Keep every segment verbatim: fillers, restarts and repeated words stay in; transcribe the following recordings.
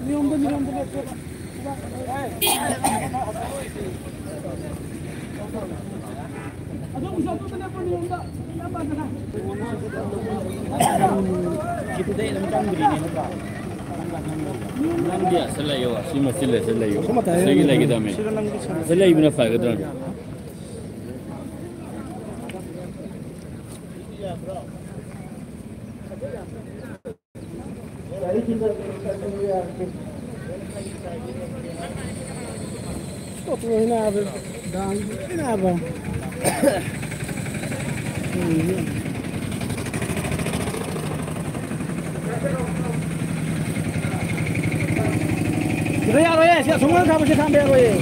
ꯅꯤꯌꯣꯝꯗ, ꯅꯤꯌꯣꯝꯗ ꯂꯦꯞꯄꯣ꯫ ꯑꯗꯣꯝꯒꯤꯁꯨ ꯑꯗꯣꯝꯗ ꯂꯦꯞꯄꯣ, ꯅꯤꯌꯣꯝꯗ꯫ ꯅꯪꯗꯤ ꯑꯁꯤ ꯂꯩꯌꯣ, ꯑꯁꯤ ꯃꯆꯤꯜꯂꯁꯤ ꯂꯩꯌꯣ꯫ ꯑꯁꯤꯒꯤ ꯂꯩꯒꯗꯕꯅꯤ꯫ ꯑꯁꯤ ꯂꯩꯕꯅ ꯐꯒꯗ꯭ꯔꯥ? ꯁꯤꯗ ꯌꯥꯔꯣꯏꯌꯦ, ꯁꯤ ꯑꯁꯣꯝ ꯅꯥꯀꯟ ꯊꯥꯕꯁꯦ ꯈꯥꯝꯕ ꯌꯥꯔꯣꯏꯌꯦ꯫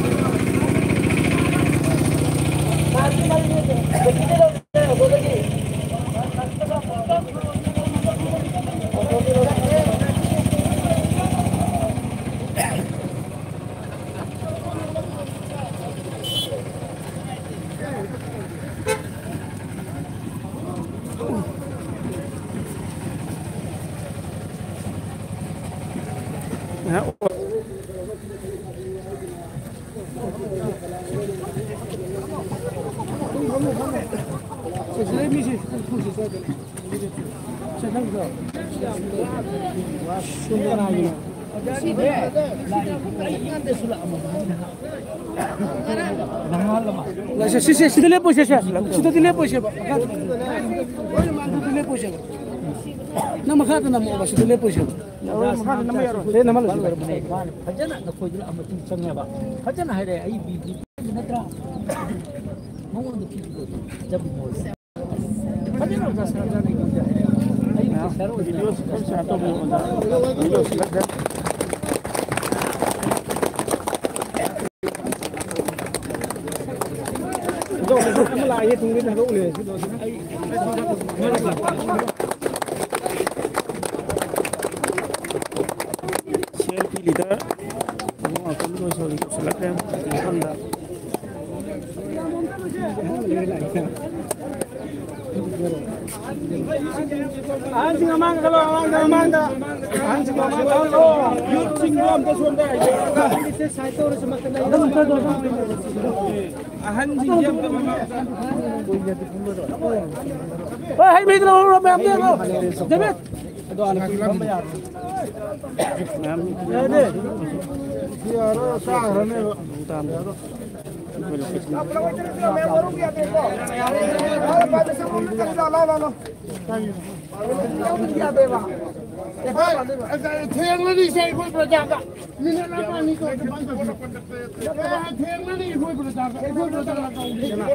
ꯁꯦ, ꯁꯦ, ꯁꯤꯗ ꯂꯦꯞꯄꯣꯏꯁꯦ, ꯁꯦ꯫ ꯁꯤꯗꯗꯤ ꯂꯦꯞꯄꯣꯏꯁꯦꯕ꯫ ꯁꯤꯗꯗꯤ ꯂꯦꯞꯄꯣꯏꯁꯦꯕ꯫ ꯅꯪ ꯃꯈꯥꯗ ꯅꯝꯃꯛꯑꯣꯕ, ꯁꯤꯗ ꯂꯦꯞꯄꯣꯏꯁꯦꯕ꯫ ꯁꯤꯗ ꯅꯝꯍꯜꯂꯣ, ꯁꯤꯗ꯫ ꯐꯖꯅ ꯅꯈꯣꯏꯗꯨꯅ ꯑꯃ ꯆꯪꯉꯦꯕ꯫ ꯐꯖꯅ ꯍꯥꯏꯔꯛꯑꯦ, ꯑꯩ ꯕꯤ ꯖꯦ ꯄꯤ ꯅꯠꯇ꯭ꯔꯥ? ꯃꯉꯣꯟꯗ ꯄꯤꯕꯗꯣ ꯆꯞ ꯃꯣꯏ꯫ ꯐꯖꯅ ꯑꯣꯖꯥ ꯁꯥꯔꯖꯥꯅ ꯑꯩꯉꯣꯟꯗ ꯍꯥꯏꯔꯛꯑꯦ꯫ ꯑꯩ ꯑꯣꯐꯤꯁꯥꯔ ꯑꯣꯏꯕ ꯚꯤꯗꯤꯑꯣ ꯁꯤꯗ ꯁꯥꯔ ꯇꯧꯕꯤꯌꯣ, ꯑꯣꯖꯥ꯫ ꯚꯤꯗꯤꯑꯣ ꯁꯤꯗ꯫ ꯑꯗꯣ, ꯑꯃ ꯂꯥꯛꯑꯦ, ꯊꯨꯡꯒꯦ ꯊꯥꯗꯣꯛꯎꯅꯦ꯫ C L P leader. ꯑꯍꯟꯁꯤꯡ ꯃꯃꯥꯡꯗ ꯊꯕꯛ, ꯃꯃꯥꯡꯗ, ꯃꯃꯥꯡꯗ꯫ ꯑꯍꯟꯁꯤꯡ ꯃꯃꯥꯡꯗ ꯊꯕꯛ꯫ ꯌꯨꯠꯁꯤꯡꯗꯣ ꯑꯝꯇ ꯁꯣꯝꯗ꯫ ꯑꯍꯟꯁꯤꯡꯁꯦ ꯑꯝꯇ ꯃꯃꯥꯡꯗ꯫ ꯍꯣꯏ, ꯍꯩ ꯃꯍꯤꯗꯣ ꯂꯧꯔꯣ, ꯃꯌꯥꯝ ꯂꯧꯔꯣ꯫ ꯗꯦꯕꯤꯠ꯫ ꯑꯗꯣ ꯍꯥꯟꯅ ꯀꯨꯏ ꯐꯝꯕ ꯌꯥꯔꯣꯏ꯫ ꯃꯌꯥꯝ ꯌꯥꯗꯦ꯫ ꯌꯥꯔꯣꯏ, ꯆꯥꯈ꯭ꯔꯅꯦꯕ꯫ ꯇꯥꯝꯗ꯫ ꯊꯦꯡꯂꯅꯤꯁꯦ ꯑꯩꯈꯣꯏ ꯄ꯭ꯔꯖꯥꯗ꯫ ꯃꯤꯅꯤꯠ ꯑꯃ ꯑꯅꯤ ꯀꯣꯟꯅ ꯕꯟ ꯇꯧꯕꯤꯔꯣ꯫ ꯊꯦꯡꯂꯅꯤ ꯑꯩꯈꯣꯏ ꯄ꯭ꯔꯖꯥꯗ꯫ ꯑꯩꯈꯣꯏ ꯄ꯭ꯔꯖꯥꯅ ꯇꯧꯗꯦꯅ꯫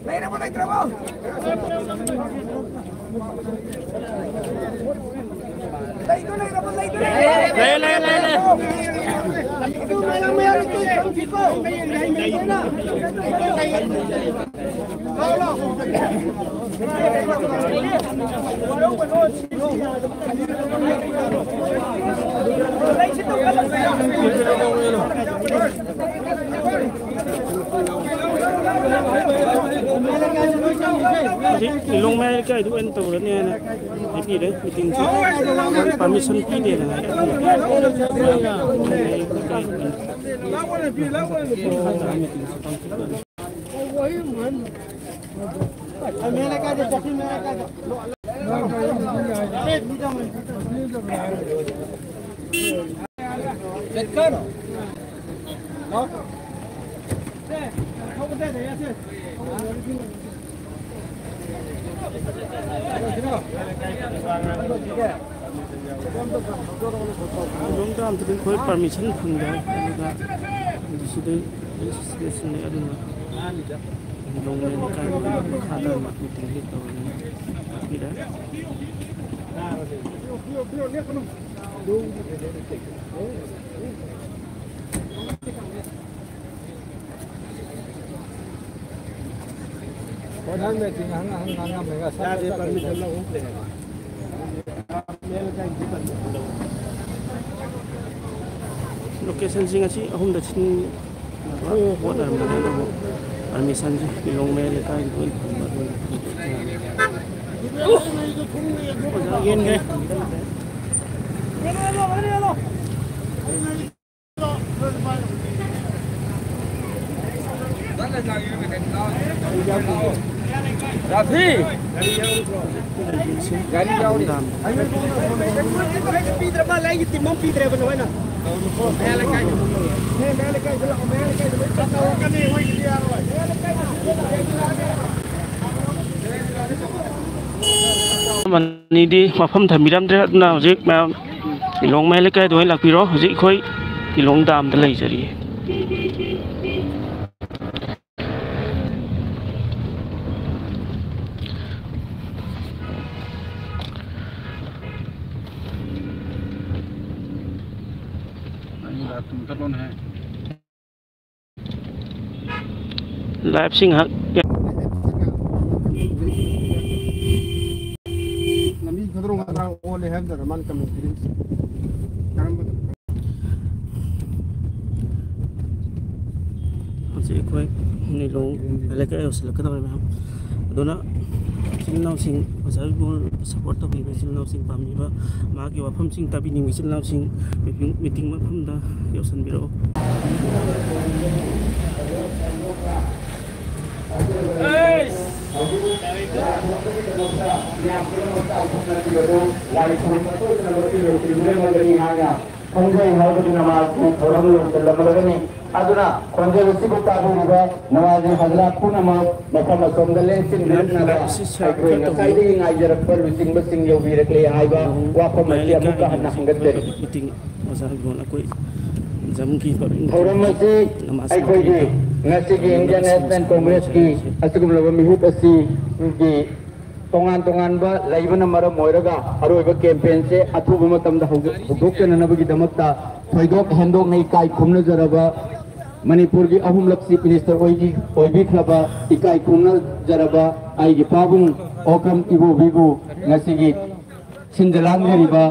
ꯂꯩꯔꯕꯣ, ꯂꯩꯇ꯭ꯔꯕꯣ? ꯂꯩꯗꯣ ꯂꯩꯔꯕꯣ? ꯂꯩꯗꯣ ꯂꯩꯔꯕꯣ? ꯂꯩ, ꯂꯩ, ꯂꯩ, ꯂꯩ꯫ ꯑꯗꯨ ꯃꯌꯥꯝ ꯃꯌꯥꯝ ꯂꯩꯇꯦ, ꯈꯪꯁꯤꯀꯣ꯫ ꯂꯥꯎ, ꯂꯥꯎ꯫ ꯍꯧꯖꯤꯛ ꯂꯤꯂꯣꯡ ꯃꯌꯥꯏ ꯂꯩꯀꯥꯏꯗ ꯑꯣꯏꯅ ꯇꯧꯔꯅꯤ ꯍꯥꯏꯅ ꯍꯥꯏꯕꯤꯔꯦ꯫ ꯃꯤꯇꯤꯡꯁꯤ ꯄꯥꯔꯃꯤꯁꯟ ꯄꯤꯗꯦꯅ ꯍꯥꯏ꯫ ꯃꯌꯥꯝ ꯂꯩꯀꯥꯏ ꯑꯣꯏꯅ ꯃꯤꯇꯤꯡꯁꯤ ꯄꯥꯡꯊꯣꯛꯑꯅꯤ꯫ ꯑꯗꯣꯝꯗ ꯑꯝꯇꯗꯤ ꯑꯩꯈꯣꯏ ꯄꯥꯔꯃꯤꯁꯟ ꯐꯪꯗꯦ꯫ ꯑꯗꯨꯒ ꯁꯤꯗꯩ ꯁꯤꯗꯩ ꯁꯤꯗꯩ ꯑꯗꯨꯅ ꯂꯣꯡꯃꯩ ꯂꯩꯀꯥꯏꯒꯤ ꯃꯈꯥꯗ ꯃꯤꯇꯤꯡꯁꯤ ꯇꯧꯔꯤ꯫ ꯇꯥꯛꯄꯤꯔꯦ꯫ प्रधान में थी, हंग, हंग, हंग, हंग, हंग, सब, सब, सब, सब। Location ꯁꯤꯡ ꯑꯁꯤ ꯑꯍꯨꯝꯗ ꯁꯤꯟꯅꯕ ꯍꯣꯠꯅꯔꯝꯕꯅꯤ, ꯑꯗꯨꯕꯨ permission ꯁꯤ ꯂꯤꯂꯣꯡ ꯃꯌꯥꯏ ꯂꯩꯀꯥꯏꯒꯤ ꯑꯣꯏꯅ ꯐꯪꯕ ꯑꯗꯨꯅ ꯌꯦꯟꯒꯦ꯫ ꯔꯥꯐꯤ! ꯒꯥꯔꯤ ꯌꯥꯎꯔꯤ꯫ ꯄꯤꯗ꯭ꯔ ꯃꯥꯜꯂꯦ, ꯑꯩꯒꯤ team ꯑꯃ ꯄꯤꯗ꯭ꯔꯦꯕ ꯅꯣꯏꯅ꯫ ꯃꯌꯥ ꯂꯩꯀꯥꯏꯗ꯫ ꯃꯌꯥ ꯂꯩꯀꯥꯏꯗ ꯂꯥꯛꯑꯣ, ꯃꯌꯥ ꯂꯩꯀꯥꯏꯗ ꯂꯣꯏ ꯆꯠꯂꯣ꯫ ꯃꯌꯥ ꯂꯩꯀꯥꯏꯗ꯫ ꯑꯅꯤꯗꯤ ꯃꯐꯝ ꯊꯝꯕꯤꯔꯝꯗ꯭ꯔꯦ, ꯑꯗꯨꯅ ꯍꯧꯖꯤꯛ ꯃꯌꯥꯝ ꯂꯤꯂꯣꯡ ꯃꯌꯥꯏ ꯂꯩꯀꯥꯏꯗ ꯑꯣꯏꯅ ꯂꯥꯛꯄꯤꯔꯣ꯫ ꯍꯧꯖꯤꯛ ꯑꯩꯈꯣꯏ ꯂꯤꯂꯣꯡ ꯗꯥꯝꯗ ꯂꯩꯖꯔꯤ꯫ Live ꯁꯤ ꯉꯥꯏꯍꯥꯛ ꯂꯝꯕꯤ ꯈꯨꯗ꯭ꯔꯣꯡ ꯈꯗ꯭ꯔꯥꯡ ꯑꯣꯜꯂꯦ ꯍꯥꯏꯕꯗꯨꯗ ꯃꯥꯅ ꯀꯃꯦꯟ ꯄꯤꯔꯛꯏꯁꯦ꯫ ꯀꯔꯝꯕꯗꯅꯣ? ꯍꯧꯖꯤꯛ ꯑꯩꯈꯣꯏ ꯂꯤꯂꯣꯡ ꯂꯩꯀꯥꯏ ꯌꯧꯁꯤꯜꯂꯛꯀꯗꯧꯔꯦ ꯃꯌꯥꯝ꯫ ꯑꯗꯨꯅ ꯏꯆꯤꯜ ꯏꯅꯥꯎꯁꯤꯡ, ꯑꯣꯖꯥ ꯏꯕꯣꯜ support ꯇꯧꯕꯤꯕ ꯏꯆꯤꯜ ꯏꯅꯥꯎꯁꯤꯡ, ꯄꯥꯝꯕꯤꯕ ꯃꯥꯒꯤ ꯋꯥꯐꯝꯁꯤꯡ ꯇꯥꯕꯤꯅꯤꯡꯕ ꯏꯆꯤꯜ ꯏꯅꯥꯎꯁꯤꯡ meeting, meeting ꯃꯐꯝꯗ ꯌꯧꯁꯤꯟꯕꯤꯔꯛꯑꯣ꯫ ꯈꯣꯡꯖꯩ ꯍꯥꯏꯕꯗꯨꯅ ꯃꯥꯒꯤ ꯊꯧꯔꯝ ꯂꯣꯏꯁꯤꯜꯂꯝꯂꯒꯅꯤ꯫ ꯑꯗꯨꯅ ꯈꯣꯟꯖꯦꯜ ꯑꯁꯤꯕꯨ ꯇꯥꯕꯤꯔꯤꯕ ꯅꯃꯥꯖꯤ ꯍꯖꯔꯥꯠ ꯄꯨꯝꯅꯃꯛ ꯃꯐꯝ ꯑꯁꯣꯝꯗ ꯂꯦꯡꯁꯤꯟꯕꯤꯔꯛꯅꯕ ꯑꯩꯈꯣꯏ ꯉꯁꯥꯏꯗꯒꯤ ꯉꯥꯏꯖꯔꯛꯄ ꯂꯨꯆꯤꯡꯕꯁꯤꯡ ꯌꯧꯕꯤꯔꯛꯂꯦ ꯍꯥꯏꯕ ꯋꯥꯐꯝ ꯑꯁꯤ ꯑꯃꯨꯛꯀ ꯍꯟꯅ ꯍꯪꯒꯠꯆꯔꯤ꯫ ꯑꯣꯖꯥ ꯏꯕꯣꯜ ꯑꯩꯈꯣꯏ ꯖꯝꯒꯤ ꯄꯕ꯭ꯂꯤꯛ ꯊꯧꯔꯝ ꯑꯁꯤ ꯅꯃꯥꯖ ꯑꯩꯈꯣꯏꯒꯤ ꯉꯁꯤꯒꯤ ꯏꯟꯗꯤꯌꯟ ꯅꯦꯁꯅꯦꯜ ꯀꯣꯡꯒ꯭ꯔꯦꯁꯀꯤ ꯑꯁꯤꯒꯨꯝꯂꯕ ꯃꯤꯍꯨꯠ ꯑꯁꯤꯒꯤ ꯇꯣꯉꯥꯟ ꯇꯣꯉꯥꯟꯕ ꯂꯩꯕꯅ ꯃꯔꯝ ꯑꯣꯏꯔꯒ ꯑꯔꯣꯏꯕ ꯀꯦꯝꯄꯦꯟꯁꯦ ꯑꯊꯨꯕ ꯃꯇꯝꯗ ꯍꯧꯗꯣꯛ- ꯍꯧꯗꯣꯛꯆꯅꯅꯕꯒꯤꯗꯃꯛꯇ ꯊꯣꯏꯗꯣꯛ ꯍꯦꯟꯗꯣꯛꯅ ꯏꯀꯥꯏ ꯈꯨꯝꯅꯖꯔꯕ ꯃꯅꯤꯄꯨꯔꯒꯤ ꯑꯍꯨꯝꯂꯛ ꯆꯤꯐ ꯃꯤꯅꯤꯁꯇꯔ ꯑꯣꯏꯕꯤ- ꯑꯣꯏꯕꯤꯈ꯭ꯔꯕ ꯏꯀꯥꯏ ꯈꯨꯝꯅꯖꯔꯕ ꯑꯩꯒꯤ ꯄꯥꯕꯨꯡ ꯑꯣꯀ꯭ꯔꯝ ꯏꯕꯣꯕꯤꯕꯨ ꯉꯁꯤꯒꯤ ꯁꯤꯟꯖ ꯂꯥꯡꯖꯔꯤꯕ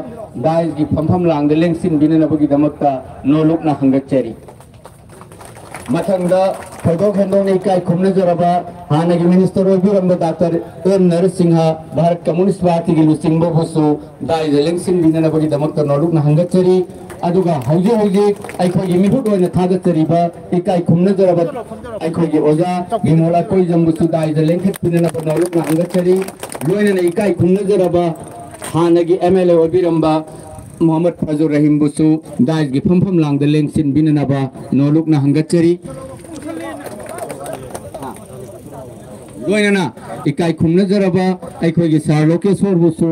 ꯗꯥꯏꯁꯀꯤ ꯐꯝꯐꯝ ꯂꯥꯡꯗ ꯂꯦꯡꯁꯤꯟꯕꯤꯅꯅꯕꯒꯤꯗꯃꯛꯇ ꯅꯣꯂꯨꯛꯅ ꯍꯪꯒꯠꯆꯔꯤ꯫ ꯃꯊꯪꯗ ꯊꯣꯏꯗꯣꯛ ꯍꯦꯟꯗꯣꯛꯅ ꯏꯀꯥꯏ ꯈꯨꯝꯅꯖꯔꯕ ꯍꯥꯟꯅꯒꯤ minister ꯑꯣꯏꯕꯤꯔꯝꯕ doctor M Narasimha, Bharat communist ꯄꯥꯔꯇꯤꯒꯤ ꯂꯨꯆꯤꯡꯕꯕꯨꯁꯨ ꯗꯥꯏꯗ ꯂꯦꯡꯁꯤꯟꯕꯤꯅꯅꯕꯒꯤꯗꯃꯛꯇ ꯅꯣꯂꯨꯛꯅ ꯍꯪꯒꯠꯆꯔꯤ꯫ ꯑꯗꯨꯒ ꯍꯧꯖꯤꯛ ꯍꯧꯖꯤꯛ ꯑꯩꯈꯣꯏꯒꯤ ꯃꯤꯍꯨꯠ ꯑꯣꯏꯅ ꯊꯥꯒꯠꯆꯔꯤꯕ ꯏꯀꯥꯏ ꯈꯨꯝꯅꯖꯔꯕ ꯑꯩꯈꯣꯏꯒꯤ ꯑꯣꯖꯥ ꯕꯤꯃꯣꯜ ꯑꯀꯣꯏꯖꯝꯕꯨꯁꯨ ꯗꯥꯏꯗ ꯂꯦꯡꯈꯠꯄꯤꯅꯅꯕ ꯅꯣꯂꯨꯛꯅ ꯍꯪꯒꯠꯆꯔꯤ꯫ ꯂꯣꯏꯅꯅ ꯏꯀꯥꯏ ꯈꯨꯝꯅꯖꯔꯕ ꯍꯥꯟꯅꯒꯤ ꯑꯦꯝ ꯑꯦꯜ ꯑꯦ ꯑꯣꯏꯕꯤꯔꯝꯕ ꯃꯣꯍꯝꯃꯗ ꯐꯖꯨꯔ ꯔꯍꯤꯝꯕꯨꯁꯨ ꯗꯥꯏꯁꯀꯤ ꯐꯝꯐꯝ ꯂꯥꯡꯗ ꯂꯦꯡꯁꯤꯟꯕꯤꯅꯅꯕ ꯅꯣꯂꯨꯛꯅ ꯍꯪꯒꯠꯆꯔꯤ꯫ ꯂꯣꯏꯅꯅ ꯏꯀꯥꯏ ꯈꯨꯝꯅꯖꯔꯕ ꯑꯩꯈꯣꯏꯒꯤ ꯁꯥꯔ ꯂꯣꯀꯦꯁꯣꯔꯕꯨꯁꯨ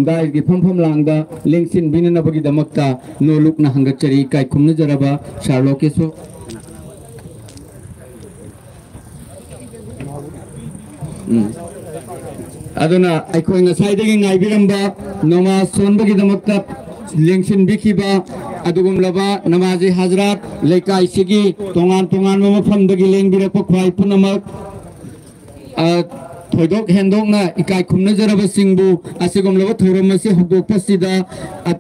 ꯗꯥꯏꯁꯀꯤ ꯐꯝꯐꯝ ꯂꯥꯡꯗ ꯂꯦꯡꯁꯤꯟꯕꯤꯅꯅꯕꯒꯤꯗꯃꯛꯇ ꯅꯣꯂꯨꯛꯅ ꯍꯪꯒꯠꯆꯔꯤ꯫ ꯏꯀꯥꯏ ꯈꯨꯝꯅꯖꯔꯕ ꯁꯥꯔ ꯂꯣꯀꯦꯁꯣꯔ꯫ ꯎꯝ꯫ ꯑꯗꯨꯅ ꯑꯩꯈꯣꯏ ꯉꯁꯥꯏꯗꯒꯤ ꯉꯥꯏꯕꯤꯔꯝꯕ ꯅꯃꯥꯖ ꯁꯣꯟꯕꯒꯤꯗꯃꯛꯇ ꯂꯦꯡꯁꯤꯟꯕꯤꯈꯤꯕ ꯑꯗꯨꯒꯨꯝꯂꯕ ꯅꯃꯥꯖꯤ ꯍꯖꯔꯥꯠ, ꯂꯩꯀꯥꯏꯁꯤꯒꯤ ꯇꯣꯉꯥꯟ ꯇꯣꯉꯥꯟꯕ ꯃꯐꯝꯗꯒꯤ ꯂꯦꯡꯕꯤꯔꯛꯄ ꯈ꯭ꯋꯥꯏ ꯄꯨꯝꯅꯃꯛ, ꯑ, ꯊꯣꯏꯗꯣꯛ ꯍꯦꯟꯗꯣꯛꯅ ꯏꯀꯥꯏ ꯈꯨꯝꯅꯖꯔꯕꯁꯤꯡꯕꯨ ꯑꯁꯤꯒꯨꯝꯂꯕ ꯊꯧꯔꯝ ꯑꯁꯤ ꯍꯧꯗꯣꯛꯄꯁꯤꯗ, ꯑ,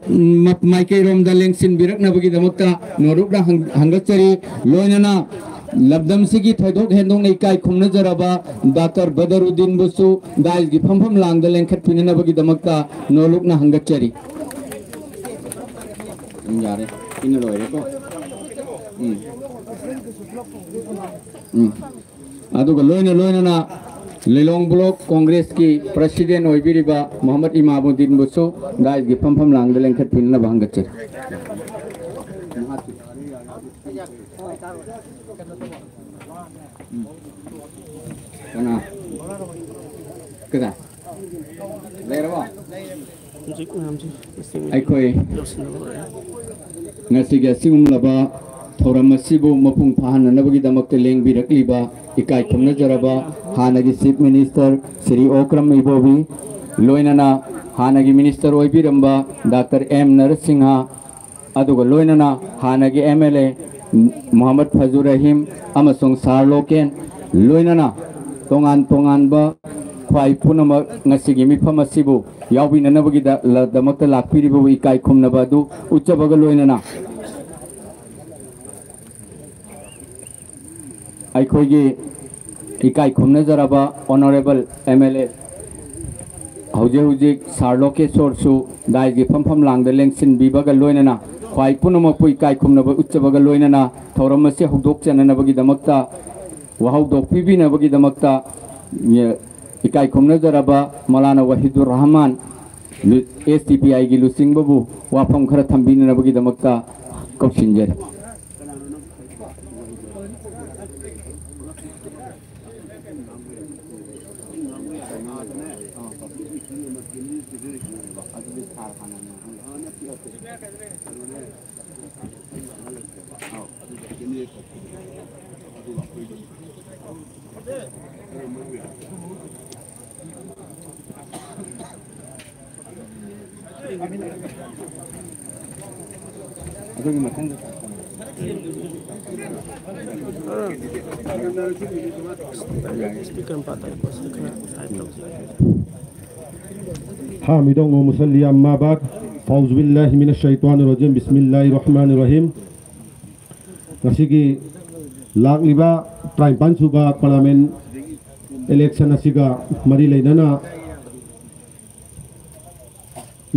ꯃ-, ꯃꯥꯏꯀꯩꯔꯣꯝꯗ ꯂꯦꯡꯁꯤꯟꯕꯤꯔꯛꯅꯕꯒꯤꯗꯃꯛꯇ ꯅꯣꯂꯨꯛꯅ ꯍꯪ-, ꯍꯪꯒꯠꯆꯔꯤ꯫ ꯂꯣꯏꯅꯅ ꯂꯝꯗꯝꯁꯤꯒꯤ ꯊꯣꯏꯗꯣꯛ ꯍꯦꯟꯗꯣꯛꯅ ꯏꯀꯥꯏ ꯈꯨꯝꯅꯖꯔꯕ ꯗꯥꯛꯇꯔ ꯕꯗꯔꯨꯗꯤꯟꯕꯨꯁꯨ ꯗꯥꯏꯁꯀꯤ ꯐꯝꯐꯝ ꯂꯥꯡꯗ ꯂꯦꯡꯈꯠꯄꯤꯅꯅꯕꯒꯤꯗꯃꯛꯇ ꯅꯣꯂꯨꯛꯅ ꯍꯪꯒꯠꯆꯔꯤ꯫ ꯎꯝ, ꯌꯥꯔꯦ꯫ ꯁꯤꯅ ꯂꯣꯏꯔꯦꯀꯣ꯫ ꯎꯝ꯫ ꯎꯝ꯫ ꯑꯗꯨꯒ ꯂꯣꯏꯅ ꯂꯣꯏꯅꯅ ꯂꯤꯂꯣꯡ ꯕ꯭ꯂꯣꯛ ꯀꯣꯡꯒ꯭ꯔꯦꯁꯀꯤ ꯄ꯭ꯔꯁꯤꯗꯦꯟ ꯑꯣꯏꯕꯤꯔꯤꯕ ꯃꯣꯍꯝꯃꯗ ꯏꯃꯥꯃꯨꯗꯤꯟꯕꯨꯁꯨ ꯗꯥꯏꯁꯀꯤ ꯐꯝꯐꯝ ꯂꯥꯡꯗ ꯂꯦꯡꯈꯠꯄꯤꯅꯅꯕ ꯍꯪꯒꯠꯆꯔꯤ꯫ ꯀꯅꯥ? ꯀꯗꯥ? ꯂꯩꯔꯕꯣ? ꯍꯧꯖꯤꯛ ꯃꯌꯥꯝꯁꯤ ꯑꯩꯈꯣꯏ ꯌꯧꯁꯤꯟꯅꯕ ꯂꯣꯏꯔꯦ꯫ ꯉꯁꯤꯒꯤ ꯑꯁꯤꯒꯨꯝꯂꯕ ꯊꯧꯔꯝ ꯑꯁꯤꯕꯨ ꯃꯄꯨꯡ ꯐꯥꯍꯟꯅꯅꯕꯒꯤꯗꯃꯛꯇ ꯂꯦꯡꯕꯤꯔꯛꯂꯤꯕ ꯏꯀꯥꯏ ꯈꯨꯝꯅꯖꯔꯕ ꯍꯥꯟꯅꯒꯤ Chief Minister ꯁ꯭ꯔꯤ ꯑꯣꯀ꯭ꯔꯝ ꯏꯕꯣꯕꯤ, ꯂꯣꯏꯅꯅ ꯍꯥꯟꯅꯒꯤ Minister ꯑꯣꯏꯕꯤꯔꯝꯕ ꯗꯥꯛꯇꯔ ꯑꯦꯝ ꯅꯔꯁꯤꯡꯍ, ꯑꯗꯨꯒ ꯂꯣꯏꯅꯅ ꯍꯥꯟꯅꯒꯤ MLA ꯃꯨꯍꯝꯃꯗ ꯐꯖꯨ ꯔꯍꯤꯝ ꯑꯃꯁꯨꯡ ꯁꯥꯔ ꯂꯣꯀꯦꯟ, ꯂꯣꯏꯅꯅ ꯇꯣꯉꯥꯟ ꯇꯣꯉꯥꯟꯕ ꯈ꯭ꯋꯥꯏ ꯄꯨꯝꯅꯃꯛ ꯉꯁꯤꯒꯤ ꯃꯤꯐꯝ ꯑꯁꯤꯕꯨ ꯌꯥꯎꯕꯤꯅꯅꯕꯒꯤꯗꯃꯛꯇ ꯂꯥꯛꯄꯤꯔꯤꯕꯕꯨ ꯏꯀꯥꯏ ꯈꯨꯝꯅꯕ ꯑꯗꯨ ꯎꯠꯆꯕꯒ ꯂꯣꯏꯅꯅ, ꯑꯩꯈꯣꯏꯒꯤ ꯏꯀꯥꯏ ꯈꯨꯝꯅꯖꯔꯕ Honourable MLA, ꯍꯧꯖꯤꯛ ꯍꯧꯖꯤꯛ ꯁꯥꯔ ꯂꯣꯀꯦꯁꯣꯔꯁꯨ ꯗꯥꯏꯒꯤ ꯐꯝꯐꯝ ꯂꯥꯡꯗ ꯂꯦꯡꯁꯤꯟꯕꯤꯕꯒ ꯂꯣꯏꯅꯅ, ꯈ꯭ꯋꯥꯏ ꯄꯨꯝꯅꯃꯛꯄꯨ ꯏꯀꯥꯏ ꯈꯨꯝꯅꯕ ꯎꯠꯆꯕꯒ ꯂꯣꯏꯅꯅ, ꯊꯧꯔꯝ ꯑꯁꯤ ꯍꯧꯗꯣꯛꯆꯅꯅꯕꯒꯤꯗꯃꯛꯇ, ꯋꯥꯍꯧꯗꯣꯛ ꯄꯤꯕꯤꯅꯕꯒꯤꯗꯃꯛꯇ, ꯏꯀꯥꯏ ꯈꯨꯝꯅꯖꯔꯕ ꯃꯧꯂꯥꯅꯥ ꯋꯥꯍꯤꯗꯨꯔ ꯔꯍꯃꯥꯟ, ꯂꯨ-, SDPIꯒꯤ ꯂꯨꯆꯤꯡꯕꯕꯨ ꯋꯥꯐꯝ ꯈꯔ ꯊꯝꯕꯤꯅꯅꯕꯒꯤꯗꯃꯛꯇ ꯀꯧꯁꯤꯟꯖꯔꯤ꯫ ꯑꯗꯨꯒꯤ ꯃꯊꯪꯗ ꯁ꯭ꯄꯤꯀꯔ ꯑꯃ ꯄꯥꯏꯔꯣ꯫ ꯁ꯭ꯄꯤꯀꯔ ꯑꯃ ꯄꯥꯏꯔꯣ꯫ ꯍꯥꯃꯤꯗꯣꯡ ꯃꯨꯁꯜꯂꯤ ꯑꯝꯃꯥ ꯕꯥꯗ꯫ ꯐꯥꯎꯖꯨ ꯕꯤꯜꯂꯥꯍꯤ ꯃꯤꯅ ꯁꯩꯇ꯭ꯋꯥꯅ ꯔꯖꯤꯝ꯫ ꯕꯤꯁꯃꯤꯜꯂꯥꯍꯤ ꯔꯍꯃꯥꯅꯤ ꯔꯍꯤꯝ꯫ ꯉꯁꯤꯒꯤ ꯂꯥꯛꯂꯤꯕ ꯇꯔꯥꯅꯤꯄꯥꯟ ꯁꯨꯕ Parliament election ꯑꯁꯤꯒ ꯃꯔꯤ ꯂꯩꯅꯅ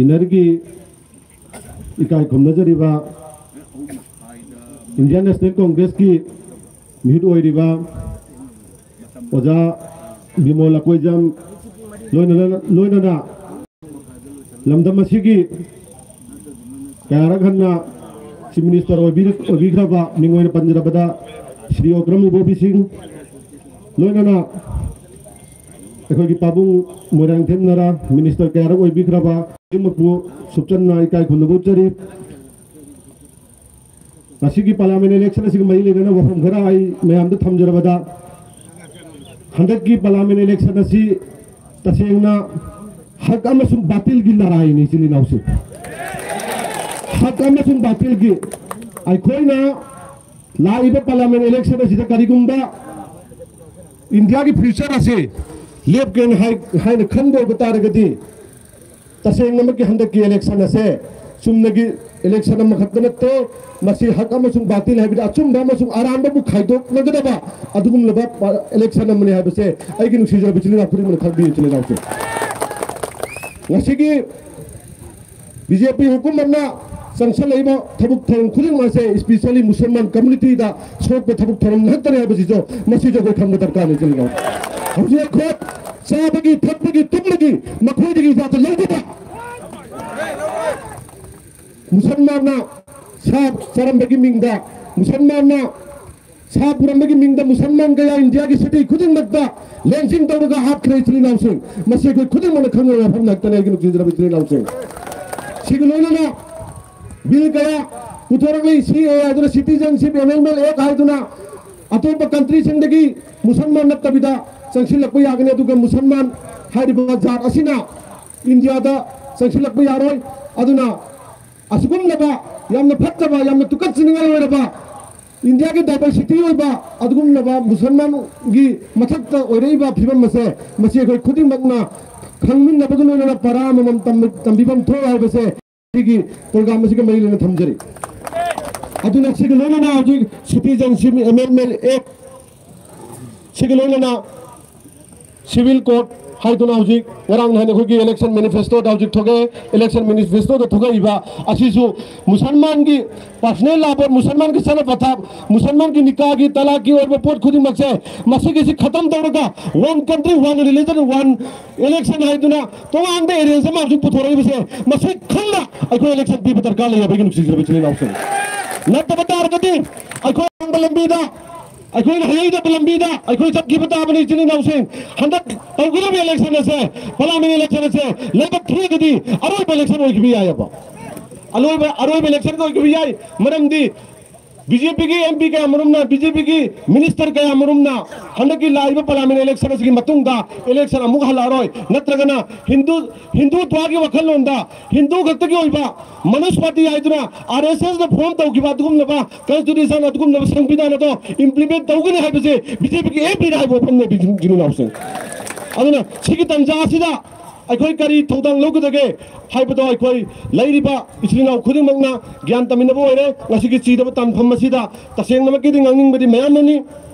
ꯏꯟꯅꯔꯒꯤ ꯏꯀꯥꯏ ꯈꯨꯝꯅꯖꯔꯤꯕ Indian National Congressꯀꯤ ꯃꯤꯍꯨꯠ ꯑꯣꯏꯔꯤꯕ ꯑꯣꯖꯥ ꯕꯤꯃꯣꯜ ꯂꯀꯣꯏꯖꯝ ꯂꯣꯏꯅꯅ, ꯂꯣꯏꯅꯅ ꯂꯝꯗꯝ ꯑꯁꯤꯒꯤ ꯀꯌꯥꯔꯛ ꯍꯟꯅ Chief Minister ꯑꯣꯏꯕꯤ-, ꯑꯣꯏꯕꯤꯈ꯭ꯔꯕ, ꯃꯤꯡ ꯑꯣꯏꯅ ꯄꯟꯖꯔꯕꯗ ꯁ꯭ꯔꯤ ꯑꯣꯀ꯭ꯔꯝ ꯏꯕꯣꯕꯤ ꯁꯤꯡ, ꯂꯣꯏꯅꯅ ꯑꯩꯈꯣꯏꯒꯤ ꯄꯥꯕꯨꯡ ꯃꯣꯏꯔꯥꯡꯊꯦꯝ ꯅꯔꯥ Minister ꯀꯌꯥꯔꯛ ꯑꯣꯏꯕꯤꯈ꯭ꯔꯕ ꯈꯨꯗꯤꯡꯃꯛꯄꯨ ꯁꯨꯞꯆꯟꯅ ꯏꯀꯥꯏ ꯈꯨꯝꯅꯕ ꯎꯠꯆꯔꯤ꯫ ꯃꯁꯤꯒꯤ parliament election ꯑꯁꯤꯒ ꯃꯔꯤ ꯂꯩꯅꯅ ꯋꯥꯐꯝ ꯈꯔ ꯑꯩ ꯃꯌꯥꯝꯗ ꯊꯝꯖꯔꯕꯗ, ꯍꯟꯗꯛꯀꯤ parliament election ꯑꯁꯤ ꯇꯁꯦꯡꯅ ꯍꯛ ꯑꯃꯁꯨꯡ ꯕꯥꯇꯤꯜꯒꯤ ꯂꯔꯥꯏꯅꯤ, ꯏꯆꯤꯜ ꯏꯅꯥꯎꯁꯤꯡ꯫ ꯍꯛ ꯑꯃꯁꯨꯡ ꯕꯥꯇꯤꯜꯒꯤ꯫ ꯑꯩꯈꯣꯏꯅ ꯂꯥꯛꯏꯕ parliament election ꯑꯁꯤꯗ ꯀꯔꯤꯒꯨꯝꯕ ꯏꯟꯗꯤꯌꯥꯒꯤ future ꯑꯁꯤ ꯂꯦꯞꯀꯦꯅ ꯍꯥꯏ-, ꯍꯥꯏꯅ ꯈꯟꯕ ꯑꯣꯏꯕ ꯇꯥꯔꯒꯗꯤ, ꯇꯁꯦꯡꯅꯃꯛꯀꯤ ꯍꯟꯗꯛꯀꯤ election ꯑꯁꯦ ꯆꯨꯝꯅꯒꯤ election ꯑꯃꯈꯛꯇ ꯅꯠꯇꯦ, ꯃꯁꯤ ꯍꯛ ꯑꯃꯁꯨꯡ ꯕꯥꯇꯤꯜ ꯍꯥꯏꯕꯗꯤ ꯑꯆꯨꯝꯕ ꯑꯃꯁꯨꯡ ꯑꯔꯥꯟꯕꯕꯨ ꯈꯥꯏꯗꯣꯛꯅꯒꯗꯕ ꯑꯗꯨꯒꯨꯝꯂꯕ election ꯑꯃꯅꯤ ꯍꯥꯏꯕꯁꯦ ꯑꯩꯒꯤ ꯅꯨꯡꯁꯤꯖꯔꯕ ꯏꯆꯤꯜ ꯏꯅꯥꯎ ꯈꯨꯗꯤꯡꯃꯛꯅ ꯈꯪꯕꯤꯌꯨ, ꯏꯆꯤꯜ ꯏꯅꯥꯎꯁꯤꯡ꯫ ꯉꯁꯤꯒꯤ BJP ꯍꯨꯀꯨꯃꯠꯅ ꯆꯪꯁꯜꯂꯛꯏꯕ ꯊꯕꯛ ꯊꯧꯔꯝ ꯈꯨꯗꯤꯡꯃꯛ ꯑꯁꯦ, especially ꯃꯨꯁꯜꯃꯥꯟ communityꯗ ꯁꯣꯛꯄ ꯊꯕꯛ ꯊꯧꯔꯝ ꯉꯥꯛꯇꯅꯤ ꯍꯥꯏꯕꯁꯤꯁꯨ, ꯃꯁꯤꯁꯨ ꯑꯩꯈꯣꯏ ꯈꯪꯕ ꯗꯔꯀꯥꯔꯅꯤ, ꯏꯆꯤꯜ ꯏꯅꯥꯎ꯫ ꯍꯧꯖꯤꯛ ꯑꯩꯈꯣꯏ ꯆꯥꯕꯒꯤ, ꯊꯛꯄꯒꯤ, ꯇꯨꯝꯕꯒꯤ ꯃꯈꯣꯏꯗꯒꯤ ꯏꯖꯥꯖꯠ ꯂꯧꯗꯕ, ꯃꯨꯁꯜꯃꯥꯟꯅ ꯁꯥ ꯆꯥꯔꯝꯕꯒꯤ ꯃꯤꯡꯗ, ꯃꯨꯁꯜꯃꯥꯟꯅ ꯁꯥ ꯄꯨꯔꯝꯕꯒꯤ ꯃꯤꯡꯗ ꯃꯨꯁꯜꯃꯥꯟ ꯀꯌꯥ ꯏꯟꯗꯤꯌꯥꯒꯤ city ꯈꯨꯗꯤꯡꯃꯛꯇ lynching ꯇꯧꯔꯒ ꯍꯥꯠꯈ꯭ꯔꯦ, ꯏꯆꯤꯜ ꯏꯅꯥꯎꯁꯤꯡ꯫ ꯃꯁꯤ ꯑꯩꯈꯣꯏ ꯈꯨꯗꯤꯡꯃꯛꯅ ꯈꯪꯕ ꯋꯥꯐꯝ ꯉꯥꯛꯇꯅꯤ, ꯑꯩꯒꯤ ꯅꯨꯡꯁꯤꯖꯔꯕ ꯏꯆꯤꯜ ꯏꯅꯥꯎꯁꯤꯡ꯫ ꯁꯤꯒ ꯂꯣꯏꯅꯅ bill ꯀꯌꯥ ꯄꯨꯊꯣꯔꯛꯂꯤ, CAA ꯍꯥꯏꯗꯨꯅ, Citizenship Amendment Act ꯍꯥꯏꯗꯨꯅ, ꯑꯇꯣꯞꯄ countryꯁꯤꯡꯗꯒꯤ ꯃꯨꯁꯜꯃꯥꯟ ꯅꯠꯇꯕꯤꯗ ꯆꯪꯁꯤꯜꯂꯛꯄ ꯌꯥꯒꯅꯤ, ꯑꯗꯨꯒ ꯃꯨꯁꯜꯃꯥꯟ ꯍꯥꯏꯔꯤꯕ ꯖꯥꯠ ꯑꯁꯤꯅ ꯏꯟꯗꯤꯌꯥꯗ ꯆꯪꯁꯤꯜꯂꯛꯄ ꯌꯥꯔꯣꯏ꯫ ꯑꯗꯨꯅ ꯑꯁꯤꯒꯨꯝꯂꯕ ꯌꯥꯝꯅ ꯐꯠꯇꯕ, ꯌꯥꯝꯅ ꯇꯨꯀꯠꯆꯅꯤꯡꯉꯥꯏ ꯑꯣꯏꯔꯕ, ꯏꯟꯗꯤꯌꯥꯒꯤ diversity ꯑꯣꯏꯕ ꯑꯗꯨꯒꯨꯝꯂꯕ ꯃꯨꯁꯜꯃꯥꯟꯒꯤ ꯃꯊꯛꯇ ꯑꯣꯏꯔꯛꯏꯕ ꯐꯤꯕꯝ ꯑꯁꯦ, ꯃꯁꯤ ꯑꯩꯈꯣꯏ ꯈꯨꯗꯤꯡꯃꯛꯅ ꯈꯪꯃꯤꯟꯅꯕꯒ ꯂꯣꯏꯅꯅ ꯄꯔꯥ ꯑꯃꯃꯝ ꯇꯝꯕ-, ꯇꯝꯕꯤꯐꯝ ꯊꯣꯛꯑꯦ ꯍꯥꯏꯕꯁꯦ ꯑꯩꯒꯤ program ꯑꯁꯤꯒ ꯃꯔꯤ ꯂꯩꯅꯅ ꯊꯝꯖꯔꯤ꯫ ꯑꯗꯨꯅ ꯁꯤꯒ ꯂꯣꯏꯅꯅ ꯍꯧꯖꯤꯛ Citizenship Amendment Act, ꯁꯤꯒ ꯂꯣꯏꯅꯅ civil code ꯍꯥꯏꯗꯨꯅ ꯍꯧꯖꯤꯛ ꯉꯔꯥꯡ ꯅꯍꯥꯟ ꯑꯩꯈꯣꯏꯒꯤ election manifestoꯗ ꯍꯧꯖꯤꯛ ꯊꯣꯛꯑꯦ꯫ Election manifestoꯗ ꯊꯣꯛꯂꯛꯏꯕ ꯑꯁꯤꯁꯨ ꯃꯨꯁꯜꯃꯥꯟꯒꯤ personal ꯂꯥꯕꯣꯠ, ꯃꯨꯁꯜꯃꯥꯟꯒꯤ ꯆꯠꯅ ꯄꯊꯥꯞ, ꯃꯨꯁꯜꯃꯥꯟꯒꯤ ꯅꯤꯀꯥꯒꯤ, ꯇꯂꯥꯛꯀꯤ ꯑꯣꯏꯕ ꯄꯣꯠ ꯈꯨꯗꯤꯡꯃꯛꯁꯦ ꯃꯁꯤꯒꯤꯁꯤ ꯈꯇꯝ ꯇꯧꯔꯒ one country, one religion, one election ꯍꯥꯏꯗꯨꯅ ꯇꯣꯉꯥꯟꯕ arrangement ꯑꯃ ꯍꯧꯖꯤꯛ ꯄꯨꯊꯣꯔꯛꯏꯕꯁꯦ, ꯃꯁꯤ ꯈꯪꯅ ꯑꯩꯈꯣꯏ election ꯄꯤꯕ ꯗꯔꯀꯥꯔ ꯂꯩ ꯍꯥꯏꯕꯒꯤ ꯅꯨꯡꯁꯤꯖꯔꯕ ꯏꯆꯤꯜ ꯏꯅꯥꯎꯁꯤꯡ꯫ ꯅꯠꯇꯕ ꯇꯥꯔꯒꯗꯤ ꯑꯩꯈꯣꯏ ꯑꯔꯥꯟꯕ ꯂꯝꯕꯤꯗ, ꯑꯩꯈꯣꯏꯅ ꯍꯩꯍꯩꯗꯕ ꯂꯝꯕꯤꯗ ꯑꯩꯈꯣꯏ ꯆꯠꯈꯤꯕ ꯇꯥꯕꯅꯤ, ꯏꯆꯤꯜ ꯏꯅꯥꯎꯁꯤꯡ꯫ ꯍꯟꯗꯛ ꯇꯧꯒꯗꯕ election ꯑꯁꯦ, parliament election ꯑꯁꯦ ꯂꯥꯏꯕꯛ ꯊꯤꯔꯒꯗꯤ ꯑꯔꯣꯏꯕ election ꯑꯣꯏꯈꯤꯕ ꯌꯥꯏꯑꯕ꯫ ꯑꯔꯣꯏꯕ, ꯑꯔꯣꯏꯕ election ꯑꯣꯏꯈꯤꯕ ꯌꯥꯏ꯫ ꯃꯔꯝꯗꯤ ꯕꯤ ꯖꯦ ꯄꯤꯒꯤ ꯑꯦꯝ ꯄꯤ ꯀꯌꯥ ꯃꯔꯨꯝꯅ, ꯕꯤ ꯖꯦ ꯄꯤꯒꯤ ꯃꯤꯅꯤꯁꯇꯔ ꯀꯌꯥ ꯃꯔꯨꯝꯅ ꯍꯟꯗꯛꯀꯤ ꯂꯥꯛꯏꯕ ꯄꯥꯔꯂꯤꯌꯥꯃꯦꯟ ꯏꯂꯦꯛꯁꯟ ꯑꯁꯤꯒꯤ ꯃꯇꯨꯡꯗ ꯏꯂꯦꯛꯁꯟ ꯑꯃꯨꯛ ꯍꯜꯂꯛꯑꯔꯣꯏ, ꯅꯠꯇ꯭ꯔꯒꯅ ꯍꯤꯟꯗꯨ, ꯍꯤꯟꯗꯨ ꯙ꯭ꯋꯥꯒꯤ ꯋꯥꯈꯜꯂꯣꯟꯗ ꯍꯤꯟꯗꯨ ꯈꯛꯇꯒꯤ ꯑꯣꯏꯕ ꯃꯅꯨꯁ ꯄꯥꯔꯇꯤ ꯍꯥꯏꯗꯨꯅ ꯑꯥꯔ ꯑꯦꯁ ꯑꯦꯁꯅ ꯐꯣꯝ ꯇꯧꯈꯤꯕ ꯑꯗꯨꯒꯨꯝꯂꯕ ꯀꯟꯁꯇꯤꯇ꯭ꯌꯨꯁꯟ, ꯑꯗꯨꯒꯨꯝꯂꯕ ꯁꯪꯕꯤꯙꯥꯟ ꯑꯗꯣ ꯏꯝꯄ꯭ꯂꯤꯃꯦꯟ ꯇꯧꯒꯅꯤ ꯍꯥꯏꯕꯁꯦ ꯕꯤ ꯖꯦ ꯄꯤꯒꯤ ꯑꯦꯝ ꯄꯤꯅ ꯍꯥꯏꯕ ꯋꯥꯐꯝꯅꯦ, ꯏꯆꯤꯟ ꯏꯅꯥꯎꯁꯤꯡ꯫ ꯑꯗꯨꯅ ꯁꯤꯒꯤ ꯇꯥꯟꯖꯥ ꯑꯁꯤꯗ ꯑꯩꯈꯣꯏ ꯀꯔꯤ ꯊꯧꯗꯥꯡ ꯂꯧꯒꯗꯒꯦ ꯍꯥꯏꯕꯗꯣ ꯑꯩꯈꯣꯏ ꯂꯩꯔꯤꯕ ꯏꯆꯤꯜ ꯏꯅꯥꯎ ꯈꯨꯗꯤꯡꯃꯛꯅ ꯒ꯭ꯌꯥꯟ ꯇꯥꯃꯤꯟꯅꯕ ꯑꯣꯏꯔꯦ꯫ ꯉꯁꯤꯒꯤ ꯆꯤꯗꯕ ꯇꯥꯟꯐꯝ ꯑꯁꯤꯗ ꯇꯁꯦꯡꯅꯃꯛꯀꯤꯗꯤ ꯉꯥꯡꯅꯤꯡꯕꯗꯤ ꯃꯌꯥꯝ ꯑꯃꯅꯤ꯫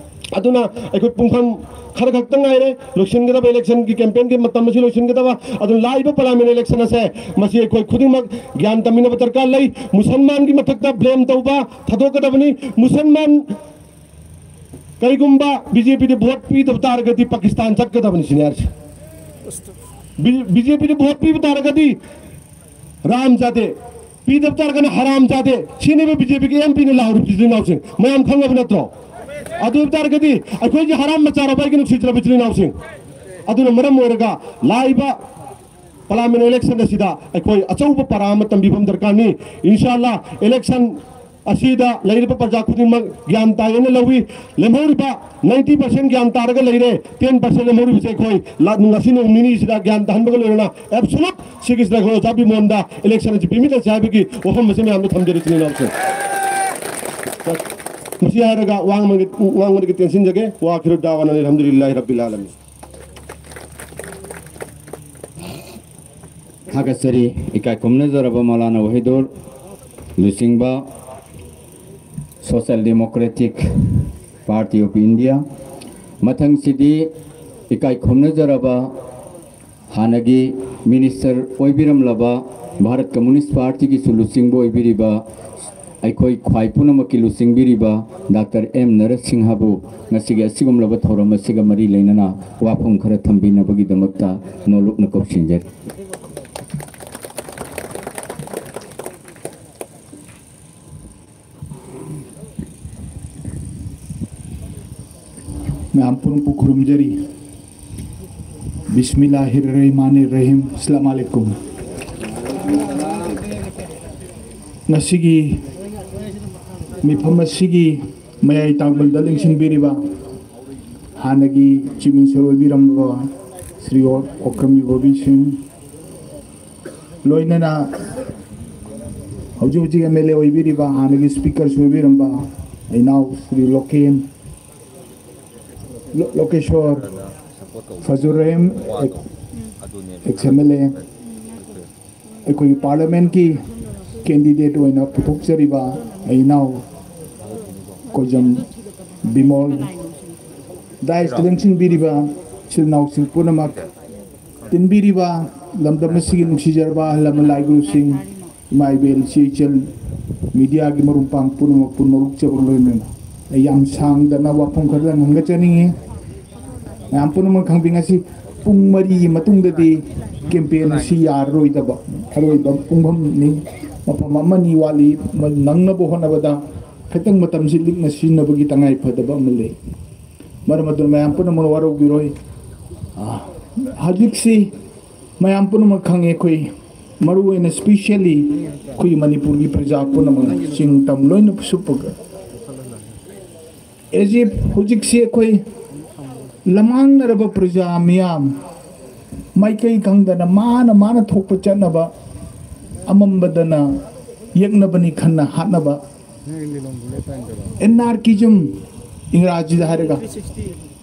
ꯑꯗꯨꯅ ꯑꯩꯈꯣꯏ ꯄꯨꯡꯐꯝ ꯈꯔ ꯈꯛꯇ ꯉꯥꯏꯔꯦ ꯂꯣꯏꯁꯤꯟꯒꯗꯕ, ꯏꯂꯦꯛꯁꯟꯒꯤ ꯀꯦꯝꯄꯦꯟꯒꯤ ꯃꯇꯝ ꯑꯁꯤ ꯂꯣꯏꯁꯤꯟꯒꯗꯕ꯫ ꯑꯗꯨꯅ ꯂꯥꯛꯏꯕ ꯄꯥꯔꯂꯤꯌꯥꯃꯦꯟ ꯏꯂꯦꯛꯁꯟ ꯑꯁꯦ ꯃꯁꯤ ꯑꯩꯈꯣꯏ ꯈꯨꯗꯤꯡꯃꯛ ꯒ꯭ꯌꯥꯟ ꯇꯥꯃꯤꯟꯅꯕ ꯗꯔꯀꯥꯔ ꯂꯩ꯫ ꯃꯨꯁꯜꯃꯥꯟꯒꯤ ꯃꯊꯛꯇ ꯕ꯭ꯂꯦꯝ ꯇꯧꯕ ꯊꯥꯗꯣꯛꯀꯗꯕꯅꯤ꯫ ꯃꯨꯁꯜꯃꯥꯟ ꯀꯔꯤꯒꯨꯝꯕ ꯕꯤ ꯖꯦ ꯄꯤꯗ ꯚꯣꯠ ꯄꯤꯗꯕ ꯇꯥꯔꯒꯗꯤ ꯄꯥꯀꯤꯁꯇꯥꯟ ꯆꯠꯀꯗꯕꯅꯤ ꯁꯤꯅꯤ ꯍꯥꯏꯔꯤꯁꯦ꯫ ꯕꯤ ꯖꯦ ꯄꯤꯗ ꯚꯣꯠ ꯄꯤꯕ ꯇꯥꯔꯒꯗꯤ ꯔꯥꯝ ꯖꯥꯗꯦ, ꯄꯤꯗꯕ ꯇꯥꯔꯒꯅ ꯍꯔꯥꯝ ꯖꯥꯗꯦ꯫ ꯁꯤꯅꯦꯕ ꯕꯤ ꯖꯦ ꯄꯤꯒꯤ ꯑꯦꯝ ꯄꯤꯅ ꯂꯥꯎꯔꯤꯕ ꯏꯆꯤꯜ ꯏꯅꯥꯎꯁꯤꯡ ꯃꯌꯥꯝ ꯈꯪꯉꯕ ꯅꯠꯇ꯭ꯔꯣ? ꯑꯗꯨ ꯑꯣꯏꯕ ꯇꯥꯔꯒꯗꯤ ꯑꯩꯈꯣꯏꯒꯤ ꯍꯔꯥꯝ ꯃꯆꯥꯔꯕ ꯑꯩꯒꯤ ꯅꯨꯡꯁꯤꯖꯔꯕ ꯏꯆꯤꯜ ꯏꯅꯥꯎꯁꯤꯡ? ꯑꯗꯨꯅ ꯃꯔꯝ ꯑꯣꯏꯔꯒ ꯂꯥꯛꯏꯕ ꯄꯥꯔꯂꯤꯌꯥꯃꯦꯟ ꯏꯂꯦꯛꯁꯟ ꯑꯁꯤꯗ ꯑꯩꯈꯣꯏ ꯑꯆꯧꯕ ꯄꯔꯥ ꯑꯃ ꯇꯝꯕꯤꯐꯝ ꯗꯔꯀꯥꯔꯅꯤ꯫ ꯏꯟꯁꯥ ꯑꯜꯂꯥ ꯏꯂꯦꯛꯁꯟ ꯑꯁꯤꯗ ꯂꯩꯔꯤꯕ ꯄ꯭ꯔꯖꯥ ꯈꯨꯗꯤꯡꯃꯛ ꯒ꯭ꯌꯥꯟ ꯇꯥꯏ ꯍꯥꯏꯅ ꯂꯧꯏ꯫ ꯂꯦꯝꯍꯧꯔꯤꯕ ꯅꯥꯏꯟꯇꯤ ꯄꯥꯔꯁꯦꯟ ꯒ꯭ꯌꯥꯟ ꯇꯥꯔꯒ ꯂꯩꯔꯦ, ꯇꯦꯟ ꯄꯥꯔꯁꯦꯟ ꯂꯦꯝꯍꯧꯔꯤꯕꯁꯦ ꯑꯩꯈꯣꯏ ꯂꯥ-, ꯉꯁꯤ ꯅꯣꯡ ꯅꯤꯅꯤꯁꯤꯗ ꯒ꯭ꯌꯥꯟ ꯇꯥꯍꯟꯕꯒ ꯂꯣꯏꯅꯅ ꯑꯦꯕꯁꯣꯂꯨꯠ ꯁꯤꯒꯤꯁꯤꯗ ꯑꯩꯈꯣꯏ ꯑꯣꯖꯥ ꯕꯤꯃꯣꯟꯗ ꯏꯂꯦꯛꯁꯟ ꯑꯁꯤ ꯄꯤꯃꯤꯟꯅꯁꯦ ꯍꯥꯏꯕꯒꯤ ꯋꯥꯐꯝ ꯑꯁꯤ ꯃꯌꯥꯝꯗ ꯊꯝꯖꯔꯤ ꯏꯆꯤꯜ ꯏꯅꯥꯎꯁꯤꯡ꯫ ꯃꯁꯤ ꯍꯥꯏꯔꯒ ꯋꯥ ꯉꯥꯡꯕꯒꯤ, ꯉꯥꯡꯕꯗꯒꯤ ꯇꯦꯟꯁꯤꯟꯖꯒꯦ꯫ ꯋꯥ ꯑꯈꯤꯔꯨ ꯗꯥꯋꯥꯅ ꯑꯜꯍꯝꯗꯨꯂꯤꯜꯂꯥꯍꯤ ꯔꯕꯤꯜ ꯑꯥꯂꯃꯤꯟ꯫ ꯊꯥꯒꯠꯆꯔꯤ꯫ ꯏꯀꯥꯏ ꯈꯨꯝꯅꯖꯔꯕ ꯃꯧꯂꯥꯅꯥ ꯋꯥꯍꯤꯗꯨꯔ ꯂꯨꯆꯤꯡꯕ Social Democratic Party of India꯫ ꯃꯊꯪꯁꯤꯗꯤ ꯏꯀꯥꯏ ꯈꯨꯝꯅꯖꯔꯕ ꯍꯥꯟꯅꯒꯤ ꯃꯤꯅꯤꯁꯇꯔ ꯑꯣꯏꯕꯤꯔꯝꯂꯕ ꯚꯥꯔꯠ ꯀꯝꯃꯨꯅꯤꯁ ꯄꯥꯔꯇꯤꯒꯤꯁꯨ ꯂꯨꯆꯤꯡꯕ ꯑꯣꯏꯕꯤꯔꯤꯕ ꯑꯩꯈꯣꯏ ꯈ꯭ꯋꯥꯏ ꯄꯨꯝꯅꯃꯛꯀꯤ ꯂꯨꯆꯤꯡꯕꯤꯔꯤꯕ ꯗꯥꯛꯇꯔ ꯑꯦꯝ ꯅꯔꯁꯤꯡꯍꯕꯨ ꯉꯁꯤꯒꯤ ꯑꯁꯤꯒꯨꯝꯂꯕ ꯊꯧꯔꯝ ꯑꯁꯤꯒ ꯃꯔꯤ ꯂꯩꯅꯅ ꯋꯥꯐꯝ ꯈꯔ ꯊꯝꯕꯤꯅꯕꯒꯤꯗꯃꯛꯇ ꯅꯣꯂꯨꯛꯅ ꯀꯧꯁꯤꯟꯖꯔꯤ꯫ ꯃꯌꯥꯝ ꯄꯨꯝꯅꯃꯛꯄꯨ ꯈꯨꯔꯨꯝꯖꯔꯤ꯫ ꯕꯤꯁꯃꯤꯜꯂꯥꯍꯤꯔ ꯔꯍꯃꯥꯅꯤꯔ ꯔꯍꯤꯝ꯫ ꯑꯁꯂꯥꯃꯨ ꯑꯂꯥꯏꯀꯨꯝ꯫ ꯉꯁꯤꯒꯤ ꯃꯤꯐꯝ ꯑꯁꯤꯒꯤ ꯃꯌꯥꯏ ꯇꯥꯡꯕꯜꯗ ꯂꯦꯡꯁꯤꯟꯕꯤꯔꯤꯕ ꯍꯥꯟꯅꯒꯤ Chief Minister ꯑꯣꯏꯕꯤꯔꯝꯕ ꯁ꯭ꯔꯤ ꯑꯣ-, ꯑꯣꯀ꯭ꯔꯝ ꯕꯤꯕꯣꯕꯤ ꯁꯤꯡ, ꯂꯣꯏꯅꯅ ꯍꯧꯖꯤꯛ ꯍꯧꯖꯤꯛ M L A ꯑꯣꯏꯕꯤꯔꯤꯕ ꯍꯥꯟꯅꯒꯤ Speakerꯁꯨ ꯑꯣꯏꯕꯤꯔꯝꯕ ꯏꯅꯥꯎ Shri local, low-, ꯂꯣꯀꯦꯁꯣꯔ, ꯐꯖꯨꯔꯦꯝ, ex M L A, ꯑꯩꯈꯣꯏꯒꯤ Parliamentꯀꯤ candidate ꯑꯣꯏꯅ ꯄꯨꯊꯣꯛꯆꯔꯤꯕ ꯏꯅꯥꯎ ꯀꯣꯏꯖꯝ ꯕꯤꯃꯣꯜ, dais ꯂꯦꯡꯁꯤꯟꯕꯤꯔꯤꯕ ꯏꯆꯤꯜ ꯏꯅꯥꯎꯁꯤꯡ ꯄꯨꯝꯅꯃꯛ, ꯇꯤꯟꯕꯤꯔꯤꯕ ꯂꯝꯗꯝ ꯑꯁꯤꯒꯤ ꯅꯨꯡꯁꯤꯖꯔꯕ ꯑꯍꯜ ꯂꯃꯟ ꯂꯥꯏꯒꯨꯔꯨꯁꯤꯡ, ꯏꯃꯥ ꯏꯕꯦꯜ ꯏꯆꯦ ꯏꯆꯜ, mediaꯒꯤ ꯃꯔꯨꯞ ꯃꯄꯥꯡ ꯄꯨꯝꯅꯃꯛꯄꯨ ꯅꯣꯂꯨꯛꯆꯕ ꯂꯣꯏꯅꯅ ꯑꯩ ꯌꯥꯝ ꯁꯥꯡꯗꯅ ꯋꯥꯐꯝ ꯈꯔꯗꯪ ꯍꯪꯒꯠꯆꯅꯤꯡꯉꯤ꯫ ꯃꯌꯥꯝ ꯄꯨꯝꯅꯃꯛ ꯈꯪꯕꯤ, ꯉꯁꯤ ꯄꯨꯡ ꯃꯔꯤꯒꯤ ꯃꯇꯨꯡꯗꯗꯤ campaign ꯑꯁꯤ ꯌꯥꯔꯔꯣꯏꯗꯕ ꯑꯔꯣꯏꯕ ꯄꯨꯡꯐꯝꯅꯤ꯫ ꯃꯐꯝ ꯑꯃꯅꯤ ꯋꯥꯠꯂꯤ, ꯃꯗꯨ ꯅꯪꯅꯕ ꯍꯣꯠꯅꯕꯗ ꯈꯤꯇꯪ ꯃꯇꯝꯁꯤ ꯂꯤꯛꯅ ꯁꯤꯖꯤꯟꯅꯕꯒꯤ ꯇꯉꯥꯏ ꯐꯗꯕ ꯑꯃ ꯂꯩ꯫ ꯃꯔꯝ ꯑꯗꯨꯅ ꯃꯌꯥꯝ ꯄꯨꯝꯅꯃꯛ ꯋꯥꯔꯧꯕꯤꯔꯣꯏ꯫ ꯑ, ꯍꯧꯖꯤꯛꯁꯤ ꯃꯌꯥꯝ ꯄꯨꯝꯅꯃꯛ ꯈꯪꯉꯦ, ꯑꯩꯈꯣꯏ ꯃꯔꯨꯑꯣꯏꯅ specially ꯑꯩꯈꯣꯏꯒꯤ ꯃꯅꯤꯄꯨꯔꯒꯤ ꯄ꯭ꯔꯖꯥ ꯄꯨꯝꯅꯃꯛ ꯆꯤꯡ ꯇꯝ ꯂꯣꯏꯅ ꯁꯨꯞꯄꯒ, as if ꯍꯧꯖꯤꯛꯁꯤ ꯑꯩꯈꯣꯏ ꯂꯃꯥꯡꯅꯔꯕ ꯄ꯭ꯔꯖꯥ ꯃꯤꯌꯥꯝ ꯃꯥꯏꯀꯩ ꯈꯪꯗꯅ ꯃꯥꯅ ꯃꯥꯅ ꯊꯣꯛꯄ ꯆꯠꯅꯕ, ꯑꯃꯝꯕꯗꯅ ꯌꯦꯛꯅꯕꯅꯤ ꯈꯟꯅ ꯍꯥꯠꯅꯕ, anarchism ꯏꯪꯒ꯭ꯔꯥꯖꯤꯗ ꯍꯥꯏꯔꯒ,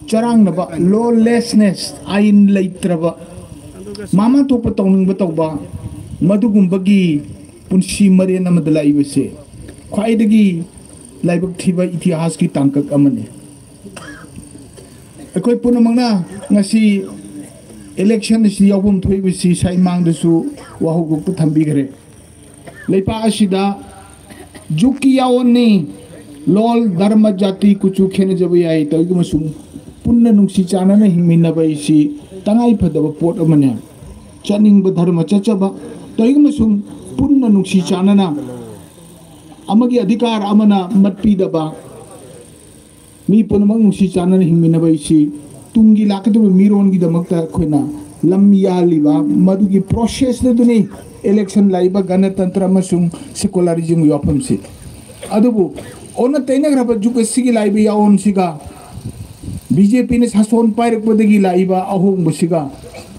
ꯆꯔꯥꯡꯅꯕ, lawlessness, ꯑꯥꯏꯟ ꯂꯩꯇ꯭ꯔꯕ, ꯃꯥꯃꯥ ꯊꯣꯛꯄ ꯇꯧꯅꯤꯡꯕ ꯇꯧꯕ, ꯃꯗꯨꯒꯨꯝꯕꯒꯤ ꯄꯨꯟꯁꯤ ꯃꯔꯦꯟ ꯑꯃꯗ ꯂꯥꯛꯏꯕꯁꯦ ꯈ꯭ꯋꯥꯏꯗꯒꯤ ꯂꯥꯏꯕꯛ ꯊꯤꯕ ꯏꯇꯤꯍꯥꯁꯀꯤ ꯇꯥꯡꯀꯛ ꯑꯃꯅꯤ꯫ ꯑꯩꯈꯣꯏ ꯄꯨꯝꯅꯃꯛꯅ ꯉꯁꯤ election ꯑꯁꯤ ꯌꯥꯎꯐꯝ ꯊꯣꯛꯏꯕꯁꯤ ꯉꯁꯥꯏ ꯃꯥꯡꯗꯁꯨ ꯋꯥꯍꯧꯗꯣꯛꯇ ꯊꯝꯕꯤꯈ꯭ꯔꯦ꯫ ꯂꯩꯄꯥꯛ ꯑꯁꯤꯗ ꯖꯨꯛꯀꯤ ꯌꯥꯑꯣꯟꯅꯤ, ꯂꯣꯜ, ꯙꯔꯃ, ꯖꯥꯇꯤ, ꯀꯨꯆꯨ ꯈꯦꯠꯅꯖꯕ ꯌꯥꯏ, ꯇꯧꯏꯒꯨꯝꯕꯁꯨꯡ ꯄꯨꯟꯅ ꯅꯨꯡꯁꯤ ꯆꯥꯟꯅꯅ ꯍꯤꯡꯃꯤꯟꯅꯕ ꯑꯁꯤ ꯇꯉꯥꯏ ꯐꯗꯕ ꯄꯣꯠ ꯑꯃꯅꯤ꯫ ꯆꯠꯅꯤꯡꯕ ꯙꯔꯃ ꯆꯠꯆꯕ, ꯇꯧꯏꯒꯨꯝꯕꯁꯨꯡ ꯄꯨꯟꯅ ꯅꯨꯡꯁꯤ ꯆꯥꯟꯅꯅ ꯑꯃꯒꯤ ꯑꯙꯤꯀꯥꯔ ꯑꯃꯅ ꯃꯠꯄꯤꯗꯕ, ꯃꯤ ꯄꯨꯝꯅꯃꯛ ꯅꯨꯡꯁꯤ ꯆꯥꯟꯅꯅ ꯍꯤꯡꯃꯤꯟꯅꯕ ꯑꯁꯤ ꯇꯨꯡꯒꯤ ꯂꯥꯛꯀꯗꯧꯔꯤꯕ ꯃꯤꯔꯣꯟꯒꯤꯗꯃꯛꯇ ꯑꯩꯈꯣꯏꯅ ꯂꯝ ꯌꯥꯍꯜꯂꯤꯕ ꯃꯗꯨꯒꯤ process ꯑꯗꯨꯅꯤ election ꯂꯥꯛꯏꯕ ꯒꯅꯇꯟꯇ꯭ꯔ ꯑꯃꯁꯨꯡ secularismꯒꯤ ꯋꯥꯐꯝꯁꯤ꯫ ꯑꯗꯨꯕꯨ ꯑꯣꯟꯅ ꯇꯩꯅꯈ꯭ꯔꯕ ꯖꯨꯒ ꯑꯁꯤꯒꯤ ꯂꯥꯛꯏꯕ ꯌꯥꯑꯣꯟꯁꯤꯒ ꯕꯤ ꯖꯦ ꯄꯤꯅ ꯁꯥꯁꯣꯟ ꯄꯥꯏꯔꯛꯄꯗꯒꯤ ꯂꯥꯛꯏꯕ ꯑꯍꯣꯡꯕꯁꯤꯒ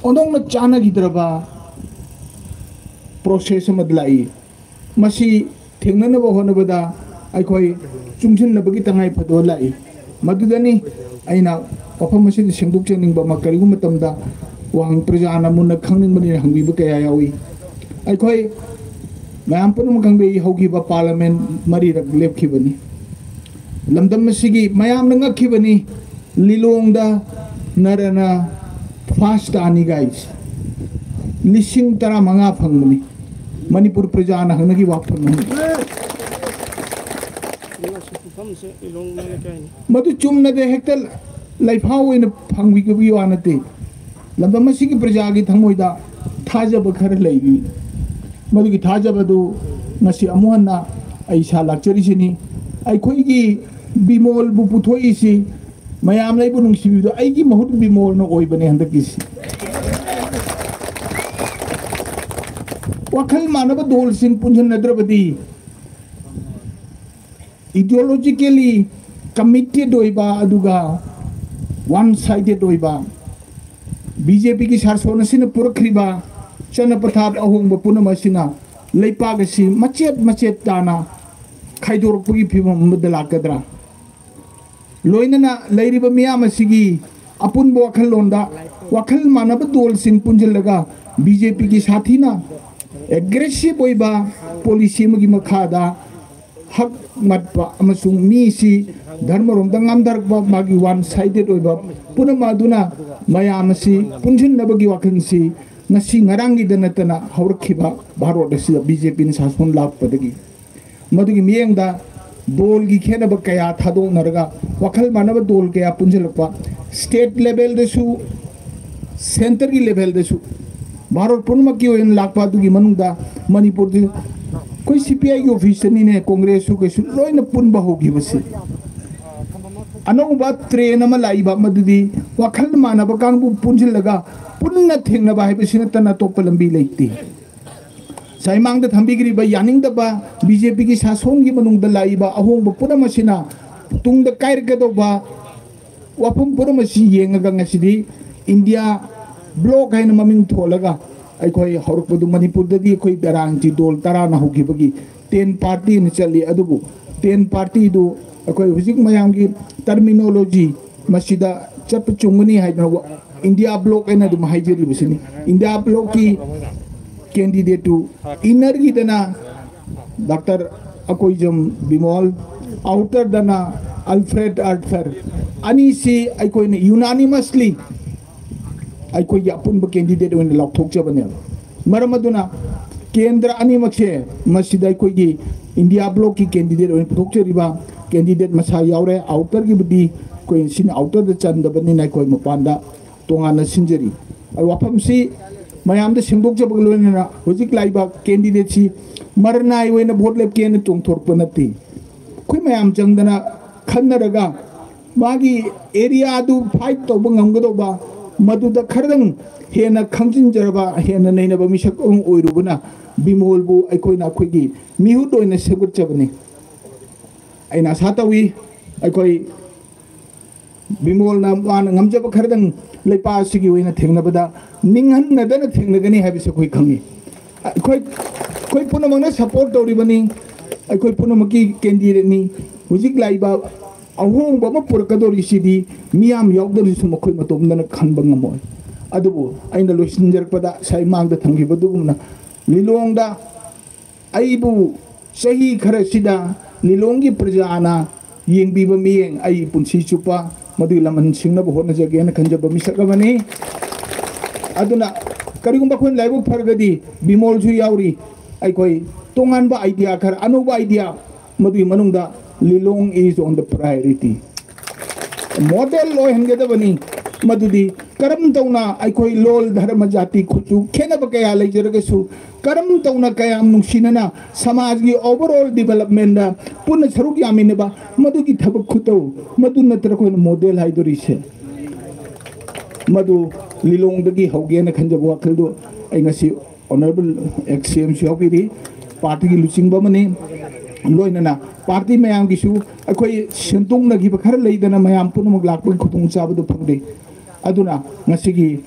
ꯑꯣꯟꯊꯣꯛꯅ ꯆꯥꯟꯅꯈꯤꯗ꯭ꯔꯕ ꯄ꯭ꯔꯣꯁꯦꯁ ꯑꯃꯗ ꯂꯥꯛꯏ꯫ ꯃꯁꯤ ꯊꯦꯡꯅꯅꯕ ꯍꯣꯠꯅꯕꯗ ꯑꯩꯈꯣꯏ ꯆꯨꯡꯁꯤꯟꯅꯕꯒꯤ ꯇꯉꯥꯏ ꯐꯗꯕ ꯂꯥꯛꯏ꯫ ꯃꯗꯨꯗꯅꯤ ꯑꯩꯅ ꯋꯥꯐꯝ ꯑꯁꯤꯗ ꯁꯦꯡꯗꯣꯛꯆꯅꯤꯡꯕ ꯑꯃ, ꯀꯔꯤꯒꯨꯝꯕ ꯃꯇꯝꯗ ꯋꯥꯍꯪ ꯄ꯭ꯔꯖꯥꯅ ꯃꯨꯟꯅ ꯈꯪꯅꯤꯡꯕꯅꯤꯅ ꯍꯪꯕꯤꯕ ꯀꯌꯥ ꯌꯥꯎꯏ꯫ ꯑꯩꯈꯣꯏ ꯃꯌꯥꯝ ꯄꯨꯝꯅꯃꯛ ꯈꯪꯕꯤ, ꯍꯧꯈꯤꯕ ꯄꯥꯔꯂꯃꯦꯟ ꯃꯔꯤꯔꯛ ꯂꯦꯞꯈꯤꯕꯅꯤ꯫ ꯂꯝꯗꯝ ꯑꯁꯤꯒꯤ ꯃꯌꯥꯝꯅ ꯉꯛꯈꯤꯕꯅꯤ꯫ ꯂꯤꯂꯣꯡꯗ ꯅꯔꯅ ꯐꯥꯔꯁ ꯇꯥꯅꯤ ꯒꯥꯏꯁ꯫ ꯂꯤꯁꯤꯡ ꯇꯔꯥꯃꯉꯥ ꯐꯪꯕꯅꯤ꯫ ꯃꯅꯤꯄꯨꯔ ꯄ꯭ꯔꯖꯥꯅ ꯍꯪꯅꯈꯤꯕ ꯋꯥꯐꯝ ꯑꯃꯅꯤ꯫ ꯃꯗꯨ ꯆꯨꯝꯅꯗ ꯍꯦꯛꯇ ꯂꯩꯐꯥꯎ ꯑꯣꯏꯅ ꯐꯪꯕꯤꯕꯒꯤ ꯋꯥ ꯅꯠꯇꯦ꯫ ꯂꯝꯗꯝ ꯑꯁꯤꯒꯤ ꯄ꯭ꯔꯖꯥꯒꯤ ꯊꯃꯣꯏꯗ ꯊꯥꯖꯕ ꯈꯔ ꯂꯩꯔꯤ꯫ ꯃꯗꯨꯒꯤ ꯊꯥꯖꯕꯗꯨ ꯉꯁꯤ ꯑꯃꯨꯛ ꯍꯟꯅ ꯑꯩ ꯏꯁꯥ ꯂꯥꯛꯆꯔꯤꯁꯤꯅꯤ꯫ ꯑꯩꯈꯣꯏꯒꯤ ꯕꯤꯃꯣꯜꯕꯨ ꯄꯨꯊꯣꯛꯏꯁꯤ ꯃꯌꯥꯝꯅ ꯑꯩꯕꯨ ꯅꯨꯡꯁꯤꯕꯤꯕꯗꯣ ꯑꯩꯒꯤ ꯃꯍꯨꯠ ꯕꯤꯃꯣꯜꯅ ꯑꯣꯏꯕꯅꯦ ꯍꯟꯗꯛꯀꯤꯁꯤ꯫ ꯋꯥꯈꯜ ꯃꯥꯟꯅꯕ ꯗꯣꯜꯁꯤꯡ ꯄꯨꯟꯁꯤꯟꯅꯗ꯭ꯔꯕꯗꯤ ideologically committed ꯑꯣꯏꯕ ꯑꯗꯨꯒ one sided ꯑꯣꯏꯕ ꯕꯤ ꯖꯦ ꯄꯤꯒꯤ ꯁꯥꯁꯣꯟ ꯑꯁꯤꯅ ꯄꯨꯔꯛꯈ꯭ꯔꯤꯕ ꯆꯠꯅ ꯄꯊꯥꯞ ꯑꯍꯣꯡꯕ ꯄꯨꯝꯅꯃꯛ ꯑꯁꯤꯅ ꯂꯩꯄꯥꯛ ꯑꯁꯤ ꯃꯆꯦꯠ ꯃꯆꯦꯠ ꯇꯥꯅ ꯈꯥꯏꯗꯣꯔꯛꯄꯒꯤ ꯐꯤꯕꯝ ꯑꯃꯗ ꯂꯥꯛꯀꯗ꯭ꯔꯥ? ꯂꯣꯏꯅꯅ ꯂꯩꯔꯤꯕ ꯃꯤꯌꯥꯝ ꯑꯁꯤꯒꯤ ꯑꯄꯨꯟꯕ ꯋꯥꯈꯜꯂꯣꯟꯗ ꯋꯥꯈꯜ ꯃꯥꯟꯅꯕ ꯗꯣꯜꯁꯤꯡ ꯄꯨꯟꯁꯤꯜꯂꯒ ꯕꯤ ꯖꯦ ꯄꯤꯒꯤ ꯁꯥꯊꯤꯅ ꯑꯦꯒ꯭ꯔꯦꯁꯤꯞ ꯑꯣꯏꯕ ꯄꯣꯂꯤꯁꯤ ꯑꯃꯒꯤ ꯃꯈꯥꯗ ꯍꯛ ꯃꯠꯄ ꯑꯃꯁꯨꯡ ꯃꯤꯁꯤ ꯙꯔꯃꯔꯣꯝꯗ ꯉꯥꯝꯊꯔꯛꯄ, ꯃꯥꯒꯤ ꯋꯥꯟ ꯁꯥꯏꯗꯦꯠ ꯑꯣꯏꯕ ꯄꯨꯝꯅꯃꯛ ꯑꯗꯨꯅ ꯃꯌꯥꯝ ꯑꯁꯤ ꯄꯨꯟꯁꯤꯟꯅꯕꯒꯤ ꯋꯥꯈꯜꯁꯤ ꯉꯁꯤ ꯉꯔꯥꯡꯒꯤꯗ ꯅꯠꯇꯅ ꯍꯧꯔꯛꯈꯤꯕ ꯚꯥꯔꯣꯠ ꯑꯁꯤꯗ ꯕꯤ ꯖꯦ ꯄꯤꯅ ꯁꯥꯁꯣꯟ ꯂꯥꯛꯄꯗꯒꯤ꯫ ꯃꯗꯨꯒꯤ ꯃꯤꯠꯌꯦꯡꯗ ꯗꯣꯜꯒꯤ ꯈꯦꯠꯅꯕ ꯀꯌꯥ ꯊꯥꯗꯣꯛꯅꯔꯒ ꯋꯥꯈꯜ ꯃꯥꯟꯅꯕ ꯗꯣꯜ ꯀꯌꯥ ꯄꯨꯟꯁꯤꯜꯂꯛꯄ, ꯁ꯭ꯇꯦꯠ ꯂꯦꯚꯦꯜꯗꯁꯨ, ꯁꯦꯟꯇꯔꯒꯤ ꯂꯦꯚꯦꯜꯗꯁꯨ, ꯚꯥꯔꯠ ꯄꯨꯝꯅꯃꯛꯀꯤ ꯑꯣꯏꯅ ꯂꯥꯛꯄ ꯑꯗꯨꯒꯤ ꯃꯅꯨꯡꯗ ꯃꯅꯤꯄꯨꯔꯗꯤ ꯑꯩꯈꯣꯏ ꯁꯤ ꯄꯤ ꯑꯥꯏꯒꯤ ꯑꯣꯐꯤꯁꯇꯅꯤꯅꯦ ꯀꯣꯡꯒ꯭ꯔꯦꯁꯁꯨ ꯀꯩꯁꯨ ꯂꯣꯏꯅ ꯄꯨꯟꯕ ꯍꯧꯈꯤꯕꯁꯤ꯫ ꯑꯅꯧꯕ ꯇ꯭ꯔꯦꯟ ꯑꯃ ꯂꯥꯛꯏꯕ, ꯃꯗꯨꯗꯤ ꯋꯥꯈꯜ ꯃꯥꯟꯅꯕ ꯀꯥꯡꯕꯨ ꯄꯨꯟꯁꯤꯜꯂꯒ ꯄꯨꯟꯅ ꯊꯦꯡꯅꯕ ꯍꯥꯏꯕꯁꯤ ꯅꯠꯇꯅ ꯑꯇꯣꯞꯄ ꯂꯝꯕꯤ ꯂꯩꯇꯦ꯫ ꯁꯥꯏꯃꯥꯡꯗ ꯊꯝꯕꯤꯈ꯭ꯔꯤꯕ ꯌꯥꯅꯤꯡꯗꯕ ꯕꯤ ꯖꯦ ꯄꯤꯒꯤ ꯁꯥꯁꯣꯟꯒꯤ ꯃꯅꯨꯡꯗ ꯂꯥꯛꯏꯕ ꯑꯍꯣꯡꯕ ꯄꯨꯝꯅꯃꯛ ꯑꯁꯤꯅ ꯇꯨꯡꯗ ꯀꯥꯏꯔꯛꯀꯗꯧꯕ ꯋꯥꯐꯝ ꯄꯨꯝꯅꯃꯛ ꯑꯁꯤ ꯌꯦꯡꯉꯒ ꯉꯁꯤꯗꯤ ꯏꯟꯗꯤꯌꯥ ꯕ꯭ꯂꯣꯛ ꯍꯥꯏꯅ ꯃꯃꯤꯡ ꯊꯣꯜꯂꯒ ꯑꯩꯈꯣꯏ ꯍꯧꯔꯛꯄꯗꯨ ꯃꯅꯤꯄꯨꯔꯗꯗꯤ ꯑꯩꯈꯣꯏ ꯕꯦꯔꯥꯡꯆꯤ ꯗꯣꯜ ꯇꯔꯥꯅ ꯍꯧꯈꯤꯕꯒꯤ ꯇꯦꯟ ꯄꯥꯔꯇꯤꯅ ꯆꯠꯂꯤ꯫ ꯑꯗꯨꯕꯨ ꯇꯦꯟ ꯄꯥꯔꯇꯤꯗꯨ ꯑꯩꯈꯣꯏ ꯍꯧꯖꯤꯛ ꯃꯌꯥꯝꯒꯤ ꯇꯔꯃꯤꯅꯣꯂꯣꯖꯤ ꯃꯁꯤꯗ ꯆꯠꯄ ꯆꯨꯝꯒꯅꯤ ꯍꯥꯏꯗꯅ ꯏꯟꯗꯤꯌꯥ ꯕ꯭ꯂꯣꯛ ꯍꯥꯏꯅ ꯑꯗꯨꯝ ꯍꯥꯏꯖꯔꯤꯕꯁꯤꯅꯤ꯫ India ꯕ꯭ꯂꯣꯛꯀꯤ ꯀꯦꯟꯗꯤꯗꯦꯠꯇꯨ ꯏꯟꯅꯔꯒꯤꯗꯅ doctor Akoijam Bimol, ꯑꯥꯎꯇꯔꯗꯅ Alfred Arthur, ꯑꯅꯤꯁꯤ ꯑꯩꯈꯣꯏꯅ ꯌꯨꯅꯥꯅꯤꯃꯁꯂꯤ ꯑꯩꯈꯣꯏꯒꯤ ꯑꯄꯨꯟꯕ ꯀꯦꯟꯗꯤꯗꯦꯠ ꯑꯣꯏꯅ ꯂꯥꯎꯊꯣꯛꯆꯕꯅꯦꯕ꯫ ꯃꯔꯝ ꯑꯗꯨꯅ ꯀꯦꯟꯗ꯭ꯔ ꯑꯅꯤꯃꯛꯁꯦ ꯃꯁꯤꯗ ꯑꯩꯈꯣꯏꯒꯤ ꯏꯟꯗꯤꯌꯥ ꯕ꯭ꯂꯣꯛꯀꯤ ꯀꯦꯟꯗꯤꯗꯦꯠ ꯑꯣꯏꯅ ꯄꯨꯊꯣꯛꯆꯔꯤꯕ ꯀꯦꯟꯗꯤꯗꯦꯠ ꯃꯁꯥ ꯌꯥꯎꯔꯦ꯫ ꯑꯥꯎꯇꯔꯒꯤꯕꯨꯗꯤ ꯑꯩꯈꯣꯏ ꯁꯤꯅ ꯑꯥꯎꯇꯔꯗ ꯆꯟꯗꯕꯅꯤꯅ ꯑꯩꯈꯣꯏ ꯃꯄꯥꯟꯗ ꯇꯣꯉꯥꯟꯅ ꯁꯤꯟꯖꯔꯤ꯫ ꯑꯗꯨ ꯋꯥꯐꯝꯁꯤ ꯃꯌꯥꯝꯗ ꯁꯦꯡꯗꯣꯛꯆꯕꯒ ꯂꯣꯏꯅꯅ ꯍꯧꯖꯤꯛ ꯂꯥꯛꯏꯕ ꯀꯦꯟꯗꯤꯗꯦꯠꯁꯤ ꯃꯔꯅꯥꯏ ꯑꯣꯏꯅ ꯚꯣꯠ ꯂꯦꯞꯀꯦꯅ ꯆꯣꯡꯊꯣꯔꯛꯄ ꯅꯠꯇꯦ꯫ ꯑꯩꯈꯣꯏ ꯃꯌꯥꯝ ꯆꯪꯗꯅ ꯈꯟꯅꯔꯒ ꯃꯥꯒꯤ ꯑꯦꯔꯤꯌꯥꯗꯨ ꯐꯥꯏꯠ ꯇꯧꯕ ꯉꯝꯒꯗꯧꯕ, ꯃꯗꯨꯗ ꯈꯔꯗꯪ ꯍꯦꯟꯅ ꯈꯪꯖꯤꯟꯖꯔꯕ, ꯍꯦꯟꯅ ꯅꯩꯅꯕ ꯃꯤꯁꯛ ꯑꯃ ꯑꯣꯏꯔꯨꯕꯅ ꯕꯤꯃꯣꯜꯕꯨ ꯑꯩꯈꯣꯏꯅ ꯑꯩꯈꯣꯏꯒꯤ ꯃꯤꯍꯨꯠ ꯑꯣꯏꯅ ꯁꯦꯝꯒꯠꯆꯕꯅꯤ꯫ ꯑꯩꯅ ꯑꯁꯥ ꯇꯧꯏ, ꯑꯩꯈꯣꯏ ꯕꯤꯃꯣꯜꯅ ꯃꯥꯅ ꯉꯝꯖꯕ ꯈꯔꯗꯪ ꯂꯩꯄꯥꯛ ꯑꯁꯤꯒꯤ ꯑꯣꯏꯅ ꯊꯦꯡꯅꯕꯗ ꯅꯤꯡꯍꯟꯅꯗꯅ ꯊꯦꯡꯅꯒꯅꯤ ꯍꯥꯏꯕꯁꯤ ꯑꯩꯈꯣꯏ ꯈꯪꯏ꯫ ꯑꯩꯈꯣꯏ, ꯑꯩꯈꯣꯏ ꯄꯨꯝꯅꯃꯛꯅ ꯁꯄꯣꯔꯠ ꯇꯧꯔꯤꯕꯅꯤ꯫ ꯑꯩꯈꯣꯏ ꯄꯨꯝꯅꯃꯛꯀꯤ ꯀꯦꯟꯗꯤꯗꯦꯠꯅꯤ꯫ ꯍꯧꯖꯤꯛ ꯂꯥꯛꯏꯕ ꯑꯍꯣꯡꯕ ꯑꯃ ꯄꯨꯔꯛꯀꯗꯧꯔꯤꯁꯤꯗꯤ ꯃꯤꯌꯥꯝ ꯌꯥꯎꯗꯅꯁꯨ ꯃꯈꯣꯏ ꯃꯇꯣꯝꯗꯅ ꯈꯟꯕ ꯉꯝꯃꯣꯏ꯫ ꯑꯗꯨꯕꯨ ꯑꯩꯅ ꯂꯣꯏꯁꯤꯟꯖꯔꯛꯄꯗ ꯉꯁꯥꯏ ꯃꯥꯡꯗ ꯊꯝꯈꯤꯕ ꯑꯗꯨꯒꯨꯝꯅ ꯂꯤꯂꯣꯡꯗ ꯑꯩꯕꯨ ꯆꯍꯤ ꯈꯔꯁꯤꯗ ꯂꯤꯂꯣꯡꯒꯤ ꯄ꯭ꯔꯖꯥꯅ ꯌꯦꯡꯕꯤꯕ ꯃꯤꯠꯌꯦꯡ ꯑꯩ ꯄꯨꯟꯁꯤ ꯆꯨꯞꯄ ꯃꯗꯨꯒꯤ ꯂꯃꯟ ꯁꯤꯡꯅꯕ ꯍꯣꯠꯅꯖꯒꯦꯅ ꯈꯟꯖꯕ ꯃꯤꯁꯛ ꯑꯃꯅꯤ꯫ ꯑꯗꯨꯅ ꯀꯔꯤꯒꯨꯝꯕ ꯑꯩꯈꯣꯏꯅ ꯂꯥꯏꯕꯛ ꯐꯔꯒꯗꯤ ꯕꯤꯃꯣꯜꯁꯨ ꯌꯥꯎꯔꯤ꯫ ꯑꯩꯈꯣꯏ ꯇꯣꯉꯥꯟꯕ ꯑꯥꯏꯗꯤꯌꯥ ꯈꯔ, ꯑꯅꯧꯕ ꯑꯥꯏꯗꯤꯌꯥ, ꯃꯗꯨꯒꯤ ꯃꯅꯨꯡꯗ Lilong is on the priority꯫ Model ꯑꯣꯏꯍꯟꯒꯗꯕꯅꯤ꯫ ꯃꯗꯨꯗꯤ ꯀꯔꯝ ꯇꯧꯅ ꯑꯩꯈꯣꯏ ꯂꯣꯜ, ꯙꯔꯃ, ꯖꯥꯇꯤ, ꯀꯨꯆꯨ ꯈꯦꯠꯅꯕ ꯀꯌꯥ ꯂꯩꯖꯔꯒꯁꯨ ꯀꯔꯝ ꯇꯧꯅ ꯀꯌꯥꯝ ꯅꯨꯡꯁꯤꯅꯅ ꯁꯃꯥꯖꯒꯤ overall developmentꯗ ꯄꯨꯟꯅ ꯁꯔꯨꯛ ꯌꯥꯃꯤꯟꯅꯕ, ꯃꯗꯨꯒꯤ ꯊꯕꯛ ꯈꯨꯇꯧ, ꯃꯗꯨ ꯅꯠꯇ꯭ꯔ ꯑꯩꯈꯣꯏꯅ ꯃꯣꯗꯦꯜ ꯍꯥꯏꯗꯣꯔꯤꯁꯦ꯫ ꯃꯗꯨ ꯂꯤꯂꯣꯡꯗꯒꯤ ꯍꯧꯒꯦꯅ ꯈꯟꯖꯕ ꯋꯥꯈꯜꯗꯨ ꯑꯩ ꯉꯁꯤ ꯑꯣꯅꯔꯦꯕꯜ ꯑꯦꯛꯁ ꯁꯤ ꯑꯦꯝꯁꯨ ꯌꯥꯎꯕꯤꯔꯤ, ꯄꯥꯔꯇꯤꯒꯤ ꯂꯨꯆꯤꯡꯕ ꯑꯃꯅꯤ꯫ ꯂꯣꯏꯅꯅ ꯄꯥꯔꯇꯤ ꯃꯌꯥꯝꯒꯤꯁꯨ ꯑꯩꯈꯣꯏ ꯁꯦꯝꯗꯣꯛꯅꯈꯤꯕ ꯈꯔ ꯂꯩꯗꯅ ꯃꯌꯥꯝ ꯄꯨꯝꯅꯃꯛ ꯂꯥꯛꯄꯒꯤ ꯈꯨꯗꯣꯡꯆꯥꯕꯗꯨ ꯐꯪꯗꯦ꯫ ꯑꯗꯨꯅ ꯉꯁꯤꯒꯤ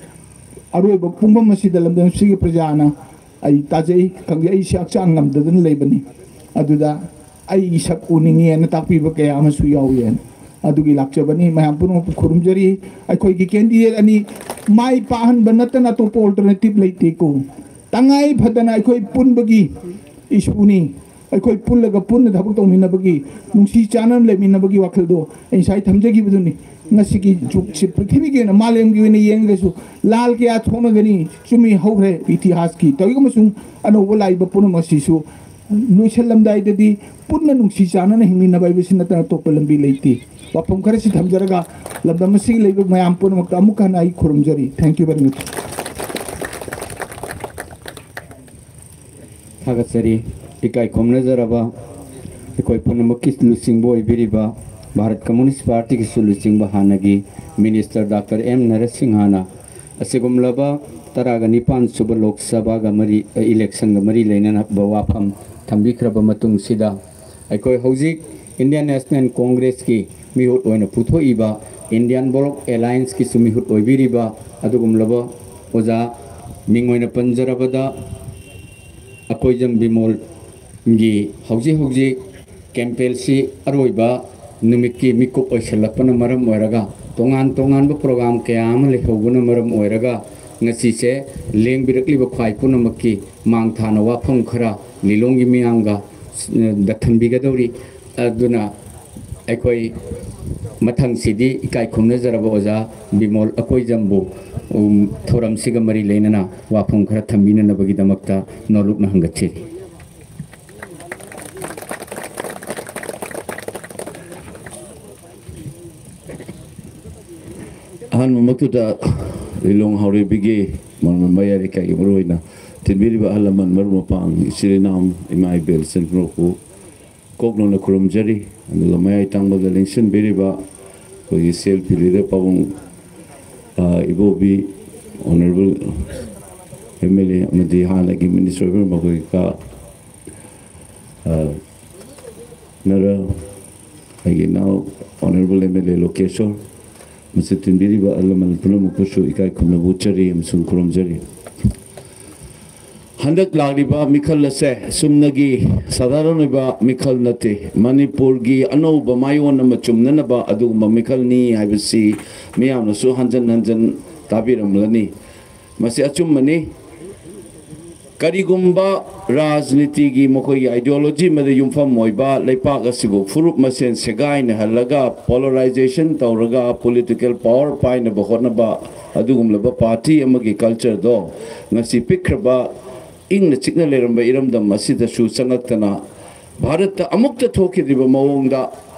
ꯑꯔꯣꯏꯕ ꯄꯨꯡꯐꯝ ꯑꯁꯤꯗ ꯂꯝꯗꯝ ꯑꯁꯤꯒꯤ ꯄ꯭ꯔꯖꯥꯅ ꯑꯩ ꯇꯥꯖꯩ, ꯈꯪꯖꯩ, ꯑꯩꯁꯦ ꯍꯛꯆꯥꯡ ꯉꯝꯗꯗꯅ ꯂꯩꯕꯅꯤ꯫ ꯑꯗꯨꯗ ꯑꯩꯒꯤ ꯁꯛ ꯎꯅꯤꯡꯉꯦꯅ ꯇꯥꯛꯄꯤꯕ ꯀꯌꯥ ꯑꯃꯁꯨ ꯌꯥꯎꯏ꯫ ꯑꯗꯨꯒꯤ ꯂꯥꯛꯆꯕꯅꯤ꯫ ꯃꯌꯥꯝ ꯄꯨꯝꯅꯃꯛꯄꯨ ꯈꯨꯔꯨꯝꯖꯔꯤ꯫ ꯑꯩꯈꯣꯏꯒꯤ ꯀꯦꯟꯗꯤꯗꯦꯠ ꯑꯅꯤ ꯃꯥꯏ ꯄꯥꯛꯍꯟꯕ ꯅꯠꯇꯅ ꯑꯇꯣꯞꯄ ꯑꯣꯜꯇꯔꯅꯦꯇꯤꯚ ꯂꯩꯇꯦꯀꯣ꯫ ꯇꯉꯥꯏ ꯐꯗꯅ ꯑꯩꯈꯣꯏ ꯄꯨꯟꯕꯒꯤ ꯏꯁꯨꯅꯤ꯫ ꯑꯩꯈꯣꯏ ꯄꯨꯜꯂꯒ ꯄꯨꯟꯅ ꯊꯕꯛ ꯇꯧꯃꯤꯟꯅꯕꯒꯤ, ꯅꯨꯡꯁꯤ ꯆꯥꯟꯅꯅ ꯂꯩꯃꯤꯟꯅꯕꯒꯤ ꯋꯥꯈꯜꯗꯣ ꯑꯩ ꯉꯁꯥꯏ ꯊꯝꯖꯈꯤꯕꯗꯨꯅꯤ꯫ ꯉꯁꯤꯒꯤ ꯖꯨꯛꯁꯤ ꯄ꯭ꯔꯤꯊꯤꯕꯤꯒꯤ ꯑꯣꯏꯅ, ꯃꯥꯂꯦꯝꯒꯤ ꯑꯣꯏꯅ ꯌꯦꯡꯂꯒꯁꯨ ꯂꯥꯜ ꯀꯌꯥ ꯊꯣꯛꯅꯒꯅꯤ, ꯆꯨꯝꯃꯤ, ꯍꯧꯈ꯭ꯔꯦ ꯏꯇꯤꯍꯥꯁꯀꯤ꯫ ꯇꯧꯏꯒꯨꯝꯕꯁꯨꯡ ꯑꯅꯧꯕ ꯂꯥꯛꯏꯕ ꯄꯨꯝꯅꯃꯛ ꯑꯁꯤꯁꯨ ꯂꯣꯏꯁꯤꯜꯂꯝꯗꯥꯏꯗꯗꯤ ꯄꯨꯟꯅ ꯅꯨꯡꯁꯤ ꯆꯥꯟꯅꯅ ꯍꯤꯡꯃꯤꯟꯅꯕ ꯍꯥꯏꯕꯁꯤ ꯅꯠꯇꯅ ꯑꯇꯣꯞꯄ ꯂꯝꯕꯤ ꯂꯩꯇꯦ꯫ ꯋꯥꯐꯝ ꯈꯔꯁꯤ ꯊꯝꯖꯔꯒ ꯂꯝꯗꯝ ꯑꯁꯤꯒꯤ ꯂꯩꯕ ꯃꯌꯥꯝ ꯄꯨꯝꯅꯃꯛꯇ ꯑꯃꯨꯛ ꯍꯟꯅ ꯑꯩ ꯈꯨꯔꯨꯝꯖꯔꯤ꯫ Thank you very much꯫ ꯊꯥꯒꯠꯆꯔꯤ꯫ ꯏꯀꯥꯏ ꯈꯨꯝꯅꯖꯔꯕ ꯑꯩꯈꯣꯏ ꯄꯨꯝꯅꯃꯛꯀꯤ ꯂꯨꯆꯤꯡꯕ ꯑꯣꯏꯕꯤꯔꯤꯕ ꯚꯥꯔꯠ ꯀꯝꯃꯨꯅꯤꯁ ꯄꯥꯔꯇꯤꯒꯤꯁꯨ ꯂꯨꯆꯤꯡꯕ ꯍꯥꯟꯅꯒꯤ ꯃꯤꯅꯤꯁꯇꯔ ꯗꯥꯛꯇꯔ ꯑꯦꯝ ꯅꯔꯁꯤꯡꯍꯅ ꯑꯁꯤꯒꯨꯝꯂꯕ ꯇꯔꯥꯒ ꯅꯤꯄꯥꯟ ꯁꯨꯕ ꯂꯣꯛ ꯁꯚꯥꯒ ꯃꯔꯤ, ꯏꯂꯦꯛꯁꯟꯒ ꯃꯔꯤ ꯂꯩꯅꯅꯕ ꯋꯥꯐꯝ ꯊꯝꯕꯤꯈ꯭ꯔꯕ ꯃꯇꯨꯡꯁꯤꯗ, ꯑꯩꯈꯣꯏ ꯍꯧꯖꯤꯛ ꯏꯟꯗꯤꯌꯟ ꯅꯦꯁꯅꯦꯜ ꯀꯣꯡꯒ꯭ꯔꯦꯁꯀꯤ ꯃꯤꯍꯨꯠ ꯑꯣꯏꯅ ꯄꯨꯊꯣꯛꯏꯕ, ꯏꯟꯗꯤꯌꯟ ꯕ꯭ꯂꯣꯛ ꯑꯦꯂꯥꯏꯟꯁꯀꯤꯁꯨ ꯃꯤꯍꯨꯠ ꯑꯣꯏꯕꯤꯔꯤꯕ ꯑꯗꯨꯒꯨꯝꯂꯕ ꯑꯣꯖꯥ, ꯃꯤꯡ ꯑꯣꯏꯅ ꯄꯟꯖꯔꯕꯗ, ꯑꯀꯣꯏꯖꯝ ꯕꯤꯃꯣꯜꯒꯤ ꯍꯧꯖꯤꯛ ꯍꯧꯖꯤꯛ ꯀꯦꯝꯄꯦꯟꯁꯤ ꯑꯔꯣꯏꯕ ꯅꯨꯃꯤꯠꯀꯤ ꯃꯤꯀꯨꯞ ꯑꯣꯏꯁꯤꯜꯂꯛꯄꯅ ꯃꯔꯝ ꯑꯣꯏꯔꯒ, ꯇꯣꯉꯥꯟ ꯇꯣꯉꯥꯟꯕ ꯄ꯭ꯔꯣꯒ꯭ꯔꯥꯝ ꯀꯌꯥ ꯑꯃ ꯂꯩꯍꯧꯕꯅ ꯃꯔꯝ ꯑꯣꯏꯔꯒ, ꯉꯁꯤꯁꯦ ꯂꯦꯡꯕꯤꯔꯛꯂꯤꯕ ꯈ꯭ꯋꯥꯏ ꯄꯨꯝꯅꯃꯛꯀꯤ ꯃꯥꯡ ꯊꯥꯅ ꯋꯥꯐꯝ ꯈꯔ ꯂꯤꯂꯣꯡꯒꯤ ꯃꯤꯌꯥꯝꯒ, ꯑ, ꯗ ꯊꯝꯕꯤꯒꯗꯧꯔꯤ꯫ ꯑꯗꯨꯅ ꯑꯩꯈꯣꯏ ꯃꯊꯪꯁꯤꯗꯤ ꯏꯀꯥꯏ ꯈꯨꯝꯅꯖꯔꯕ ꯑꯣꯖꯥ ꯕꯤꯃꯣꯜ ꯑꯀꯣꯏꯖꯝꯕꯨ, ꯎꯝ, ꯊꯧꯔꯝꯁꯤꯒ ꯃꯔꯤ ꯂꯩꯅꯅ ꯋꯥꯐꯝ ꯈꯔ ꯊꯝꯕꯤꯅꯅꯕꯒꯤꯗꯃꯛꯇ ꯅꯣꯂꯨꯛꯅ ꯍꯪꯒꯠꯆꯔꯤ꯫ ꯑꯍꯥꯟꯕꯃꯛꯇꯗ ꯂꯤꯂꯣꯡ ꯍꯥꯎꯔꯩꯕꯤꯒꯤ ꯃꯔꯨꯞ ꯃꯌꯥꯏ ꯂꯩꯀꯥꯏꯒꯤ ꯃꯔꯨꯑꯣꯏꯅ ꯇꯤꯟꯕꯤꯔꯤꯕ ꯑꯍꯜ ꯂꯃꯟ, ꯃꯔꯨꯞ ꯃꯄꯥꯡ, ꯏꯆꯤꯜ ꯏꯅꯥꯎ, ꯏꯃꯥ ꯏꯕꯦꯜ, ꯏꯆꯟ ꯈꯨꯅꯣꯛꯄꯨ ꯀꯣꯛ ꯅꯧꯅ ꯈꯨꯔꯨꯝꯖꯔꯤ꯫ ꯑꯗꯨꯒ ꯃꯌꯥꯏ ꯊꯪꯕꯗ ꯂꯦꯡꯁꯤꯟꯕꯤꯔꯤꯕ ꯑꯩꯈꯣꯏꯒꯤ ꯁꯤ ꯑꯦꯜ ꯄꯤ ꯂꯤꯗꯔ ꯄꯥꯕꯨꯡ, ꯑ, ꯏꯕꯣꯕꯤ, ꯑꯣꯅꯔꯦꯕꯜ ꯑꯦꯝ ꯑꯦꯜ ꯑꯦ ꯑꯃꯗꯤ ꯍꯥꯟꯅꯒꯤ ꯃꯤꯅꯤꯁꯇꯔ ꯑꯣꯏꯕ ꯃꯈꯣꯏꯒ, ꯑ, ꯅꯔ, ꯑꯩꯒꯤ ꯏꯅꯥꯎ ꯑꯣꯅꯔꯦꯕꯜ ꯑꯦꯝ ꯑꯦꯜ ꯑꯦ ꯂꯣꯀꯦꯁꯣꯔ, ꯃꯁꯤ ꯇꯤꯟꯕꯤꯔꯤꯕ ꯑꯍꯜ ꯂꯃꯟ ꯄꯨꯝꯅꯃꯛꯄꯨꯁꯨ ꯏꯀꯥꯏ ꯈꯨꯝꯅꯕ ꯎꯠꯆꯔꯤ ꯑꯃꯁꯨꯡ ꯈꯨꯔꯨꯝꯖꯔꯤ꯫ ꯍꯟꯗꯛ ꯂꯥꯛꯂꯤꯕ ꯃꯤꯈꯜ ꯑꯁꯦ ꯆꯨꯝꯅꯒꯤ ꯁꯥꯙꯥꯔꯟ ꯑꯣꯏꯕ ꯃꯤꯈꯜ ꯅꯠꯇꯦ꯫ ꯃꯅꯤꯄꯨꯔꯒꯤ ꯑꯅꯧꯕ ꯃꯥꯏꯑꯣꯟ ꯑꯃ ꯆꯨꯝꯅꯅꯕ ꯑꯗꯨꯒꯨꯝꯕ ꯃꯤꯈꯜꯅꯤ ꯍꯥꯏꯕꯁꯤ ꯃꯤꯌꯥꯝꯅꯁꯨ ꯍꯟꯖꯟ ꯍꯟꯖꯟ ꯇꯥꯕꯤꯔꯝꯂꯅꯤ꯫ ꯃꯁꯤ ꯑꯆꯨꯝꯕꯅꯤ꯫ ꯀꯔꯤꯒꯨꯝꯕ ꯔꯥꯖꯅꯤꯇꯤꯒꯤ ꯃꯈꯣꯏꯒꯤ ideology ꯑꯃꯗ ꯌꯨꯝꯐꯝ ꯑꯣꯏꯕ ꯂꯩꯄꯥꯛ ꯑꯁꯤꯕꯨ ꯐꯨꯔꯨꯞ ꯃꯁꯦꯟ ꯁꯦꯒꯥꯏꯅꯍꯜꯂꯒ, polarization ꯇꯧꯔꯒ, political power ꯄꯥꯏꯅꯕ ꯍꯣꯠꯅꯕ ꯑꯗꯨꯒꯨꯝꯂꯕ party ꯑꯃꯒꯤ cultureꯗꯣ ꯉꯁꯤ ꯄꯤꯛꯈ꯭ꯔꯕ ꯏꯪꯅ ꯆꯤꯛꯅ ꯂꯩꯔꯝꯕ ꯏꯔꯝꯗꯝ ꯑꯁꯤꯗꯁꯨ ꯆꯪꯂꯛꯇꯅ ꯚꯥꯔꯠꯇ ꯑꯃꯨꯛꯇ ꯊꯣꯛꯈꯤꯗ꯭ꯔꯤꯕ ꯃꯑꯣꯡꯗ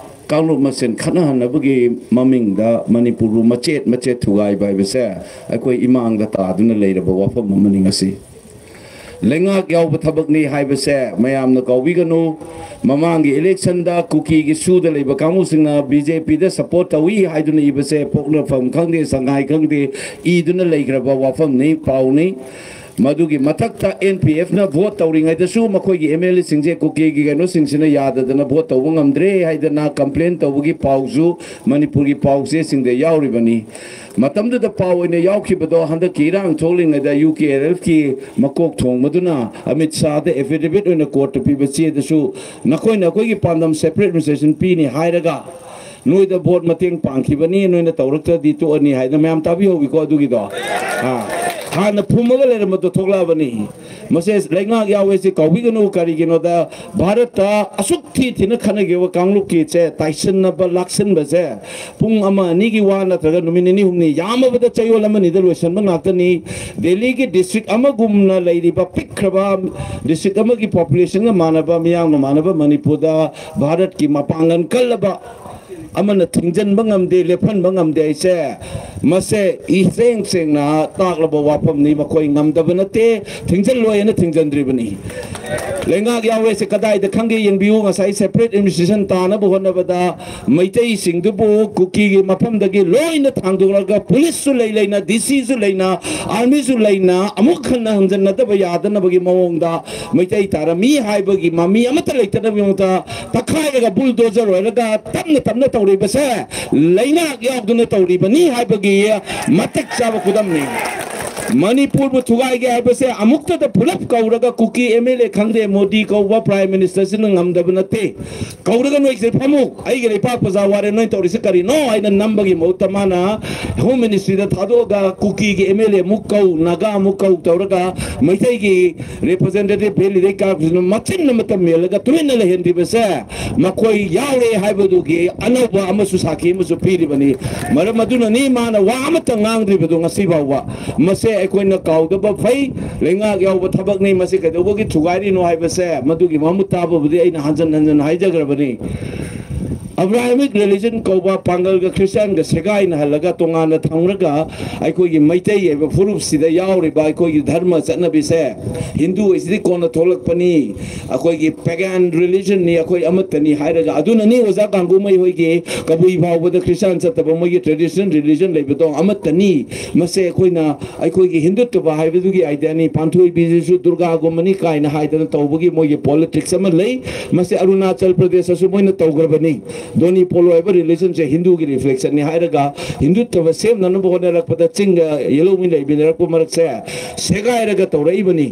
ꯀꯥꯡꯂꯨꯞ ꯃꯁꯦꯟ ꯈꯠꯅꯍꯟꯅꯕꯒꯤ ꯃꯃꯤꯡꯗ ꯃꯅꯤꯄꯨꯔꯕꯨ ꯃꯆꯦꯠ ꯃꯆꯦꯠ ꯊꯨꯒꯥꯏꯕ ꯍꯥꯏꯕꯁꯦ ꯑꯩꯈꯣꯏ ꯏꯃꯥꯡꯗ ꯇꯥꯗꯨꯅ ꯂꯩꯔꯕ ꯋꯥꯐꯝ ꯑꯃꯅꯤ꯫ ꯉꯁꯤ ꯂꯩꯉꯥꯛ ꯌꯥꯎꯕ ꯊꯕꯛꯅꯤ ꯍꯥꯏꯕꯁꯦ ꯃꯌꯥꯝꯅ ꯀꯥꯎꯕꯤꯒꯅꯨ꯫ ꯃꯃꯥꯡꯒꯤ electionꯗ ꯀꯨꯀꯤꯒꯤ ꯁꯨꯗ ꯂꯩꯕ ꯀꯥꯡꯕꯨꯁꯤꯡꯅ BJPꯗ support ꯇꯧꯏ ꯍꯥꯏꯗꯨꯅ ꯏꯕꯁꯦ ꯄꯣꯛꯅꯐꯝ ꯈꯪꯗꯦ, ꯁꯉꯥꯏ ꯈꯪꯗꯦ, ꯏꯗꯨꯅ ꯂꯩꯈ꯭ꯔꯕ ꯋꯥꯐꯝꯅꯤ, ꯄꯥꯎꯅꯤ꯫ ꯃꯗꯨꯒꯤ ꯃꯊꯛꯇ NPFꯅ vote ꯇꯧꯔꯤꯉꯩꯗꯁꯨ ꯃꯈꯣꯏꯒꯤ MLAꯁꯤꯡꯁꯦ ꯀꯨꯀꯤꯒꯤ ꯀꯩꯅꯣꯁꯤꯡꯁꯤꯅ ꯌꯥꯗꯗꯅ vote ꯇꯧꯕ ꯉꯝꯗ꯭ꯔꯦ ꯍꯥꯏꯗꯅ complain ꯇꯧꯕꯒꯤ ꯄꯥꯎꯁꯨ ꯃꯅꯤꯄꯨꯔꯒꯤ ꯄꯥꯎꯆꯦꯁꯤꯡꯗ ꯌꯥꯎꯔꯤꯕꯅꯤ꯫ ꯃꯇꯝꯗꯨꯗ ꯄꯥꯎ ꯑꯣꯏꯅ ꯌꯥꯎꯈꯤꯕꯗꯣ ꯍꯟꯗꯛꯀꯤ ꯏꯔꯥꯡ ꯊꯣꯛꯂꯤꯉꯩꯗ UKRFꯀꯤ ꯃꯀꯣꯛ ꯊꯣꯡꯕꯗꯨꯅ ꯑꯃꯤꯠ ꯁꯥꯍꯗ affidavit ꯑꯣꯏꯅ courtꯇ ꯄꯤꯕ ꯆꯦꯗꯁꯨ ꯅꯈꯣꯏꯅ ꯑꯩꯈꯣꯏꯒꯤ ꯄꯥꯟꯗꯝ separate administration ꯄꯤꯅꯤ ꯍꯥꯏꯔꯒ ꯅꯣꯏꯗ vote ꯃꯇꯦꯡ ꯄꯥꯡꯈꯤꯕꯅꯤ, ꯅꯣꯏꯅ ꯇꯧꯔꯛꯇ꯭ꯔꯗꯤ ꯇꯣꯛꯑꯅꯤ ꯍꯥꯏꯗꯅ ꯃꯌꯥꯝ ꯇꯥꯕꯤꯍꯧꯋꯤꯀꯣ꯫ ꯑꯗꯨꯒꯤꯗꯣ, ꯑꯥ, ꯍꯥꯟꯅ ꯐꯨꯝꯃꯒ ꯂꯩꯔꯝꯕꯗꯣ ꯊꯣꯛꯂꯛꯑꯕꯅꯤ꯫ ꯃꯁꯦ ꯂꯩꯉꯥꯛ ꯌꯥꯎꯋꯦ ꯁꯤ ꯀꯥꯎꯕꯤꯒꯅꯨ꯫ ꯀꯔꯤꯒꯤꯅꯣꯗ ꯚꯥꯔꯠꯇ ꯑꯁꯨꯛ ꯊꯤ ꯊꯤꯅ ꯈꯠꯅꯈꯤꯕ ꯀꯥꯡꯂꯨꯞꯀꯤꯁꯦ ꯇꯥꯏꯁꯤꯟꯅꯕ ꯂꯥꯛꯁꯤꯟꯕꯁꯦ ꯄꯨꯡ ꯑꯃ ꯑꯅꯤꯒꯤ ꯋꯥ ꯅꯠꯇ꯭ꯔꯒ ꯅꯨꯃꯤꯠ ꯅꯤꯅꯤ ꯍꯨꯝꯅꯤ, ꯌꯥꯝꯃꯕꯗ ꯆꯌꯣꯜ ꯑꯃꯅꯤꯗ ꯂꯣꯏꯁꯤꯟꯕ ꯉꯥꯛꯇꯅꯤ꯫ ꯗꯦꯜꯂꯤꯒꯤ district ꯑꯃꯒꯨꯝꯅ ꯂꯩꯔꯤꯕ ꯄꯤꯛꯈ꯭ꯔꯕ district ꯑꯃꯒꯤ populationꯒ ꯃꯥꯟꯅꯕ, ꯃꯤꯌꯥꯝꯒ ꯃꯥꯟꯅꯕ ꯃꯅꯤꯄꯨꯔꯗ ꯚꯥꯔꯠꯀꯤ ꯃꯄꯥꯡꯒꯜ ꯀꯜꯂꯕ ꯑꯃꯅ ꯊꯤꯡꯖꯤꯟꯕ ꯉꯝꯗꯦ, ꯂꯦꯞꯍꯟꯕ ꯉꯝꯗꯦ ꯍꯥꯏꯁꯦ, ꯃꯁꯦ ꯏꯁꯦꯡ ꯁꯦꯡꯅ ꯇꯥꯛꯂꯕ ꯋꯥꯐꯝꯅꯤ꯫ ꯃꯈꯣꯏ ꯉꯝꯗꯕ ꯅꯠꯇꯦ, ꯊꯤꯡꯖꯤꯜꯂꯣꯏ ꯍꯥꯏꯅ ꯊꯤꯡꯖꯤꯟꯗ꯭ꯔꯤꯕꯅꯤ꯫ ꯂꯩꯉꯥꯛ ꯌꯥꯎꯔꯦꯁꯦ ꯀꯗꯥꯏꯗ ꯈꯪꯒꯦ ꯌꯦꯡꯕꯤꯌꯨ꯫ ꯉꯁꯥꯏ separate administration ꯇꯥꯅꯕ ꯍꯣꯠꯅꯕꯗ ꯃꯩꯇꯩꯁꯤꯡꯗꯨꯕꯨ ꯀꯨꯀꯤꯒꯤ ꯃꯐꯝꯗꯒꯤ ꯂꯣꯏꯅ ꯊꯥꯡꯗꯣꯛꯂꯒ, ꯄꯨꯂꯤꯁꯁꯨ ꯂꯩ ꯂꯩꯅ, ꯗꯤ ꯁꯤꯁꯨ ꯂꯩꯅ, ꯑꯥꯔꯃꯤꯁꯨ ꯂꯩꯅ, ꯑꯃꯨꯛ ꯍꯟꯅ ꯍꯟꯖꯟꯅꯗꯕ ꯌꯥꯗꯅꯕꯒꯤ ꯃꯑꯣꯡꯗ ꯃꯩꯇꯩ ꯇꯥꯔꯝꯃꯤ ꯍꯥꯏꯕꯒꯤ ꯃꯃꯤ ꯑꯃꯠꯇ ꯂꯩꯇꯅꯕꯒꯤ ꯃꯑꯣꯡꯗ ꯇꯛꯈꯥꯏꯔꯒ bulldozer ꯑꯣꯏꯔꯒ ꯇꯞꯅ ꯇꯞꯅ ꯇꯧꯔꯤꯕꯁꯦ ꯂꯩꯉꯥꯛ ꯌꯥꯎꯗꯨꯅ ꯇꯧꯔꯤꯕꯅꯤ ꯍꯥꯏꯕꯒꯤ ꯃꯇꯤꯛ ꯆꯥꯕ ꯈꯨꯗꯝꯅꯤ꯫ ꯃꯅꯤꯄꯨꯔꯕꯨ ꯊꯨꯒꯥꯏꯒꯦ ꯍꯥꯏꯕꯁꯦ ꯑꯃꯨꯛꯇꯗ ꯄꯨꯂꯞ ꯀꯧꯔꯒ ꯀꯨꯀꯤ ꯑꯦꯝ ꯑꯦꯜ ꯑꯦ ꯈꯪꯗꯦ, ꯃꯣꯗꯤ ꯀꯧꯕ ꯄ꯭ꯔꯥꯏꯝ ꯃꯤꯅꯤꯁꯇꯔꯁꯤꯅ ꯉꯝꯗꯕ ꯅꯠꯇꯦ꯫ ꯀꯧꯔꯒ ꯅꯣꯏꯁꯦ ꯐꯝꯃꯨ, ꯑꯩꯒꯤ ꯂꯩꯄꯥꯛ ꯄ꯭ꯔꯖꯥ ꯋꯥꯔꯦ, ꯅꯣꯏ ꯇꯧꯔꯤꯁꯦ ꯀꯔꯤꯅꯣ ꯍꯥꯏꯅ ꯅꯝꯕꯒꯤ ꯃꯍꯨꯠꯇ ꯃꯥꯅ ꯍꯣꯝ ꯃꯤꯅꯤꯁꯇ꯭ꯔꯤꯗ ꯊꯥꯗꯣꯛꯑꯒ ꯀꯨꯀꯤꯒꯤ ꯑꯦꯝ ꯑꯦꯜ ꯑꯦ ꯑꯃꯨꯛ ꯀꯧ, ꯅꯥꯒꯥ ꯑꯃꯨꯛ ꯀꯧ ꯇꯧꯔꯒ ꯃꯩꯇꯩꯒꯤ representative ꯚꯦꯂꯤꯗꯩ ꯀꯥꯔꯛꯄꯁꯤꯅ ꯃꯆꯤꯟ ꯑꯃꯇ ꯃꯦꯜꯂꯒ ꯇꯨꯃꯤꯟꯅ ꯂꯩꯍꯟꯈꯤꯕꯁꯦ ꯃꯈꯣꯏ ꯌꯥꯎꯔꯦ ꯍꯥꯏꯕꯗꯨꯒꯤ ꯑꯅꯧꯕ ꯑꯃꯁꯨ ꯁꯥꯈꯤ ꯑꯃꯁꯨ ꯄꯤꯔꯤꯕꯅꯤ꯫ ꯃꯔꯝ ꯑꯗꯨꯅꯅꯤ ꯃꯥꯅ ꯋꯥ ꯑꯃꯠꯇ ꯉꯥꯡꯗ꯭ꯔꯤꯕꯗꯨ ꯉꯁꯤ ꯐꯥꯎꯕ꯫ ꯃꯁꯦ ꯑꯩꯈꯣꯏꯅ ꯀꯥꯎꯗꯕ ꯐꯩ꯫ ꯂꯩꯉꯥꯛ ꯌꯥꯎꯕ ꯊꯕꯛꯅꯤ꯫ ꯃꯁꯤ ꯀꯩꯗꯧꯕꯒꯤ ꯊꯨꯒꯥꯏꯔꯤꯅꯣ ꯍꯥꯏꯕꯁꯦ ꯃꯗꯨꯒꯤ ꯃꯃꯨꯠ ꯇꯥꯕꯕꯨꯗꯤ ꯑꯩꯅ ꯍꯟꯖꯟ ꯍꯟꯖꯟ ꯍꯥꯏꯖꯈ꯭ꯔꯕꯅꯤ꯫ Abrahamic religion ꯀꯧꯕ ꯄꯥꯡꯒꯜꯒ ꯈ꯭ꯔꯤꯁꯇꯤꯌꯥꯟꯒ ꯁꯦꯒꯥꯏꯅꯍꯜꯂꯒ ꯇꯣꯉꯥꯟꯅ ꯊꯝꯂꯒ ꯑꯩꯈꯣꯏꯒꯤ ꯃꯩꯇꯩ ꯍꯥꯏꯕ ꯐꯨꯔꯨꯞꯁꯤꯗ ꯌꯥꯎꯔꯤꯕ ꯑꯩꯈꯣꯏꯒꯤ ꯙꯔꯃ ꯆꯠꯅꯕꯤꯁꯦ, ꯍꯤꯟꯗꯨ ꯍꯥꯏꯁꯤꯗꯤ ꯀꯣꯟꯅ ꯊꯣꯛꯂꯛꯄꯅꯤ, ꯑꯩꯈꯣꯏꯒꯤ pagan religion ꯅꯤ, ꯑꯩꯈꯣꯏ ꯑꯃꯠꯇꯅꯤ ꯍꯥꯏꯔꯒ, ꯑꯗꯨꯅꯅꯤ ꯑꯣꯖꯥ ꯀꯥꯡꯒꯨꯃꯩ ꯍꯣꯏꯒꯤ ꯀꯕꯨꯏ ꯐꯥꯎꯕꯗ ꯈ꯭ꯔꯤꯁꯇꯤꯌꯥꯟ ꯆꯠꯇꯕ ꯃꯣꯏꯒꯤ traditional religion ꯂꯩꯕꯗꯣ ꯑꯃꯠꯇꯅꯤ꯫ ꯃꯁꯦ ꯑꯩꯈꯣꯏꯅ ꯑꯩꯈꯣꯏꯒꯤ ꯍꯤꯟꯗꯨꯠꯇꯕ ꯍꯥꯏꯕꯗꯨꯒꯤ idea ꯅꯤ, ꯄꯥꯟꯊꯣꯏꯕꯤꯁꯤꯁꯨ ꯗꯨꯔꯒꯥꯒꯨꯝꯕꯅꯤ ꯀꯥꯏꯅ ꯍꯥꯏꯗꯅ ꯇꯧꯕꯒꯤ ꯃꯣꯏꯒꯤ politics ꯑꯃ ꯂꯩ꯫ ꯃꯁꯤ ꯑꯔꯨꯅꯥꯆꯜ ꯄ꯭ꯔꯗꯦꯁꯇꯁꯨ ꯃꯣꯏꯅ ꯇꯧꯈ꯭ꯔꯕꯅꯤ꯫ ꯙꯣꯅꯤ ꯄꯣꯂꯣ ꯍꯥꯏꯕ religion ꯁꯦ ꯍꯤꯟꯗꯨꯒꯤ reflection ꯅꯤ ꯍꯥꯏꯔꯒ ꯍꯤꯟꯗꯨꯠꯇꯕ ꯁꯦꯝꯅꯅꯕ ꯍꯣꯠꯅꯔꯛꯄꯗ ꯆꯤꯡꯒ ꯌꯦꯂꯧꯃꯤ ꯂꯩꯃꯤꯟꯅꯔꯛꯄ ꯃꯔꯛꯁꯦ ꯁꯦꯒꯥꯏꯔꯒ ꯇꯧꯔꯛꯏꯕꯅꯤ꯫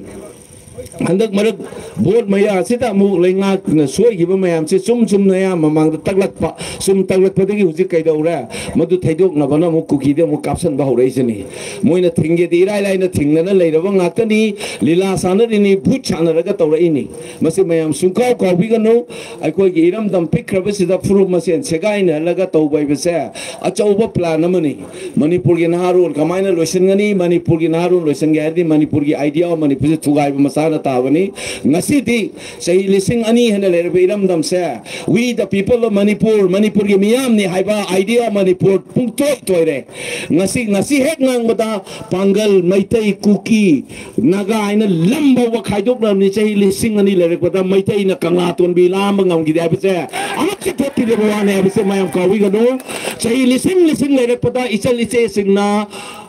ꯍꯟꯗꯛ ꯃꯔꯛ ꯚꯣꯠ ꯃꯌꯥ ꯑꯁꯤꯗ ꯑꯃꯨꯛ ꯂꯩꯉꯥꯛꯅ ꯁꯣꯏꯈꯤꯕ ꯃꯌꯥꯝꯁꯦ ꯆꯨꯝ ꯆꯨꯝꯅ ꯑꯌꯥꯝꯕ ꯃꯃꯥꯡꯗ ꯇꯛꯂꯛꯄ, ꯆꯨꯝ ꯇꯛꯂꯛꯄꯗꯒꯤ ꯍꯧꯖꯤꯛ ꯀꯩꯗꯧꯔꯦ? ꯃꯗꯨ ꯊꯩꯗꯣꯛꯅꯕꯅ ꯑꯃꯨꯛ ꯀꯨꯀꯤꯗ ꯑꯃꯨꯛ ꯀꯥꯞꯁꯟꯕ ꯍꯧꯔꯛꯏꯁꯤꯅꯤ꯫ ꯃꯣꯏꯅ ꯊꯤꯡꯒꯦꯗꯤ ꯏꯔꯥꯏ ꯂꯥꯏꯅ ꯊꯤꯡꯗꯅ ꯂꯩꯔꯕ ꯉꯥꯛꯇꯅꯤ꯫ ꯂꯤꯂꯥ ꯁꯥꯟꯅꯔꯤꯅꯤ, ꯚꯨꯠ ꯁꯥꯟꯅꯔꯒ ꯇꯧꯔꯛꯏꯅꯤ꯫ ꯃꯁꯤ ꯃꯌꯥꯝ ꯁꯨꯡꯀꯥꯎ ꯀꯥꯎꯕꯤꯒꯅꯨ꯫ ꯑꯩꯈꯣꯏꯒꯤ ꯏꯔꯝꯗꯝ ꯄꯤꯛꯈ꯭ꯔꯕꯁꯤꯗ ꯐꯨꯔꯨꯞ ꯃꯁꯦꯟ ꯁꯦꯒꯥꯏꯅꯍꯜꯂꯒ ꯇꯧꯕ ꯍꯥꯏꯕꯁꯦ ꯑꯆꯧꯕ plan ꯑꯃꯅꯤ꯫ ꯃꯅꯤꯄꯨꯔꯒꯤ ꯅꯍꯥꯔꯣꯜ ꯀꯃꯥꯏꯅ ꯂꯣꯏꯁꯤꯟꯒꯅꯤ? ꯃꯅꯤꯄꯨꯔꯒꯤ ꯅꯍꯥꯔꯣꯜ ꯂꯣꯏꯁꯤꯟꯒꯦ ꯍꯥꯏꯔꯗꯤ ꯃꯅꯤꯄꯨꯔꯒꯤ idea of ꯃꯅꯤꯄꯨꯔꯁꯦ ꯊꯨꯒꯥꯏꯕ ꯃꯁꯥꯅ ꯇꯥꯕꯅꯤ꯫ ꯉꯁꯤꯗꯤ ꯆꯍꯤ ꯂꯤꯁꯤꯡ ꯑꯅꯤ ꯍꯦꯟꯅ ꯂꯩꯔꯕ ꯏꯔꯝꯗꯝꯁꯦ, "We the people of Manipur", ꯃꯅꯤꯄꯨꯔꯒꯤ ꯃꯤꯌꯥꯝꯅꯤ ꯍꯥꯏꯕ idea ꯃꯅꯤꯄꯨꯔ ꯄꯨꯡꯇꯣꯏ ꯇꯣꯏꯔꯦ꯫ ꯉꯁꯤ, ꯉꯁꯤ ꯍꯦꯛ ꯉꯥꯡꯕꯗ ꯄꯥꯡꯒꯜ, ꯃꯩꯇꯩ, ꯀꯨꯀꯤ, ꯅꯥꯒꯥ ꯍꯥꯏꯅ ꯂꯝ ꯐꯥꯎꯕ ꯈꯥꯏꯗꯣꯛꯅꯔꯕꯅꯤ꯫ ꯆꯍꯤ ꯂꯤꯁꯤꯡ ꯑꯅꯤ ꯂꯩꯔꯛꯄꯗ ꯃꯩꯇꯩꯅ ꯀꯪꯂꯥ ꯇꯣꯟꯕꯤ ꯂꯥꯝꯕ ꯉꯝꯈꯤꯗꯦ ꯍꯥꯏꯕꯁꯦ ꯑꯃꯠꯇ ꯊꯣꯛꯈꯤꯗꯕ ꯋꯥꯅꯤ ꯍꯥꯏꯕꯁꯦ ꯃꯌꯥꯝ ꯀꯥꯎꯕꯤꯒꯅꯨ꯫ ꯆꯍꯤ ꯂꯤꯁꯤꯡ ꯂꯤꯁꯤꯡ ꯂꯩꯔꯛꯄꯗ ꯏꯆꯜ ꯏꯆꯦꯁꯤꯡꯅ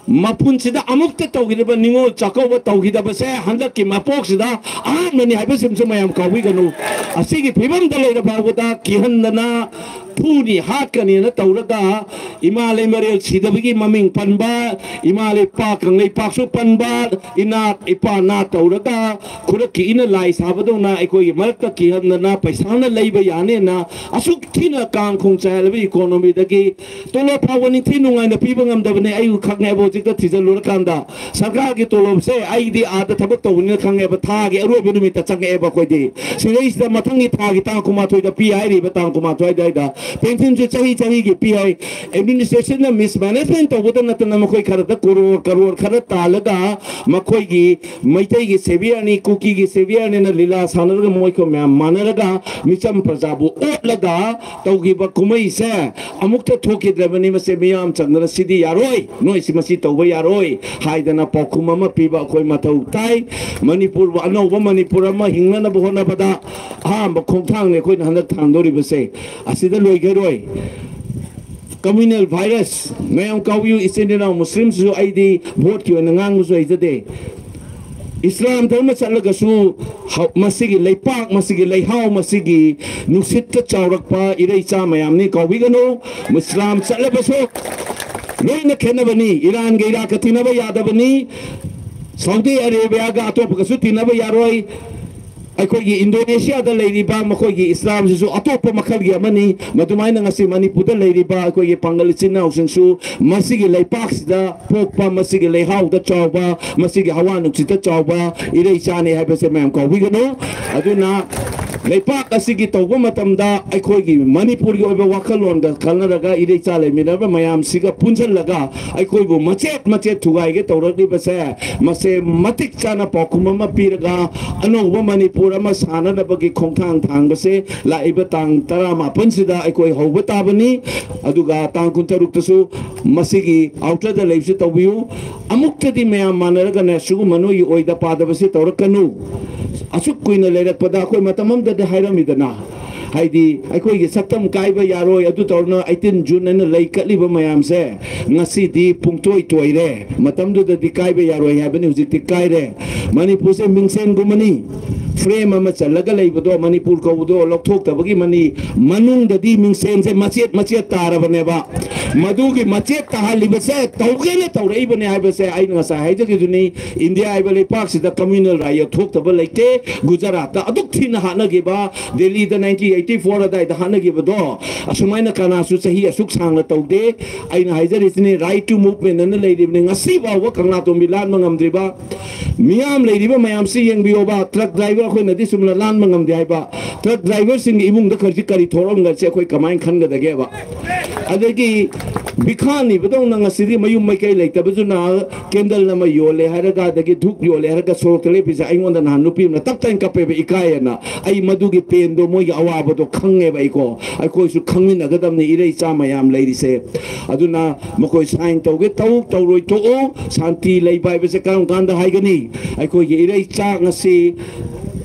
ꯃꯄꯨꯟꯁꯤꯗ ꯑꯃꯨꯛꯇ ꯇꯧꯈꯤꯗꯕ ꯅꯤꯉꯣꯜ ꯆꯥꯛꯀꯧꯕ ꯇꯧꯈꯤꯗꯕꯁꯦ ꯍꯟꯗꯛꯀꯤ ꯃꯄꯣꯛꯁꯤꯗ ꯑꯍꯥꯟꯕꯅꯤ ꯍꯥꯏꯕꯁꯤꯃꯁꯨ ꯃꯌꯥꯝ ꯀꯥꯎꯕꯤꯒꯅꯨ꯫ ꯑꯁꯤꯒꯤ ꯐꯤꯕꯝꯗ ꯂꯩꯔ ꯐꯥꯎꯕꯗ ꯀꯤꯍꯟꯗꯅ ꯐꯨꯅꯤ ꯍꯥꯠꯀꯅꯤꯅ ꯇꯧꯔꯒ ꯏꯃꯥ ꯂꯩꯃꯔꯦꯜ ꯁꯤꯗꯕꯒꯤ ꯃꯃꯤꯡ ꯄꯟꯕ, ꯏꯃꯥ ꯂꯩꯄꯥꯛ ꯀꯪꯂꯩꯄꯥꯛꯁꯨ ꯄꯟꯕ, ꯏꯅꯥꯠ ꯏꯄꯥ ꯅꯥꯠ ꯇꯧꯔꯒ ꯈꯨꯔꯛꯀꯤ ꯏꯅ ꯂꯥꯏ ꯁꯥꯕꯗꯧꯅ ꯑꯩꯈꯣꯏꯒꯤ ꯃꯔꯛꯇ ꯀꯤꯍꯟꯗꯅ ꯄꯩꯁꯥꯅ ꯂꯩꯕ ꯌꯥꯅꯦꯅ ꯑꯁꯨꯛ ꯊꯤꯅ ꯀꯥꯡ ꯈꯣꯡ ꯆꯥꯏꯍꯜꯂꯕ economyꯗꯒꯤ ꯇꯣꯂꯣꯞ ꯐꯥꯎꯕ ꯅꯤꯡꯊꯤ ꯅꯨꯡꯉꯥꯏꯅ ꯄꯤꯕ ꯉꯝꯗꯕꯅꯦ꯫ ꯑꯩ ꯈꯪꯉꯦꯕ, ꯍꯧꯖꯤꯛꯇ ꯊꯤꯖꯤꯜꯂꯨꯔꯀꯥꯟꯗ ꯁꯔꯀꯥꯔꯒꯤ ꯇꯣꯂꯣꯞꯁꯦ ꯑꯩꯗꯤ ꯑꯥꯗ ꯊꯕꯛ ꯇꯧꯕꯅꯤꯅ ꯈꯪꯉꯦꯕ, ꯊꯥꯒꯤ ꯑꯔꯣꯏꯕ ꯅꯨꯃꯤꯠꯇ ꯆꯪꯉꯛꯑꯦꯕ ꯑꯩꯈꯣꯏꯗꯤ꯫ ꯁꯤꯗꯩꯁꯤꯗ ꯃꯊꯪꯒꯤ ꯊꯥꯒꯤ ꯇꯥꯡ ꯀꯨꯟꯃꯥꯊꯣꯏꯗ ꯄꯤ ꯍꯥꯏꯔꯤꯕ ꯇꯥꯡ ꯀꯨꯟꯃꯥꯊꯣꯏ ꯑꯗꯨꯋꯥꯏꯗ pensionꯁꯦ ꯆꯍꯤ ꯆꯍꯤꯒꯤ ꯄꯤ ꯍꯥꯏ꯫ Administrationꯅ mismanagement ꯇꯧꯕꯗ ꯅꯠꯇꯅ ꯃꯈꯣꯏ ꯈꯔꯗ ꯀꯣꯔꯣꯔ ꯀꯔꯣꯔ ꯈꯔ ꯇꯥꯜꯂꯒ ꯃꯈꯣꯏꯒꯤ ꯃꯩꯇꯩꯒꯤ saviourꯅꯤ, ꯀꯨꯀꯤꯒꯤ saviourꯅꯤꯅ ꯂꯤꯂꯥ ꯁꯥꯟꯅꯔꯒ ꯃꯈꯣꯏ ꯃꯌꯥꯝ ꯃꯥꯟꯅꯔꯒ ꯃꯤꯆꯝ ꯄ꯭ꯔꯖꯥꯕꯨ ꯑꯣꯠꯂꯒ ꯇꯧꯈꯤꯕ ꯀꯨꯝꯍꯩꯁꯦ ꯑꯃꯨꯛꯇ ꯊꯣꯛꯈꯤꯗ꯭ꯔꯕꯅꯤ꯫ ꯃꯁꯦ ꯃꯤꯌꯥꯝ ꯆꯪꯗꯅ "ꯁꯤꯗꯤ ꯌꯥꯔꯣꯏ, ꯅꯣꯏꯁꯤ ꯃꯁꯤ ꯇꯧꯕ ꯌꯥꯔꯣꯏ" ꯍꯥꯏꯗꯅ ꯄꯥꯎꯈꯨꯝ ꯑꯃ ꯄꯤꯕ ꯑꯩꯈꯣꯏ ꯃꯊꯧ ꯇꯥꯏ꯫ ꯃꯅꯤꯄꯨꯔꯕꯨ ꯑꯅꯧꯕ ꯃꯅꯤꯄꯨꯔ ꯑꯃ ꯍꯤꯡꯅꯅꯕ ꯍꯣꯠꯅꯕꯗ ꯑꯍꯥꯟꯕ ꯈꯣꯡꯊꯥꯡꯅꯤ ꯑꯩꯈꯣꯏꯅ ꯍꯟꯗꯛ ꯊꯥꯡꯗꯣꯔꯤꯕꯁꯦ꯫ ꯑꯁꯤꯗ ꯂꯣꯏꯈꯔꯣꯏ꯫ Communal virus, ꯃꯌꯥꯝ ꯀꯥꯎꯕꯤꯌꯨ, ꯏꯆꯤꯟ ꯏꯅꯥꯎ ꯃꯨꯁꯂꯤꯝꯁꯤꯁꯨ ꯑꯩꯗꯤ ꯚꯣꯠꯀꯤ ꯑꯣꯏꯅ ꯉꯥꯡꯕꯁꯨ ꯍꯩꯖꯗꯦ꯫ ꯏꯁꯂꯥꯝ ꯙꯔꯃ ꯆꯠꯂꯒꯁꯨ ꯍ-, ꯃꯁꯤꯒꯤ ꯂꯩꯄꯥꯛ, ꯃꯁꯤꯒꯤ ꯂꯩꯍꯥꯎ, ꯃꯁꯤꯒꯤ ꯅꯨꯡꯁꯤꯠꯇ ꯆꯥꯎꯔꯛꯄ ꯏꯔꯩꯆꯥ ꯃꯌꯥꯝꯅꯤ, ꯀꯥꯎꯕꯤꯒꯅꯨ꯫ ꯏꯁꯂꯥꯝ ꯆꯠꯂꯕꯁꯨ ꯂꯣꯏꯅ ꯈꯦꯠꯅꯕꯅꯤ꯫ ꯏꯔꯥꯟꯒ ꯏꯔꯥꯛꯀ ꯇꯤꯟꯅꯕ ꯌꯥꯗꯕꯅꯤ꯫ ꯁꯥꯎꯗꯤ ꯑꯔꯦꯕꯤꯌꯥꯒ ꯑꯇꯣꯞꯄꯒꯁꯨ ꯇꯤꯟꯅꯕ ꯌꯥꯔꯣꯏ꯫ ꯑꯩꯈꯣꯏꯒꯤ ꯏꯟꯗꯣꯅꯦꯁꯤꯌꯥꯗ ꯂꯩꯔꯤꯕ ꯃꯈꯣꯏꯒꯤ ꯏꯁꯂꯥꯝꯁꯤꯁꯨ ꯑꯇꯣꯞꯄ ꯃꯈꯜꯒꯤ ꯑꯃꯅꯤ꯫ ꯃꯗꯨꯃꯥꯏꯅ ꯉꯁꯤ ꯃꯅꯤꯄꯨꯔꯗ ꯂꯩꯔꯤꯕ ꯑꯩꯈꯣꯏꯒꯤ ꯄꯥꯡꯒꯜ ꯏꯆꯤꯟ ꯏꯅꯥꯎꯁꯤꯡꯁꯨ ꯃꯁꯤꯒꯤ ꯂꯩꯄꯥꯛꯁꯤꯗ ꯄꯣꯛꯄ, ꯃꯁꯤꯒꯤ ꯂꯩꯍꯥꯎꯗ ꯆꯥꯎꯕ, ꯃꯁꯤꯒꯤ ꯍꯋꯥ ꯅꯨꯡꯁꯤꯠꯇ ꯆꯥꯎꯕ ꯏꯔꯩꯆꯥꯅꯤ ꯍꯥꯏꯕꯁꯦ ꯃꯌꯥꯝ ꯀꯥꯎꯕꯤꯒꯅꯨ꯫ ꯑꯗꯨꯅ ꯂꯩꯄꯥꯛ ꯑꯁꯤꯒꯤ ꯇꯧꯕ ꯃꯇꯝꯗ ꯑꯩꯈꯣꯏꯒꯤ ꯃꯅꯤꯄꯨꯔꯒꯤ ꯑꯣꯏꯕ ꯋꯥꯈꯜꯂꯣꯟꯒ ꯈꯟꯅꯔꯒ ꯏꯔꯩꯆꯥ ꯂꯩꯃꯤꯟꯅꯔꯕ ꯃꯌꯥꯝꯁꯤꯒ ꯄꯨꯟꯁꯤꯜꯂꯒ ꯑꯩꯈꯣꯏꯕꯨ ꯃꯆꯦꯠ ꯃꯆꯦꯠ ꯊꯨꯒꯥꯏꯒꯦ ꯇꯧꯔꯛꯂꯤꯕꯁꯦ, ꯃꯁꯦ ꯃꯇꯤꯛ ꯆꯥꯅ ꯄꯥꯎꯈꯨꯝ ꯑꯃ ꯄꯤꯔꯒ ꯑꯅꯧꯕ ꯃꯅꯤꯄꯨꯔ ꯑꯃ ꯁꯥꯅꯅꯕꯒꯤ ꯈꯣꯡꯊꯥꯡ ꯊꯥꯡꯕꯁꯦ ꯂꯥꯛꯏꯕ ꯇꯥꯡ ꯇꯔꯥꯃꯥꯄꯟꯁꯤꯗ ꯑꯩꯈꯣꯏ ꯍꯧꯕ ꯇꯥꯕꯅꯤ꯫ ꯑꯗꯨꯒ ꯇꯥꯡ ꯀꯨꯟꯇꯔꯨꯛꯇꯁꯨ ꯃꯁꯤꯒꯤ ꯑꯥꯎꯇꯔꯗ ꯂꯩꯕꯁꯤ ꯇꯧꯕꯤꯌꯨ꯫ ꯑꯃꯨꯛꯇꯗꯤ ꯃꯌꯥꯝ ꯃꯥꯟꯅꯔꯒꯅꯦ, ꯁꯤꯒꯨꯝꯕ ꯅꯣꯏꯒꯤ ꯑꯣꯏꯗ ꯄꯥꯗꯕꯁꯤ ꯇꯧꯔꯛꯀꯅꯨ꯫ ꯑꯁꯨꯛ ꯀꯨꯏꯅ ꯂꯩꯔꯛꯄꯗ ꯑꯩꯈꯣꯏ ꯃꯇꯝ ꯑꯃꯗꯗꯤ ꯍꯥꯏꯔꯝꯃꯤꯗꯅ, ꯍꯥꯏꯗꯤ ꯑꯩꯈꯣꯏꯒꯤ ꯁꯛꯇꯝ ꯀꯥꯏꯕ ꯌꯥꯔꯣꯏ, ꯑꯗꯨ ꯇꯧꯔꯅ eighteen June ꯍꯥꯏꯅ ꯂꯩ ꯀꯠꯂꯤꯕ ꯃꯌꯥꯝꯁꯦ ꯉꯁꯤꯗꯤ ꯄꯨꯡꯇꯣꯏ ꯇꯣꯏꯔꯦ꯫ ꯃꯇꯝꯗꯨꯗꯗꯤ ꯀꯥꯏꯕ ꯌꯥꯔꯣꯏ ꯍꯥꯏꯕꯅꯤ, ꯍꯧꯖꯤꯛꯇꯤ ꯀꯥꯏꯔꯦ꯫ ꯃꯅꯤꯄꯨꯔꯁꯦ ꯃꯤꯡꯁꯦꯟꯒꯨꯝꯕꯅꯤ꯫ ꯐ꯭ꯔꯦꯝ ꯑꯃ ꯆꯜꯂꯒ ꯂꯩꯕꯗꯣ, ꯃꯅꯤꯄꯨꯔ ꯀꯧꯕꯗꯣ ꯂꯧꯊꯣꯛꯇꯕꯒꯤ ꯃꯅꯤ-, ꯃꯅꯨꯡꯗꯗꯤ ꯃꯤꯡꯁꯦꯟꯁꯦ ꯃꯆꯦꯠ ꯃꯆꯦꯠ ꯇꯥꯔꯕꯅꯦꯕ꯫ ꯃꯗꯨꯒꯤ ꯃꯆꯦꯠ ꯇꯥꯍꯜꯂꯤꯕꯁꯦ ꯇꯧꯒꯦꯅ ꯇꯧꯔꯛꯏꯕꯅꯦ ꯍꯥꯏꯕꯁꯦ ꯑꯩꯅ ꯉꯁꯥꯏ ꯍꯥꯏꯖꯈꯤꯗꯨꯅꯤ꯫ ꯏꯟꯗꯤꯌꯥ ꯍꯥꯏꯕ ꯂꯩꯄꯥꯛꯁꯤꯗ communal right ꯌꯧꯊꯣꯛꯇꯕ ꯂꯩꯇꯦ꯫ ꯒꯨꯖꯔꯥꯠꯇ ꯑꯗꯨꯛ ꯊꯤꯅ ꯍꯥꯠꯅꯈꯤꯕ, ꯗꯦꯜꯂꯤꯗ nineteen eighty four ꯑꯗꯥꯏꯗ ꯍꯥꯠꯅꯈꯤꯕꯗꯣ, ꯑꯁꯨꯃꯥꯏꯅ ꯀꯅꯥꯁꯨ ꯆꯍꯤ ꯑꯁꯨꯛ ꯁꯥꯡꯅ ꯇꯧꯗꯦ꯫ ꯑꯩꯅ ꯍꯥꯏꯖꯔꯤꯁꯤꯅꯤ, right to movement ꯑꯅ ꯂꯩꯔꯤꯕꯅꯤ꯫ ꯉꯁꯤ ꯐꯥꯎꯕ ꯀꯪꯂꯥꯇꯣꯝꯕꯤ ꯂꯥꯟꯕ ꯉꯝꯗ꯭ꯔꯤꯕ꯫ ꯃꯤꯌꯥꯝ ꯂꯩꯔꯤꯕ ꯃꯌꯥꯝꯁꯤ ꯌꯦꯡꯕꯤꯌꯣꯕ꯫ ꯇ꯭ꯔꯛ ꯗ꯭ꯔꯥꯏꯚꯔ ꯑꯩꯈꯣꯏꯅꯗꯤ ꯁꯨꯝꯅ ꯂꯥꯟꯕ ꯉꯝꯗꯦ ꯍꯥꯏꯕ, ꯇ꯭ꯔꯛ ꯗ꯭ꯔꯥꯏꯚꯔꯁꯤꯡꯒꯤ ꯏꯃꯨꯡꯗ ꯈꯔꯁꯤ ꯀꯔꯤ ꯊꯣꯛꯂꯝꯒꯅꯤ ꯑꯩꯈꯣꯏ ꯀꯃꯥꯏꯅ ꯈꯟꯒꯗꯒꯦꯕ? ꯑꯗꯒꯤ ꯕꯤꯈꯥ ꯅꯤꯕꯗꯧꯅ ꯉꯁꯤꯗꯤ ꯃꯌꯨꯝ ꯃꯩꯀꯩ ꯂꯩꯇꯕꯗꯨꯅ ꯀꯦꯟꯗꯜ ꯑꯃ ꯌꯣꯜꯂꯦ ꯍꯥꯏꯔꯒ, ꯑꯗꯒꯤ ꯙꯨꯞ ꯌꯣꯜꯂꯦ ꯍꯥꯏꯔꯒ ꯁꯣꯔꯣꯛꯇ ꯂꯦꯞꯄꯤꯁꯦ, ꯑꯩꯉꯣꯟꯗ ꯅꯍꯥꯟ ꯅꯨꯄꯤ ꯑꯃꯅ ꯇꯞ ꯇꯥꯏꯅ ꯀꯞꯄꯦꯕ, ꯏꯀꯥꯏꯌꯦꯅ꯫ ꯑꯩ ꯃꯗꯨꯒꯤ ꯄꯦꯟꯗꯣ, ꯃꯣꯏꯒꯤ ꯑꯋꯥꯕꯗꯣ ꯈꯪꯉꯦꯕ ꯑꯩꯀꯣ꯫ ꯑꯩꯈꯣꯏꯁꯨ ꯈꯪꯃꯤꯟꯅꯒꯗꯕꯅꯤ, ꯏꯔꯩꯆꯥ ꯃꯌꯥꯝ ꯂꯩꯔꯤꯁꯦ꯫ ꯑꯗꯨꯅ ꯃꯈꯣꯏ ꯁꯥꯏꯟ ꯇꯧꯒꯦ ꯇꯧ, ꯇꯧꯔꯣꯏ ꯇꯣꯛꯎ꯫ ꯁꯥꯟꯇꯤ ꯂꯩꯕ ꯍꯥꯏꯕꯁꯦ ꯀꯔꯝ ꯀꯥꯟꯗ ꯍꯥꯏꯒꯅꯤ? ꯑꯩꯈꯣꯏꯒꯤ ꯏꯔꯩꯆꯥ ꯉꯁꯤ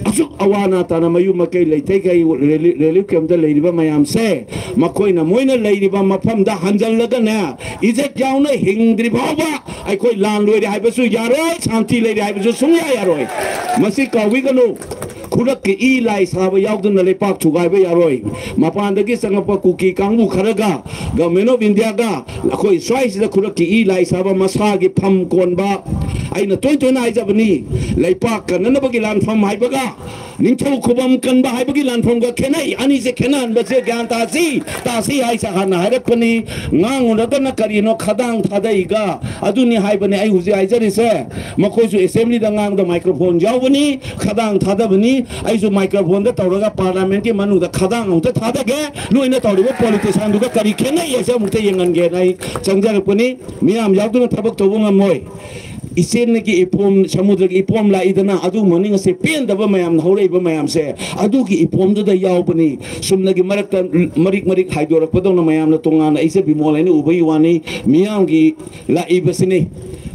ꯑꯁꯨꯛ ꯑꯋꯥ ꯑꯅꯥ ꯇꯥꯅ ꯃꯌꯨꯝ ꯃꯀꯩ ꯂꯩꯇꯩꯈꯩ ꯔꯤꯂꯤ-, ꯔꯤꯂꯤꯐ ꯀꯦꯝꯞꯇ ꯂꯩꯔꯤꯕ ꯃꯌꯥꯝꯁꯦ, ꯃꯈꯣꯏꯅ ꯃꯣꯏꯅ ꯂꯩꯔꯤꯕ ꯃꯐꯝꯗ ꯍꯟꯖꯜꯂꯒꯅꯦ, ꯏꯖꯠ ꯌꯥꯎꯅ ꯍꯤꯡꯗ꯭ꯔꯤ ꯐꯥꯎꯕ ꯑꯩꯈꯣꯏ ꯂꯥꯟ ꯂꯣꯏꯔꯦ ꯍꯥꯏꯕꯁꯨ ꯌꯥꯔꯣꯏ, ꯁꯥꯟꯇꯤ ꯂꯩꯔꯦ ꯍꯥꯏꯕꯁꯨ ꯁꯨꯡꯌꯥ ꯌꯥꯔꯣꯏ꯫ ꯃꯁꯤ ꯀꯥꯎꯕꯤꯒꯅꯨ꯫ ꯈꯨꯔꯛꯀꯤ ꯏ ꯂꯥꯏ ꯁꯥꯕ ꯌꯥꯎꯗꯅ ꯂꯩꯄꯥꯛ ꯊꯨꯒꯥꯏꯕ ꯌꯥꯔꯣꯏ꯫ ꯃꯄꯥꯟꯗꯒꯤ ꯆꯪꯉꯛꯄ ꯀꯨꯀꯤ ꯀꯥꯡꯕꯨ ꯈꯔꯒ, Government of India ꯒ ꯑꯩꯈꯣꯏ ꯁ꯭ꯋꯥꯏꯁꯤꯗ ꯈꯨꯔꯛꯀꯤ ꯏ ꯂꯥꯏ ꯁꯥꯕ, ꯃꯁꯥꯒꯤ ꯐꯝ ꯀꯣꯟꯕ, ꯑꯩꯅ ꯇꯣꯏ ꯇꯣꯏꯅ ꯍꯥꯏꯖꯕꯅꯤ, ꯂꯩꯄꯥꯛ ꯀꯟꯅꯅꯕꯒꯤ ꯂꯥꯟꯐꯝ ꯍꯥꯏꯕꯒ ꯅꯤꯡꯊꯧ ꯈꯨꯕꯝ ꯀꯟꯕ ꯍꯥꯏꯕꯒꯤ ꯂꯥꯟꯐꯝꯒ ꯈꯦꯠꯅꯩ꯫ ꯑꯅꯤꯁꯦ ꯈꯦꯠꯅꯍꯟꯕꯁꯦ ꯒ꯭ꯌꯥꯟ ꯇꯥꯁꯤ, ꯇꯥꯁꯤ ꯍꯥꯏꯁꯦ ꯍꯥꯟꯅ ꯍꯥꯏꯔꯛꯄꯅꯤ꯫ ꯉꯥꯡꯉꯨꯔꯒꯅ ꯀꯔꯤꯅꯣ ꯈꯗꯥꯡ ꯊꯥꯗꯩꯒ ꯑꯗꯨꯅꯤ ꯍꯥꯏꯕꯅꯦ ꯑꯩ ꯍꯧꯖꯤꯛ ꯍꯥꯏꯖꯔꯤꯁꯦ꯫ ꯃꯈꯣꯏꯁꯨ ꯑꯦꯁꯦꯝꯕ꯭ꯂꯤꯗ ꯉꯥꯡꯕꯗ ꯃꯥꯏꯀ꯭ꯔꯣꯐꯣꯟ ꯌꯥꯎꯕꯅꯤ, ꯈꯗꯥꯡ ꯊꯥꯗꯕꯅꯤ꯫ ꯑꯩꯁꯨ ꯃꯥꯏꯀ꯭ꯔꯣꯐꯣꯟꯗ ꯇꯧꯔꯒ ꯄꯥꯔꯂꯥꯃꯦꯟꯠꯀꯤ ꯃꯅꯨꯡꯗ ꯈꯗꯥꯡ ꯑꯃꯨꯛꯇ ꯊꯥꯗꯒꯦ, ꯅꯣꯏꯅ ꯇꯧꯔꯤꯕ ꯄꯣꯂꯤꯇꯤꯁꯤꯌꯥꯟꯗꯨꯒ ꯀꯔꯤ ꯈꯦꯠꯅꯩ ꯍꯥꯏꯁꯦ ꯑꯃꯨꯛꯇ ꯌꯦꯡꯍꯟꯒꯦꯅ ꯑꯩ ꯆꯪꯖꯔꯛꯄꯅꯤ꯫ ꯃꯤꯌꯥꯝ ꯌꯥꯎꯗꯅ ꯊꯕꯛ ꯇꯧꯕ ꯉꯝꯃꯣꯏ꯫ ꯏꯆꯦꯜꯒꯤ ꯏꯄꯣꯝ, ꯁꯃꯨꯗ꯭ꯔꯒꯤ ꯏꯄꯣꯝ ꯂꯥꯛꯏꯗꯅ, ꯑꯗꯨ ꯃꯅꯤꯡ ꯑꯁꯦ ꯄꯦꯟꯗꯕ ꯃꯌꯥꯝꯅ ꯍꯧꯔꯛꯏꯕ ꯃꯌꯥꯝꯁꯦ ꯑꯗꯨꯒꯤ ꯏꯄꯣꯝꯗꯨꯗ ꯌꯥꯎꯕꯅꯤ꯫ ꯆꯨꯝꯅꯒꯤ ꯃꯔꯛꯇ ꯃꯔꯤꯛ ꯃꯔꯤꯛ ꯍꯥꯏꯗꯣꯔꯛꯄꯗꯧꯅ ꯃꯌꯥꯝꯅ ꯇꯣꯉꯥꯟꯅ ꯑꯩꯁꯦ ꯕꯤꯃꯣꯜ ꯍꯥꯏꯅ ꯎꯕꯒꯤ ꯋꯥꯅꯤ꯫ ꯃꯤꯌꯥꯝꯒꯤ ꯂꯥꯛꯏꯕꯁꯤꯅꯤ꯫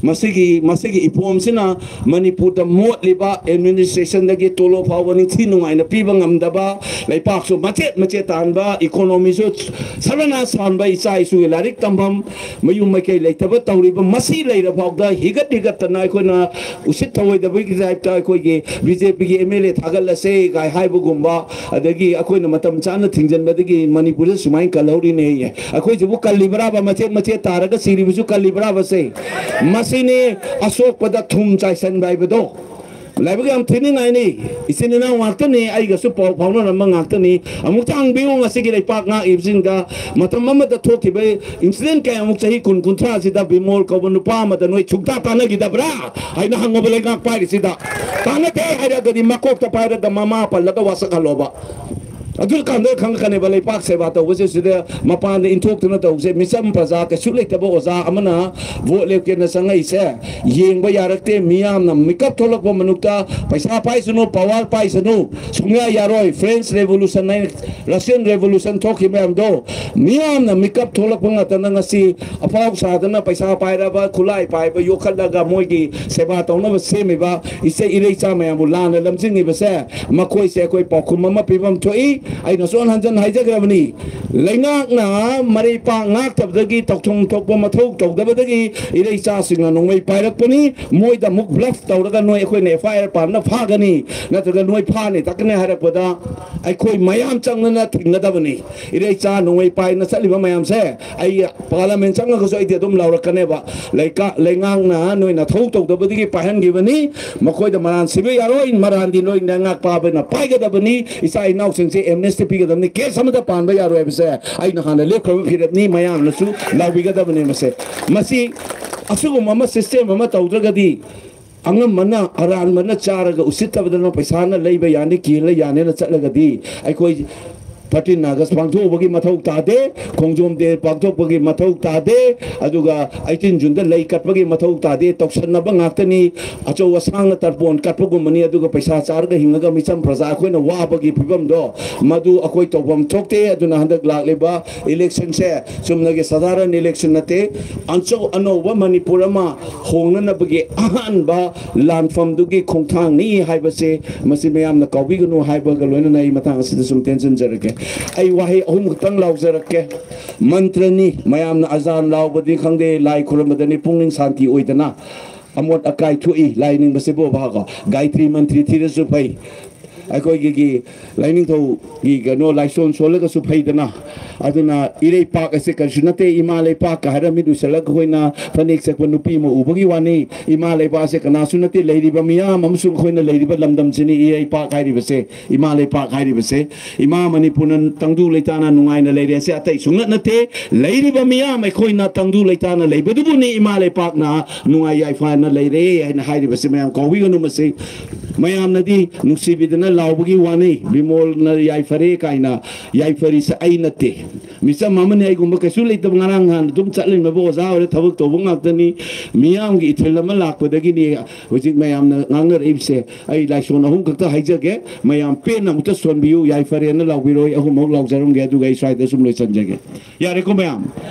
ꯃꯁꯤꯒꯤ, ꯃꯁꯤꯒꯤ ꯏꯄꯣꯝꯁꯤꯅ ꯃꯅꯤꯄꯨꯔꯗ ꯃꯣꯠꯂꯤꯕ ꯑꯦꯗꯃꯤꯅꯤꯁꯇ꯭ꯔꯦꯁꯟꯗꯒꯤ ꯇꯣꯂꯣꯞ ꯐꯥꯎꯕ ꯅꯤꯡꯊꯤ ꯅꯨꯡꯉꯥꯏꯅ ꯄꯤꯕ ꯉꯝꯗꯕ, ꯂꯩꯄꯥꯛꯁꯨ ꯃꯆꯦꯠ ꯃꯆꯦꯠ ꯇꯥꯟꯕ, ꯏꯀꯣꯅꯣꯃꯤꯁꯨ ꯁꯔꯅꯥ ꯁꯥꯟꯕ, ꯏꯆꯥ ꯏꯁꯨꯒꯤ ꯂꯥꯏꯔꯤꯛ ꯇꯝꯐꯝ, ꯃꯌꯨꯝ ꯃꯀꯩ ꯂꯩꯇꯕ ꯇꯧꯔꯤꯕ, ꯃꯁꯤ ꯂꯩꯔ ꯐꯥꯎꯗ ꯍꯤꯒꯠ ꯍꯤꯒꯠꯇꯅ ꯑꯩꯈꯣꯏꯅ ꯎꯁꯤꯠ ꯊꯑꯣꯏꯗꯕꯒꯤ ꯇꯥꯏꯞꯇ ꯑꯩꯈꯣꯏꯒꯤ ꯕꯤ ꯖꯦ ꯄꯤꯒꯤ ꯑꯦꯝ ꯑꯦꯜ ꯑꯦ ꯊꯥꯒꯠꯂꯁꯦ ꯀꯥꯏ ꯍꯥꯏꯕꯒꯨꯝꯕ, ꯑꯗꯒꯤ ꯑꯩꯈꯣꯏꯅ ꯃꯇꯝ ꯆꯥꯅ ꯊꯤꯡꯖꯤꯟꯕꯗꯒꯤ ꯃꯅꯤꯄꯨꯔꯗ ꯁꯨꯃꯥꯏꯅ ꯀꯜꯍꯧꯔꯤꯅꯦꯌꯦ꯫ ꯑꯩꯈꯣꯏꯁꯤꯕꯨ ꯀꯜꯂꯤꯕ꯭ꯔꯥꯕ? ꯃꯆꯦꯠ ꯃꯆꯦꯠ ꯇꯥꯔꯒ ꯁꯤꯔꯤꯕꯁꯨ ꯀꯜꯂꯤꯕ꯭ꯔꯥꯕꯁꯦ? ꯃꯁꯤꯅꯤ ꯑꯁꯣꯛꯄꯗ ꯊꯨꯝ ꯆꯥꯏꯁꯟꯕ ꯍꯥꯏꯕꯗꯣ꯫ ꯂꯥꯏꯕꯛ ꯌꯥꯝ ꯊꯤꯅꯤꯡꯉꯥꯏꯅꯤ꯫ ꯏꯆꯤꯟ ꯏꯅꯥꯎ ꯉꯥꯛꯇꯅꯤ, ꯑꯩꯒꯁꯨ ꯄꯥꯎ ꯐꯥꯎꯅꯔꯝꯕ ꯉꯥꯛꯇꯅꯤ꯫ ꯑꯃꯨꯛꯇ ꯍꯪꯕꯤꯌꯨ, ꯉꯁꯤꯒꯤ ꯂꯩꯄꯥꯛ ꯉꯥꯛꯏꯕꯁꯤꯡꯗ ꯃꯇꯝ ꯑꯃꯗ ꯊꯣꯛꯈꯤꯕ ꯏꯟꯁꯤꯗꯦꯟ ꯀꯌꯥꯃꯨꯛ ꯆꯍꯤ ꯀꯨꯟ ꯀꯨꯟꯊ꯭ꯔꯥꯁꯤꯗ ꯕꯤꯃꯣꯜ ꯀꯧꯕ ꯅꯨꯄꯥ ꯑꯃꯗ ꯅꯣꯏ ꯁꯨꯛꯇꯥ ꯇꯥꯟꯅꯈꯤꯗꯕ꯭ꯔꯥ ꯍꯥꯏꯅ ꯍꯪꯉꯕ ꯂꯩꯉꯥꯛ ꯄꯥꯏꯔꯤꯁꯤꯗ? ꯇꯥꯟꯅꯗꯦ ꯍꯥꯏꯔꯒꯗꯤ ꯃꯀꯣꯛꯇ ꯄꯥꯏꯔꯒ ꯃꯃꯥ ꯄꯜꯂꯒ ꯋꯥꯁꯛꯍꯜꯂꯣꯕ꯫ ꯑꯗꯨ ꯀꯥꯟꯗ ꯈꯪꯉꯛꯀꯅꯦꯕ ꯂꯩꯄꯥꯛ ꯁꯦꯕꯥ ꯇꯧꯕꯁꯦ ꯁꯤꯗ ꯃꯄꯥꯟꯗ ꯏꯟꯊꯣꯛꯇꯨꯅ ꯇꯧꯕꯁꯦ꯫ ꯃꯤꯆꯝ ꯄ꯭ꯔꯖꯥ ꯀꯩꯁꯨ ꯂꯩꯇꯕ ꯑꯣꯖꯥ ꯑꯃꯅ ꯚꯣꯠ ꯂꯦꯞꯀꯦꯅ ꯆꯪꯉꯛꯏꯁꯦ ꯌꯦꯡꯕ ꯌꯥꯔꯛꯇꯦ꯫ ꯃꯤꯌꯥꯝꯅ ꯃꯤꯀꯞ ꯊꯣꯛꯂꯛꯄ ꯃꯅꯨꯡꯗ ꯄꯩꯁꯥ ꯄꯥꯏꯁꯅꯨ, ꯄꯋꯥꯔ ꯄꯥꯏꯁꯅꯨ, ꯁꯨꯡꯌꯥ ꯌꯥꯔꯣꯏ꯫ ꯐ꯭ꯔꯦꯟꯁ ꯔꯦꯚꯣꯂꯨꯁꯟ ꯍꯥꯏꯅ, ꯔꯁꯤꯌꯟ ꯔꯦꯚꯣꯂꯨꯁꯟ ꯊꯣꯛꯈꯤꯕ ꯃꯌꯥꯝꯗꯣ ꯃꯤꯌꯥꯝꯅ ꯃꯤꯀꯞ ꯊꯣꯛꯂꯛꯄ ꯉꯥꯛꯇꯅ ꯉꯁꯤ ꯑꯐꯥꯎ ꯁꯥꯗꯅ ꯄꯩꯁꯥ ꯄꯥꯏꯔꯕ ꯈꯨꯠꯂꯥꯏ ꯄꯥꯏꯕ ꯌꯣꯛꯈꯠꯂꯒ ꯃꯣꯏꯒꯤ ꯁꯦꯕꯥ ꯇꯧꯅꯕ ꯁꯦꯝꯃꯤꯕ ꯏꯆꯦ ꯏꯔꯩꯆꯥ ꯃꯌꯥꯝꯕꯨ ꯂꯥꯟꯅ ꯂꯝꯖꯤꯡꯉꯤꯕꯁꯦ ꯃꯈꯣꯏꯁꯦ ꯑꯩꯈꯣꯏ ꯄꯥꯎꯈꯨꯝ ꯑꯃ ꯄꯤꯐꯝ ꯊꯣꯛꯏ꯫ ꯑꯩꯅꯁꯨ ꯍꯟꯖꯟ ꯍꯥꯏꯖꯈ꯭ꯔꯕꯅꯤ, ꯂꯩꯉꯥꯛꯅ ꯃꯔꯩ ꯄꯥꯛ ꯉꯥꯛꯇꯕꯗꯒꯤ, ꯇꯧꯐꯝ ꯊꯣꯛꯄ ꯃꯊꯧ ꯇꯧꯗꯕꯗꯒꯤ ꯏꯔꯩꯆꯥꯁꯤꯡꯅ ꯅꯣꯡꯃꯩ ꯄꯥꯏꯔꯛꯄꯅꯤ꯫ ꯃꯣꯏꯗ ꯑꯃꯨꯛ bluff ꯇꯧꯔꯒ ꯅꯣꯏ ꯑꯩꯈꯣꯏꯅ F I R ꯄꯥꯟꯅ ꯐꯥꯒꯅꯤ, ꯅꯠꯇ꯭ꯔꯒ ꯅꯣꯏ ꯐꯥꯅꯤ ꯇꯛꯀꯅꯤ ꯍꯥꯏꯔꯛꯄꯗ ꯑꯩꯈꯣꯏ ꯃꯌꯥꯝ ꯆꯪꯗꯅ ꯊꯤꯡꯒꯗꯕꯅꯤ꯫ ꯏꯔꯩꯆꯥ ꯅꯣꯡꯃꯩ ꯄꯥꯏꯅ ꯆꯠꯂꯤꯕ ꯃꯌꯥꯝꯁꯦ ꯑꯩ parliament ꯆꯪꯉꯒꯁꯨ ꯑꯩꯗꯤ ꯑꯗꯨꯝ ꯂꯥꯎꯔꯛꯀꯅꯦꯕ꯫ ꯂꯩꯀꯥ-, ꯂꯩꯉꯥꯛꯅ ꯅꯣꯏ ꯅꯊꯧ ꯇꯧꯗꯕꯗꯒꯤ ꯄꯥꯏꯍꯟꯈꯤꯕꯅꯤ꯫ ꯃꯈꯣꯏꯗ ꯃꯔꯥꯟ ꯁꯤꯕ ꯌꯥꯔꯣꯏ, ꯃꯔꯥꯟꯗꯤ ꯅꯣꯏ ꯂꯩꯉꯥꯛ ꯄꯥꯕꯅ ꯄꯥꯏꯒꯗꯕꯅꯤ꯫ ꯏꯆꯥ ꯏꯅꯥꯎꯁꯤꯡꯁꯦ amnesty ꯄꯤꯒꯗꯕꯅꯤ, case ꯑꯃꯗ ꯄꯥꯟꯕ ꯌꯥꯔꯣꯏ ꯍꯥꯏꯕꯁꯦ ꯑꯩꯅ ꯍꯥꯟꯅ ꯂꯦꯞꯈ꯭ꯔꯕ ꯐꯤꯔꯦꯞꯅꯤ, ꯃꯌꯥꯝꯅꯁꯨ ꯂꯥꯎꯕꯤꯒꯗꯕꯅꯤ꯫ ꯃꯁꯦ, ꯃꯁꯤ ꯑꯁꯤꯒꯨꯝꯕ ꯑꯃ system ꯑꯃ ꯇꯧꯗ꯭ꯔꯒꯗꯤ ꯑꯉꯝꯕꯅ ꯑꯔꯥꯟꯕꯅ ꯆꯥꯔꯒ ꯎꯁꯤꯠꯇꯕꯗꯅ ꯄꯩꯁꯥꯅ ꯂꯩꯕ ꯌꯥꯅꯤ, ꯀꯤꯍꯜꯂ ꯌꯥꯅꯤꯅ ꯆꯠꯂꯒꯗꯤ ꯑꯩꯈꯣꯏ thirteen August ꯄꯥꯡꯊꯣꯛꯎꯕꯒꯤ ꯃꯊꯧ ꯇꯥꯗꯦ, ꯈꯣꯡꯖꯣꯝ day ꯄꯥꯡꯊꯣꯛꯄꯒꯤ ꯃꯊꯧ ꯇꯥꯗꯦ, ꯑꯗꯨꯒ eighteen Juneꯗ ꯂꯩ ꯀꯠꯄꯒꯤ ꯃꯊꯧ ꯇꯥꯗꯦ꯫ ꯇꯧꯁꯟꯅꯕ ꯉꯥꯛꯇꯅꯤ꯫ ꯑꯆꯧ ꯑꯁꯥꯡꯅ ꯇꯔꯄꯣꯟ ꯀꯠꯄꯒꯨꯝꯕꯅꯤ, ꯑꯗꯨꯒ ꯄꯩꯁꯥ ꯆꯥꯔꯒ ꯍꯤꯡꯉꯒ ꯃꯤꯆꯝ ꯄ꯭ꯔꯖꯥ ꯑꯩꯈꯣꯏꯅ ꯋꯥꯕꯒꯤ ꯐꯤꯕꯝꯗꯣ ꯃꯗꯨ ꯑꯩꯈꯣꯏ ꯇꯧꯐꯝ ꯊꯣꯛꯇꯦ꯫ ꯑꯗꯨꯅ ꯍꯟꯗꯛ ꯂꯥꯛꯂꯤꯕ electionꯁꯦ ꯆꯨꯝꯅꯒꯤ ꯁꯥꯙꯥꯔꯟ election ꯅꯠꯇꯦ, ꯑꯆꯧ ꯑꯅꯧꯕ ꯃꯅꯤꯄꯨꯔ ꯑꯃ ꯍꯣꯡꯅꯅꯕꯒꯤ ꯑꯍꯥꯟꯕ ꯂꯥꯟꯐꯝꯗꯨꯒꯤ ꯈꯣꯡꯊꯥꯡꯅꯤ ꯍꯥꯏꯕꯁꯦ ꯃꯁꯤ ꯃꯌꯥꯝꯅ ꯀꯥꯎꯕꯤꯒꯅꯨ ꯍꯥꯏꯕꯒ ꯂꯣꯏꯅꯅ ꯑꯩ ꯃꯇꯥꯡ ꯑꯁꯤꯗ ꯁꯨꯝ ꯇꯦꯟꯁꯤꯟꯖꯔꯒꯦ꯫ ꯑꯩ ꯋꯥꯍꯩ ꯑꯍꯨꯝ ꯈꯛꯇꯪ ꯂꯥꯎꯖꯔꯛꯀꯦ꯫ ꯃꯟꯇ꯭ꯔꯅꯤ꯫ ꯃꯌꯥꯝꯅ ꯑꯖꯥꯟ ꯂꯥꯎꯕꯗꯤ ꯈꯪꯗꯦ, ꯂꯥꯏ ꯈꯨꯔꯨꯝꯕꯗꯅꯤ ꯄꯨꯛꯅꯤꯡ ꯁꯥꯟꯇꯤ ꯑꯣꯏꯗꯅ ꯑꯃꯣꯠ ꯑꯀꯥꯏ ꯊꯣꯛꯏ꯫ ꯂꯥꯏ ꯅꯤꯡꯕꯁꯤꯕꯨ ꯚꯥꯒꯣ ꯒꯥꯌꯇ꯭ꯔꯤ ꯃꯟꯇ꯭ꯔꯤ ꯊꯤꯔꯁꯨ ꯐꯩ, ꯑꯩꯈꯣꯏꯒꯤ ꯂꯥꯏꯅꯤꯡꯊꯧꯒꯤ ꯀꯩꯅꯣ ꯂꯥꯏꯁꯣꯟ ꯁꯣꯜꯂꯒꯁꯨ ꯐꯩꯗꯅ꯫ ꯑꯗꯨꯅ ꯏꯔꯩꯄꯥꯛ ꯑꯁꯦ ꯀꯔꯤꯁꯨ ꯅꯠꯇꯦ꯫ ꯏꯃꯥ ꯂꯩꯄꯥꯛꯀ ꯍꯥꯏꯔ ꯃꯤꯠ ꯎꯏꯁꯜꯂꯒ ꯑꯩꯈꯣꯏꯅ ꯐꯅꯦꯛ ꯁꯦꯠꯄ ꯅꯨꯄꯤ ꯑꯃ ꯎꯕꯒꯤ ꯋꯥꯅꯤ꯫ ꯏꯃꯥ ꯂꯩꯕꯥꯛ ꯑꯁꯦ ꯀꯅꯥꯁꯨ ꯅꯠꯇꯦ, ꯂꯩꯔꯤꯕ ꯃꯤꯌꯥꯝ ꯑꯃꯁꯨꯡ ꯑꯩꯈꯣꯏꯅ ꯂꯩꯔꯤꯕ ꯂꯝꯗꯝꯁꯤꯅꯤ ꯏꯔꯩꯄꯥꯛ ꯍꯥꯏꯔꯤꯕꯁꯦ, ꯏꯃꯥ ꯂꯩꯄꯥꯛ ꯍꯥꯏꯔꯤꯕꯁꯦ꯫ ꯏꯃꯥ ꯃꯅꯤꯄꯨꯔꯅ ꯇꯪꯗꯨ ꯂꯩꯇꯥꯅ ꯅꯨꯡꯉꯥꯏꯅ ꯂꯩꯔꯦ, ꯑꯁꯤ ꯑꯇꯩ ꯁꯨꯡꯅꯠ ꯅꯠꯇꯦ꯫ ꯂꯩꯔꯤꯕ ꯃꯤꯌꯥꯝ ꯑꯩꯈꯣꯏꯅ ꯇꯪꯗꯨ ꯂꯩꯇꯥꯅ ꯂꯩꯕꯗꯨꯕꯨꯅꯤ ꯏꯃꯥ ꯂꯩꯄꯥꯛꯅ ꯅꯨꯡꯉꯥꯏ ꯌꯥꯏꯐꯅ ꯂꯩꯔꯦ ꯍꯥꯏꯅ ꯍꯥꯏꯔꯤꯕꯁꯤ꯫ ꯃꯌꯥꯝ ꯀꯥꯎꯕꯤꯒꯅꯨ ꯃꯁꯤ꯫ ꯃꯌꯥꯝꯅꯗꯤ ꯅꯨꯡꯁꯤꯕꯤꯗꯅ ꯂꯥꯎꯕꯒꯤ ꯋꯥꯅꯤ, ꯕꯤꯃꯣꯜꯅ ꯌꯥꯏꯐꯔꯦ ꯀꯥꯏꯅ꯫ ꯌꯥꯏꯐꯔꯤꯁꯦ ꯑꯩ ꯅꯠꯇꯦ, ꯃꯤꯆꯝ ꯑꯃꯅꯤ꯫ ꯑꯩꯒꯨꯝꯕ ꯀꯩꯁꯨ ꯂꯩꯇꯕ, ꯉꯔꯥꯡ ꯅꯍꯥꯟ ꯑꯗꯨꯝ ꯆꯠꯂꯤꯕ ꯑꯣꯖꯥ ꯑꯣꯏꯔ ꯊꯕꯛ ꯇꯧꯕ ꯉꯥꯛꯇꯅꯤ꯫ ꯃꯤꯌꯥꯝꯒꯤ ꯏꯊꯤꯜ ꯑꯃ ꯂꯥꯛꯄꯗꯒꯤꯅꯤ ꯍꯧꯖꯤꯛ ꯃꯌꯥꯝꯅ ꯉꯥꯡꯅꯔꯛꯏꯕꯁꯦ꯫ ꯑꯩ ꯂꯥꯏꯁꯣꯟ ꯑꯍꯨꯝ ꯈꯛꯇ ꯍꯥꯏꯖꯒꯦ, ꯃꯌꯥꯝ ꯄꯦꯟꯅ ꯑꯃꯨꯛꯇ ꯁꯣꯟꯕꯤꯌꯨ꯫ ꯌꯥꯏꯐꯔꯦꯅ ꯂꯥꯎꯕꯤꯔꯣꯏ, ꯑꯍꯨꯝꯃꯛ ꯂꯥꯎꯖꯔꯝꯒꯦ, ꯑꯗꯨꯒ ꯑꯩ ꯁ꯭ꯋꯥꯏꯗ ꯁꯨꯝ ꯂꯣꯏꯁꯤꯟꯖꯒꯦ꯫ ꯌꯥꯔꯦꯀꯣ ꯃꯌꯥꯝ?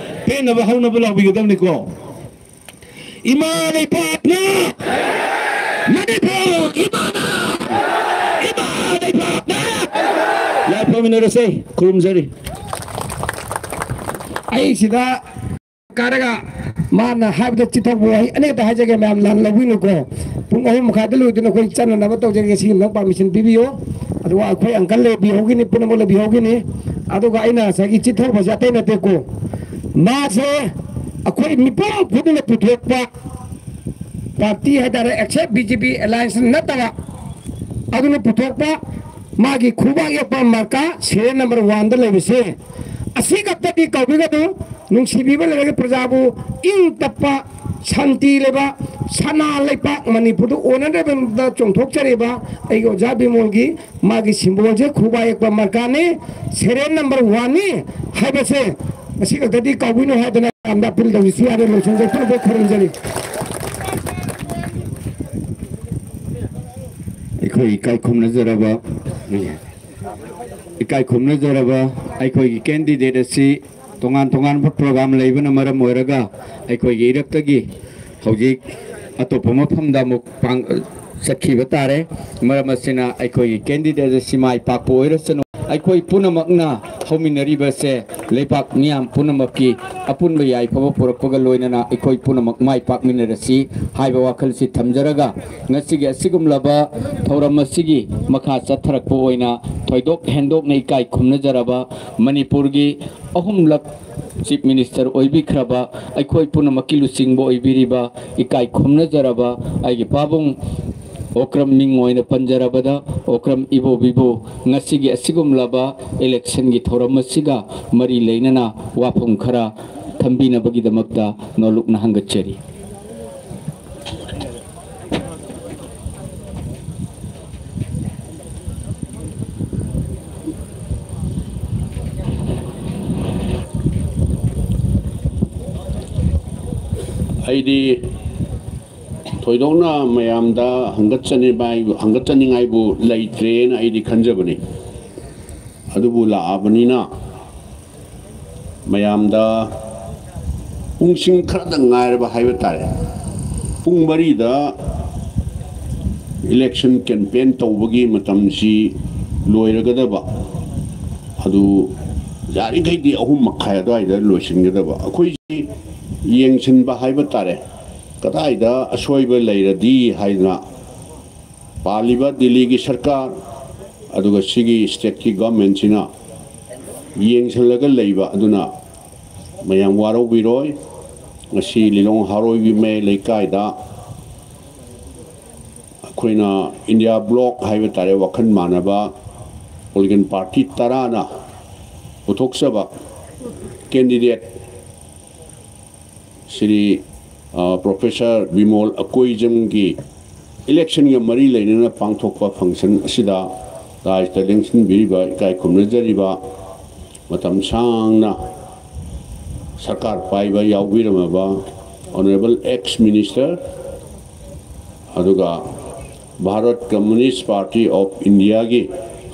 ꯄꯦꯟꯅꯕ ꯍꯧꯅꯕ ꯂꯥꯎꯕꯤꯒꯗꯕꯅꯤꯀꯣ꯫ ꯏꯃꯥ ꯂꯩꯄꯥꯛꯅ! ꯃꯅꯤꯄꯨꯔ ꯏꯃꯥꯅ! ꯏꯃꯥ ꯂꯩꯄꯥꯛꯅ! ꯌꯥꯏꯐ ꯎꯅꯔꯁꯦ꯫ ꯈꯨꯔꯨꯝꯖꯔꯤ꯫ ꯑꯩ ꯁꯤꯗ ꯀꯥꯔꯒ ꯃꯥꯅ ꯍꯥꯏꯕꯗ ꯆꯤꯠꯊꯧꯕ ꯋꯥꯍꯩ ꯑꯅꯤꯈꯛꯇ ꯍꯥꯏꯖꯒꯦ, ꯃꯌꯥꯝ ꯂꯥꯟ ꯂꯧꯕꯤꯅꯨꯀꯣ꯫ ꯄꯨꯡ ꯑꯍꯨꯝ ꯃꯈꯥꯏꯗ ꯂꯣꯏꯗꯣꯏꯅ ꯑꯩꯈꯣꯏ ꯆꯠꯅꯅꯕ ꯇꯧꯖꯔꯒꯦ꯫ ꯁꯤꯒꯤ ꯑꯃꯨꯛ permission ꯄꯤꯕꯤꯌꯨ꯫ ꯑꯗꯨꯒ ꯑꯩꯈꯣꯏ uncle ꯂꯩꯕꯤꯍꯧꯒꯤꯅꯤ, ꯄꯨꯝꯅꯃꯛ ꯂꯩꯕꯤꯍꯧꯒꯤꯅꯤ꯫ ꯑꯗꯨꯒ ꯑꯩꯅ ꯉꯁꯥꯏꯒꯤ ꯆꯤꯠꯊꯧꯕꯁꯦ ꯑꯇꯩ ꯅꯠꯇꯦꯀꯣ, ꯃꯥꯁꯦ ꯑꯩꯈꯣꯏ ꯃꯤꯄꯨꯝ ꯈꯨꯗꯤꯡꯅ ꯄꯨꯊꯣꯛꯄ party ꯍꯥꯏꯇꯥꯔꯦ, except B J P alliance ꯅꯠꯇꯕ, ꯑꯗꯨꯅ ꯄꯨꯊꯣꯛꯄ ꯃꯥꯒꯤ ꯈꯨꯕꯥꯛ ꯌꯦꯛꯄ ꯃꯥꯔꯀꯥ serial number one ꯗ ꯂꯩꯕꯁꯦ, ꯑꯁꯤ ꯈꯛꯇꯗꯤ ꯀꯧꯕꯤꯒꯅꯨ꯫ ꯅꯨꯡꯁꯤꯕꯤꯕ ꯂꯩꯔꯒ ꯄ꯭ꯔꯖꯥꯕꯨ ꯏꯪ ꯇꯞꯄ, ꯁꯥꯟꯇꯤ ꯂꯩꯕ ꯁꯅꯥ ꯂꯩꯄꯥꯛ ꯃꯅꯤꯄꯨꯔꯗ ꯑꯣꯟꯅꯅꯕ ꯆꯣꯡꯊꯣꯛꯆꯔꯤꯕ ꯑꯩꯒꯤ ꯑꯣꯖꯥ ꯕꯤꯃꯣꯜꯒꯤ ꯃꯥꯒꯤ symbol ꯁꯦ ꯈꯨꯕꯥꯛ ꯌꯦꯛꯄ ꯃꯥꯔꯀꯥꯅꯤ, serial number one ꯅꯤ ꯍꯥꯏꯕꯁꯦ ꯉꯁꯤ ꯈꯛꯇꯗꯤ ꯀꯥꯎꯕꯤꯅꯨ ꯍꯥꯏꯗꯅ ꯃꯌꯥꯝꯗ appeal ꯇꯧꯔꯤ꯫ ꯁꯤ ꯑꯥꯔ ꯑꯦꯜ ꯂꯣꯏꯁꯪꯗ ꯄꯨꯝꯅꯃꯛ ꯈꯨꯔꯨꯝꯖꯔꯤ꯫ ꯑꯩꯈꯣꯏ ꯏꯀꯥꯏ ꯈꯨꯝꯅꯖꯔꯕ, ꯏꯀꯥꯏ ꯈꯨꯝꯅꯖꯔꯕ ꯑꯩꯈꯣꯏꯒꯤ candidate ꯑꯁꯤ ꯇꯣꯉꯥꯟ ꯇꯣꯉꯥꯟꯕ program ꯂꯩꯕꯅ ꯃꯔꯝ ꯑꯣꯏꯔꯒ ꯑꯩꯈꯣꯏꯒꯤ ꯏꯔꯛꯇꯒꯤ ꯍꯧꯖꯤꯛ ꯑꯇꯣꯞꯄ ꯃꯐꯝꯗ ꯑꯃꯨꯛ ꯄꯥꯡ-, ꯆꯠꯈꯤꯕ ꯇꯥꯔꯦ꯫ ꯃꯔꯝ ꯑꯁꯤꯅ ꯑꯩꯈꯣꯏꯒꯤ candidate ꯑꯁꯤ ꯃꯥꯏ ꯄꯥꯛꯄ ꯑꯣꯏꯔꯁꯅꯨ꯫ ꯑꯩꯈꯣꯏ ꯄꯨꯝꯅꯃꯛꯅ ꯍꯧꯃꯤꯟꯅꯔꯤꯕꯁꯦ ꯂꯩꯄꯥꯛ ꯃꯤꯌꯥꯝ ꯄꯨꯝꯅꯃꯛꯀꯤ ꯑꯄꯨꯟꯕ ꯌꯥꯏꯐꯕ ꯄꯨꯔꯛꯄꯒ ꯂꯣꯏꯅꯅ ꯑꯩꯈꯣꯏ ꯄꯨꯝꯅꯃꯛ ꯃꯥꯏ ꯄꯥꯛꯃꯤꯟꯅꯔꯁꯤ ꯍꯥꯏꯕ ꯋꯥꯈꯜꯁꯤ ꯊꯝꯖꯔꯒ, ꯉꯁꯤꯒꯤ ꯑꯁꯤꯒꯨꯝꯂꯕ ꯊꯧꯔꯝ ꯑꯁꯤꯒꯤ ꯃꯈꯥ ꯆꯠꯊꯔꯛꯄ ꯑꯣꯏꯅ ꯊꯣꯏꯗꯣꯛ ꯍꯦꯟꯗꯣꯛꯅ ꯏꯀꯥꯏ ꯈꯨꯝꯅꯖꯔꯕ ꯃꯅꯤꯄꯨꯔꯒꯤ ꯑꯍꯨꯝꯂꯛ Chief Minister ꯑꯣꯏꯕꯤꯈ꯭ꯔꯕ ꯑꯩꯈꯣꯏ ꯄꯨꯝꯅꯃꯛꯀꯤ ꯂꯨꯆꯤꯡꯕ ꯑꯣꯏꯕꯤꯔꯤꯕ ꯏꯀꯥꯏ ꯈꯨꯝꯅꯖꯔꯕ ꯑꯩꯒꯤ ꯄꯥꯕꯨꯡ ꯑꯣꯀ꯭ꯔꯝ ꯃꯤꯡ ꯑꯣꯏꯅ ꯄꯟꯖꯔꯕꯗ, ꯑꯣꯀ꯭ꯔꯝ ꯏꯕꯣꯕꯤꯕꯨ ꯉꯁꯤꯒꯤ ꯑꯁꯤꯒꯨꯝꯂꯕ election ꯒꯤ ꯊꯧꯔꯝ ꯑꯁꯤꯒ ꯃꯔꯤ ꯂꯩꯅꯅ ꯋꯥꯐꯝ ꯈꯔ ꯊꯝꯕꯤꯅꯕꯒꯤꯗꯃꯛꯇ ꯅꯣꯂꯨꯛꯅ ꯍꯪꯒꯠꯆꯔꯤ꯫ ꯑꯩꯗꯤ ꯊꯣꯏꯗꯣꯛꯅ ꯃꯌꯥꯝꯗ ꯍꯪꯒꯠꯆꯅꯤꯡꯉꯥꯏ-, ꯍꯪꯒꯠꯆꯅꯤꯡꯉꯥꯏꯕꯨ ꯂꯩꯇ꯭ꯔꯦꯅ ꯑꯩꯗꯤ ꯈꯟꯖꯕꯅꯤ꯫ ꯑꯗꯨꯕꯨ ꯂꯥꯛꯑꯕꯅꯤꯅ ꯃꯌꯥꯝꯗ ꯄꯨꯡꯁꯤꯡ ꯈꯔꯗꯪ ꯉꯥꯏꯔꯕ ꯍꯥꯏꯕ ꯇꯥꯔꯦ꯫ ꯄꯨꯡ ꯃꯔꯤꯗ election campaign ꯇꯧꯕꯒꯤ ꯃꯇꯝꯁꯤ ꯂꯣꯏꯔꯒꯗꯕ꯫ ꯑꯗꯨ ꯌꯥꯔꯤꯈꯩꯗꯤ ꯑꯍꯨꯝ ꯃꯈꯥꯏ ꯑꯗꯨꯋꯥꯏꯗ ꯂꯣꯏꯁꯤꯟꯒꯗꯕ꯫ ꯑꯩꯈꯣꯏꯁꯤ ꯌꯦꯡꯁꯤꯟꯕ ꯍꯥꯏꯕ ꯇꯥꯔꯦ, ꯀꯗꯥꯏꯗ ꯑꯁꯣꯏꯕ ꯂꯩꯔꯗꯤ ꯍꯥꯏꯗꯅ ꯄꯥꯜꯂꯤꯕ ꯗꯤꯜꯂꯤꯒꯤ ꯁꯔꯀꯥꯔ ꯑꯗꯨꯒ ꯁꯤꯒꯤ ꯁ꯭ꯇꯦꯠꯀꯤ ꯒꯣꯔꯃꯦꯟꯁꯤꯅ ꯌꯦꯡꯁꯤꯜꯂꯒ ꯂꯩꯕ꯫ ꯑꯗꯨꯅ ꯃꯌꯥꯝ ꯋꯥꯔꯧꯕꯤꯔꯣꯏ꯫ ꯉꯁꯤ ꯂꯤꯂꯣꯡ ꯍꯥꯔꯣꯏꯕꯤ ꯃꯌꯥꯏ ꯂꯩꯀꯥꯏꯗ ꯑꯩꯈꯣꯏꯅ ꯏꯟꯗꯤꯌꯥ ꯕ꯭ꯂꯣꯛ ꯍꯥꯏꯕ ꯇꯥꯔꯦ, ꯋꯥꯈꯜ ꯃꯥꯟꯅꯕ ꯄꯣꯂꯤꯇꯤꯀꯦꯜ ꯄꯥꯔꯇꯤ ꯇꯔꯥꯅ ꯄꯨꯊꯣꯛꯆꯕ ꯀꯦꯟꯗꯤꯗꯦꯠ ꯁ꯭ꯔꯤ, ꯑ, ꯄ꯭ꯔꯣꯐꯦꯁꯔ ꯕꯤꯃꯣꯜ ꯑꯀꯣꯏꯖꯝꯒꯤ ꯏꯂꯦꯛꯁꯟꯒ ꯃꯔꯤ ꯂꯩꯅꯅ ꯄꯥꯡꯊꯣꯛꯄ ꯐꯪꯁꯟ ꯑꯁꯤꯗ ꯗꯥꯏꯁꯇ ꯂꯦꯡꯁꯤꯟꯕꯤꯔꯤꯕ, ꯏꯀꯥꯏ ꯈꯨꯝꯅꯖꯔꯤꯕ, ꯃꯇꯝ ꯁꯥꯡꯅ ꯁꯔꯀꯥꯔ ꯄꯥꯏꯕ ꯌꯥꯎꯕꯤꯔꯝꯃꯕ ꯑꯣꯅꯔꯦꯕꯜ ꯑꯦꯛꯁ ꯃꯤꯅꯤꯁꯇꯔ, ꯑꯗꯨꯒ ꯚꯥꯔꯠ ꯀꯝꯃꯨꯅꯤꯁ ꯄꯥꯔꯇꯤ ꯑꯣꯐ ꯏꯟꯗꯤꯌꯥꯒꯤ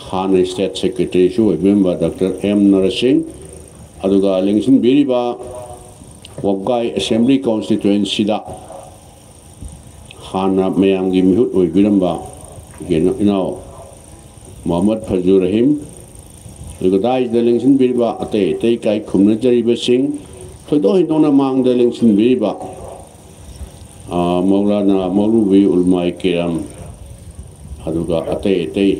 ꯍꯥꯟꯅ ꯁ꯭ꯇꯦꯠ ꯁꯦꯀ꯭ꯔꯦꯇꯔꯤꯁꯨ ꯑꯣꯏꯕꯤꯔꯝꯕ ꯗꯥꯛꯇꯔ ꯑꯦꯝ ꯅꯔꯁꯤꯡ, ꯑꯗꯨꯒ ꯂꯦꯡꯁꯤꯟꯕꯤꯔꯤꯕ ꯋꯥꯕꯒꯥꯏ ꯑꯦꯁꯦꯝꯕ꯭ꯂꯤ ꯀꯣꯟꯁꯇꯤꯇ꯭ꯋꯦꯟꯁꯤꯗ ꯍꯥꯟꯅ ꯃꯌꯥꯝꯒꯤ ꯃꯤꯍꯨꯠ ꯑꯣꯏꯕꯤꯔꯝꯕ ꯏꯅꯥꯎ ꯃꯣꯍꯝꯃꯗ ꯐꯖꯨ ꯔꯍꯤꯝ, ꯑꯗꯨꯒ ꯗꯥꯏꯁꯗ ꯂꯦꯡꯁꯤꯟꯕꯤꯔꯤꯕ ꯑꯇꯩ ꯑꯇꯩ ꯏꯀꯥꯏ ꯈꯨꯝꯅꯖꯔꯤꯕꯁꯤꯡ, ꯊꯣꯏꯗꯣꯛ ꯍꯦꯟꯗꯣꯛꯅ ꯃꯥꯡꯗ ꯂꯦꯡꯁꯤꯟꯕꯤꯔꯤꯕ, ꯑ, ꯃꯧꯂꯥꯅꯥ ꯃꯧꯂꯨꯕꯤ ꯎꯂꯃꯥꯏ ꯀꯤꯔꯥꯝ, ꯑꯗꯨꯒ ꯑꯇꯩ ꯑꯇꯩ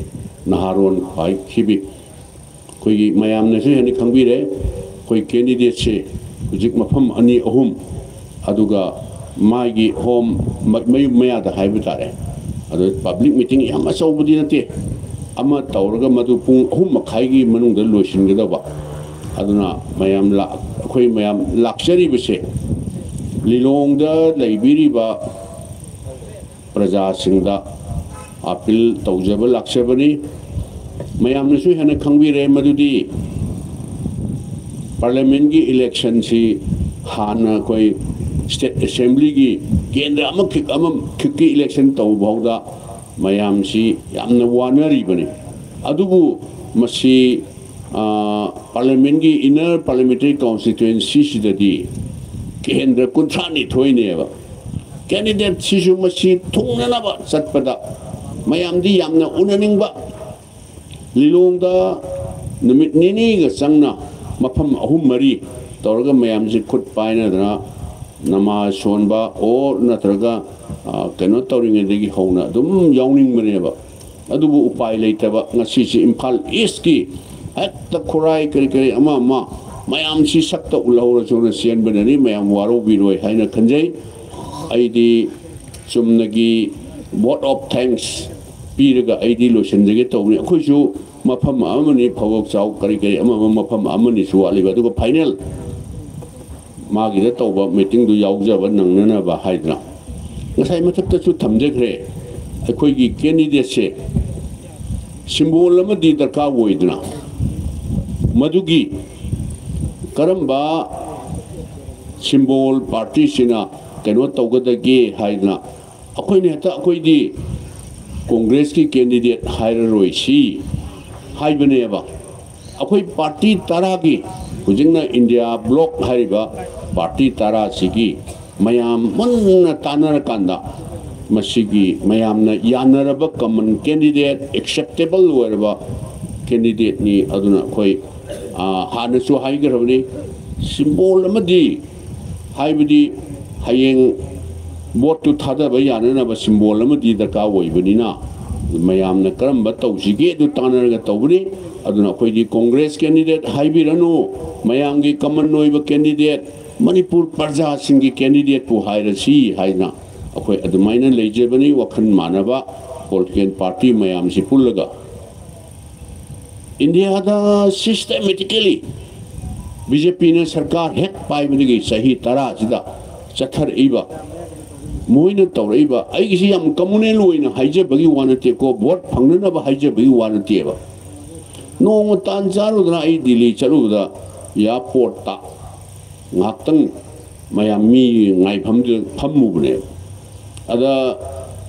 ꯅꯍꯥꯔꯣꯟ ꯈ꯭ꯋꯥꯏ ꯈꯤꯕꯤ, ꯑꯩꯈꯣꯏꯒꯤ ꯃꯌꯥꯝꯅꯁꯨ ꯍꯦꯟꯅ ꯈꯪꯕꯤꯔꯦ꯫ ꯑꯩꯈꯣꯏ ꯀꯦꯟꯗꯤꯗꯦꯠꯁꯦ ꯍꯧꯖꯤꯛ ꯃꯐꯝ ꯑꯅꯤ ꯑꯍꯨꯝ, ꯑꯗꯨꯒ ꯃꯥꯒꯤ ꯍꯣꯝ ꯃ-, ꯃꯌꯨꯝ ꯃꯌꯥꯗ ꯍꯥꯏꯕ ꯇꯥꯔꯦ, ꯑꯗꯨ ꯄꯕ꯭ꯂꯤꯛ ꯃꯤꯇꯤꯡ ꯌꯥꯝ ꯑꯆꯧꯕꯗꯤ ꯅꯠꯇꯦ, ꯑꯃ ꯇꯧꯔꯒ ꯃꯗꯨ ꯄꯨꯡ ꯑꯍꯨꯝ ꯃꯈꯥꯏꯒꯤ ꯃꯅꯨꯡꯗ ꯂꯣꯏꯁꯤꯟꯒꯗꯕ꯫ ꯑꯗꯨꯅ ꯃꯌꯥꯝ ꯂꯥꯛ-, ꯑꯩꯈꯣꯏ ꯃꯌꯥꯝ ꯂꯥꯛꯆꯔꯤꯕꯁꯦ ꯂꯤꯂꯣꯡꯗ ꯂꯩꯕꯤꯔꯤꯕ ꯄ꯭ꯔꯖꯥꯁꯤꯡꯗ ꯑꯥꯄꯤꯜ ꯇꯧꯖꯕ ꯂꯥꯛꯆꯕꯅꯤ꯫ ꯃꯌꯥꯝꯅꯁꯨ ꯍꯦꯟꯅ ꯈꯪꯕꯤꯔꯦ ꯃꯗꯨꯗꯤ ꯄꯥꯔꯂꯤꯌꯥꯃꯦꯟꯒꯤ ꯏꯂꯦꯛꯁꯟꯁꯤ ꯍꯥꯟꯅ ꯑꯩꯈꯣꯏ ꯁ꯭ꯇꯦꯠ ꯑꯦꯁꯦꯝꯕ꯭ꯂꯤꯒꯤ ꯀꯦꯟꯗ꯭ꯔ ꯑꯃꯈꯛ ꯑꯃꯈꯛꯀꯤ ꯏꯂꯦꯛꯁꯟ ꯇꯧꯕ ꯐꯥꯎꯗ ꯃꯌꯥꯝꯁꯤ ꯌꯥꯝꯅ ꯋꯥꯅꯔꯤꯕꯅꯤ꯫ ꯑꯗꯨꯕꯨ ꯃꯁꯤ, ꯑ, ꯄꯥꯔꯂꯤꯌꯥꯃꯦꯟꯒꯤ ꯏꯟꯅꯔ ꯄꯥꯔꯂꯤꯌꯥꯃꯦꯟꯇꯔꯤ ꯀꯣꯟꯁꯇꯤꯇ꯭ꯋꯦꯟꯁꯤꯁꯤꯗꯗꯤ ꯀꯦꯟꯗ꯭ꯔ ꯀꯨꯟꯊ꯭ꯔꯥ ꯅꯤꯊꯣꯏꯅꯦꯕ꯫ ꯀꯦꯟꯗꯤꯗꯦꯠꯁꯤꯁꯨ ꯃꯁꯤ ꯊꯨꯡꯅꯅꯕ ꯆꯠꯄꯗ ꯃꯌꯥꯝꯗꯤ ꯌꯥꯝꯅ ꯎꯅꯅꯤꯡꯕ, ꯂꯤꯂꯣꯡꯗ ꯅꯨꯃꯤꯠ ꯅꯤꯅꯤꯒ ꯆꯪꯅ ꯃꯐꯝ ꯑꯍꯨꯝ ꯃꯔꯤ ꯇꯧꯔꯒ ꯃꯌꯥꯝꯁꯤ ꯈꯨꯠ ꯄꯥꯏꯅꯗꯅ ꯅꯃꯥꯖ ꯁꯣꯟꯕ ꯑꯣ ꯅꯠꯇ꯭ꯔꯒ, ꯑ, ꯀꯩꯅꯣ ꯇꯧꯔꯤꯉꯩꯗꯒꯤ ꯍꯧꯅ ꯑꯗꯨꯝ ꯌꯥꯎꯅꯤꯡꯕꯅꯦꯕ꯫ ꯑꯗꯨꯕꯨ ꯎꯄꯥꯏ ꯂꯩꯇꯕ, ꯉꯁꯤꯁꯤ ꯏꯝꯐꯥꯜ ꯏꯁꯀꯤ ꯍꯦꯛꯇ ꯈꯨꯔꯥꯏ ꯀꯔꯤ ꯀꯔꯤ ꯑꯃ ꯑꯃ ꯃꯌꯥꯝꯁꯤ ꯁꯛꯇ ꯎꯠꯍꯧꯔꯁꯨꯅ ꯆꯦꯟꯕꯅꯅꯤ꯫ ꯃꯌꯥꯝ ꯋꯥꯔꯧꯕꯤꯔꯣꯏ ꯍꯥꯏꯅ ꯈꯟꯖꯩ꯫ ꯑꯩꯗꯤ ꯆꯨꯝꯅꯒꯤ vote of thanks ꯄꯤꯔꯒ ꯑꯩꯗꯤ ꯂꯣꯏꯁꯤꯟꯖꯒꯦ ꯇꯧꯕꯅꯤ꯫ ꯑꯩꯈꯣꯏꯁꯨ ꯃꯐꯝ ꯑꯃꯅꯤ, ꯐꯧꯕꯣꯛ ꯆꯥꯎ ꯀꯔꯤ ꯀꯔꯤ ꯑꯃ ꯑꯃ ꯃꯐꯝ ꯑꯃꯅꯤꯁꯨ ꯋꯥꯠꯂꯤꯕ, ꯑꯗꯨꯒ ꯐꯥꯏꯅꯦꯜ ꯃꯥꯒꯤꯗ ꯇꯧꯕ ꯃꯤꯇꯤꯡꯗꯨ ꯌꯥꯎꯖꯕ ꯅꯪꯅꯅꯕ ꯍꯥꯏꯗꯅ ꯉꯁꯥꯏ ꯃꯊꯛꯇꯁꯨ ꯊꯝꯖꯈ꯭ꯔꯦ꯫ ꯑꯩꯈꯣꯏꯒꯤ ꯀꯦꯟꯗꯤꯗꯦꯠꯁꯦ ꯁꯤꯝꯕꯣꯜ ꯑꯃꯗꯤ ꯗꯔꯀꯥꯔ ꯑꯣꯏꯗꯅ, ꯃꯗꯨꯒꯤ ꯀꯔꯝꯕ ꯁꯤꯝꯕꯣꯜ ꯄꯥꯔꯇꯤꯁꯤꯅ ꯀꯩꯅꯣ ꯇꯧꯒꯗꯒꯦ ꯍꯥꯏꯗꯅ ꯑꯩꯈꯣꯏꯅ ꯍꯦꯛꯇ ꯑꯩꯈꯣꯏꯗꯤ ꯀꯣꯡꯒ꯭ꯔꯦꯁꯀꯤ ꯀꯦꯟꯗꯤꯗꯦꯠ ꯍꯥꯏꯔꯔꯣꯏꯁꯤ ꯍꯥꯏꯕꯅꯦꯕ꯫ ꯑꯩꯈꯣꯏ ꯄꯥꯔꯇꯤ ꯇꯔꯥꯒꯤ, ꯍꯧꯖꯤꯛꯅ ꯏꯟꯗꯤꯌꯥ ꯕ꯭ꯂꯣꯛ ꯍꯥꯏꯔꯤꯕ ꯄꯥꯔꯇꯤ ꯇꯔꯥꯁꯤꯒꯤ ꯃꯌꯥꯝ ꯃꯨꯟꯅ ꯇꯥꯟꯅꯔꯀꯥꯟꯗ ꯃꯁꯤꯒꯤ ꯃꯌꯥꯝꯅ ꯌꯥꯅꯔꯕ ꯀꯃꯟ ꯀꯦꯟꯗꯤꯗꯦꯠ, ꯑꯦꯛꯁꯦꯞꯇꯦꯕꯜ ꯑꯣꯏꯔꯕ ꯀꯦꯟꯗꯤꯗꯦꯠꯅꯤ꯫ ꯑꯗꯨꯅ ꯑꯩꯈꯣꯏ, ꯑ, ꯍꯥꯟꯅꯁꯨ ꯍꯥꯏꯈ꯭ꯔꯕꯅꯤ, ꯁꯤꯝꯕꯣꯜ ꯑꯃꯗꯤ ꯍꯥꯏꯕꯗꯤ ꯍꯌꯦꯡ ꯚꯣꯠꯇꯨ ꯊꯥꯗꯕ ꯌꯥꯅꯅꯕ ꯁꯤꯝꯕꯣꯜ ꯑꯃꯗꯤ ꯗꯔꯀꯥꯔ ꯑꯣꯏꯕꯅꯤꯅ ꯃꯌꯥꯝꯅ ꯀꯔꯝꯕ ꯇꯧꯁꯤꯒꯦ ꯑꯗꯨ ꯇꯥꯟꯅꯔꯒ ꯇꯧꯕꯅꯤ꯫ ꯑꯗꯨꯅ ꯑꯩꯈꯣꯏꯗꯤ ꯀꯣꯡꯒ꯭ꯔꯦꯁ ꯀꯦꯟꯗꯤꯗꯦꯠ ꯍꯥꯏꯕꯤꯔꯅꯨ, ꯃꯌꯥꯝꯒꯤ ꯀꯃꯟ ꯑꯣꯏꯕ ꯀꯦꯟꯗꯤꯗꯦꯠ, ꯃꯅꯤꯄꯨꯔ ꯄ꯭ꯔꯖꯥꯁꯤꯡꯒꯤ ꯀꯦꯟꯗꯤꯗꯦꯠꯄꯨ ꯍꯥꯏꯔꯁꯤ ꯍꯥꯏꯅ ꯑꯩꯈꯣꯏ ꯑꯗꯨꯃꯥꯏꯅ ꯂꯩꯖꯕꯅꯤ꯫ ꯋꯥꯈꯜ ꯃꯥꯟꯅꯕ ꯄꯣꯂꯤꯇꯤꯀꯦꯜ ꯄꯥꯔꯇꯤ ꯃꯌꯥꯝꯁꯤ ꯄꯨꯜꯂꯒ ꯏꯟꯗꯤꯌꯥꯗ systematically ꯕꯤ ꯖꯦ ꯄꯤꯅ ꯁꯔꯀꯥꯔ ꯍꯦꯛ ꯄꯥꯏꯕꯗꯒꯤ ꯆꯍꯤ ꯇꯔꯥꯁꯤꯗ ꯆꯠꯊꯔꯛꯏꯕ, ꯃꯣꯏꯅ ꯇꯧꯔꯛꯏꯕ, ꯑꯩꯒꯤꯁꯤ ꯌꯥꯝ ꯀꯃꯨꯅꯦꯜ ꯑꯣꯏꯅ ꯍꯥꯏꯖꯕꯒꯤ ꯋꯥ ꯅꯠꯇꯦꯀꯣ, ꯚꯣꯠ ꯐꯪꯅꯅꯕ ꯍꯥꯏꯖꯕꯒꯤ ꯋꯥ ꯅꯠꯇꯦꯕ꯫ ꯅꯣꯡꯃ ꯇꯥꯟ ꯆꯥꯔꯨꯗꯅ ꯑꯩ ꯗꯤꯜꯂꯤ ꯆꯠꯂꯨꯕꯗ ꯑꯦꯌꯥꯔꯄꯣꯔꯠꯇ ꯉꯥꯏꯍꯥꯛꯇꯪ ꯃꯌꯥꯝ ꯃꯤ ꯉꯥꯏꯐꯝꯗꯨꯗ ꯐꯝꯃꯨꯕꯅꯦꯕ꯫ ꯑꯗ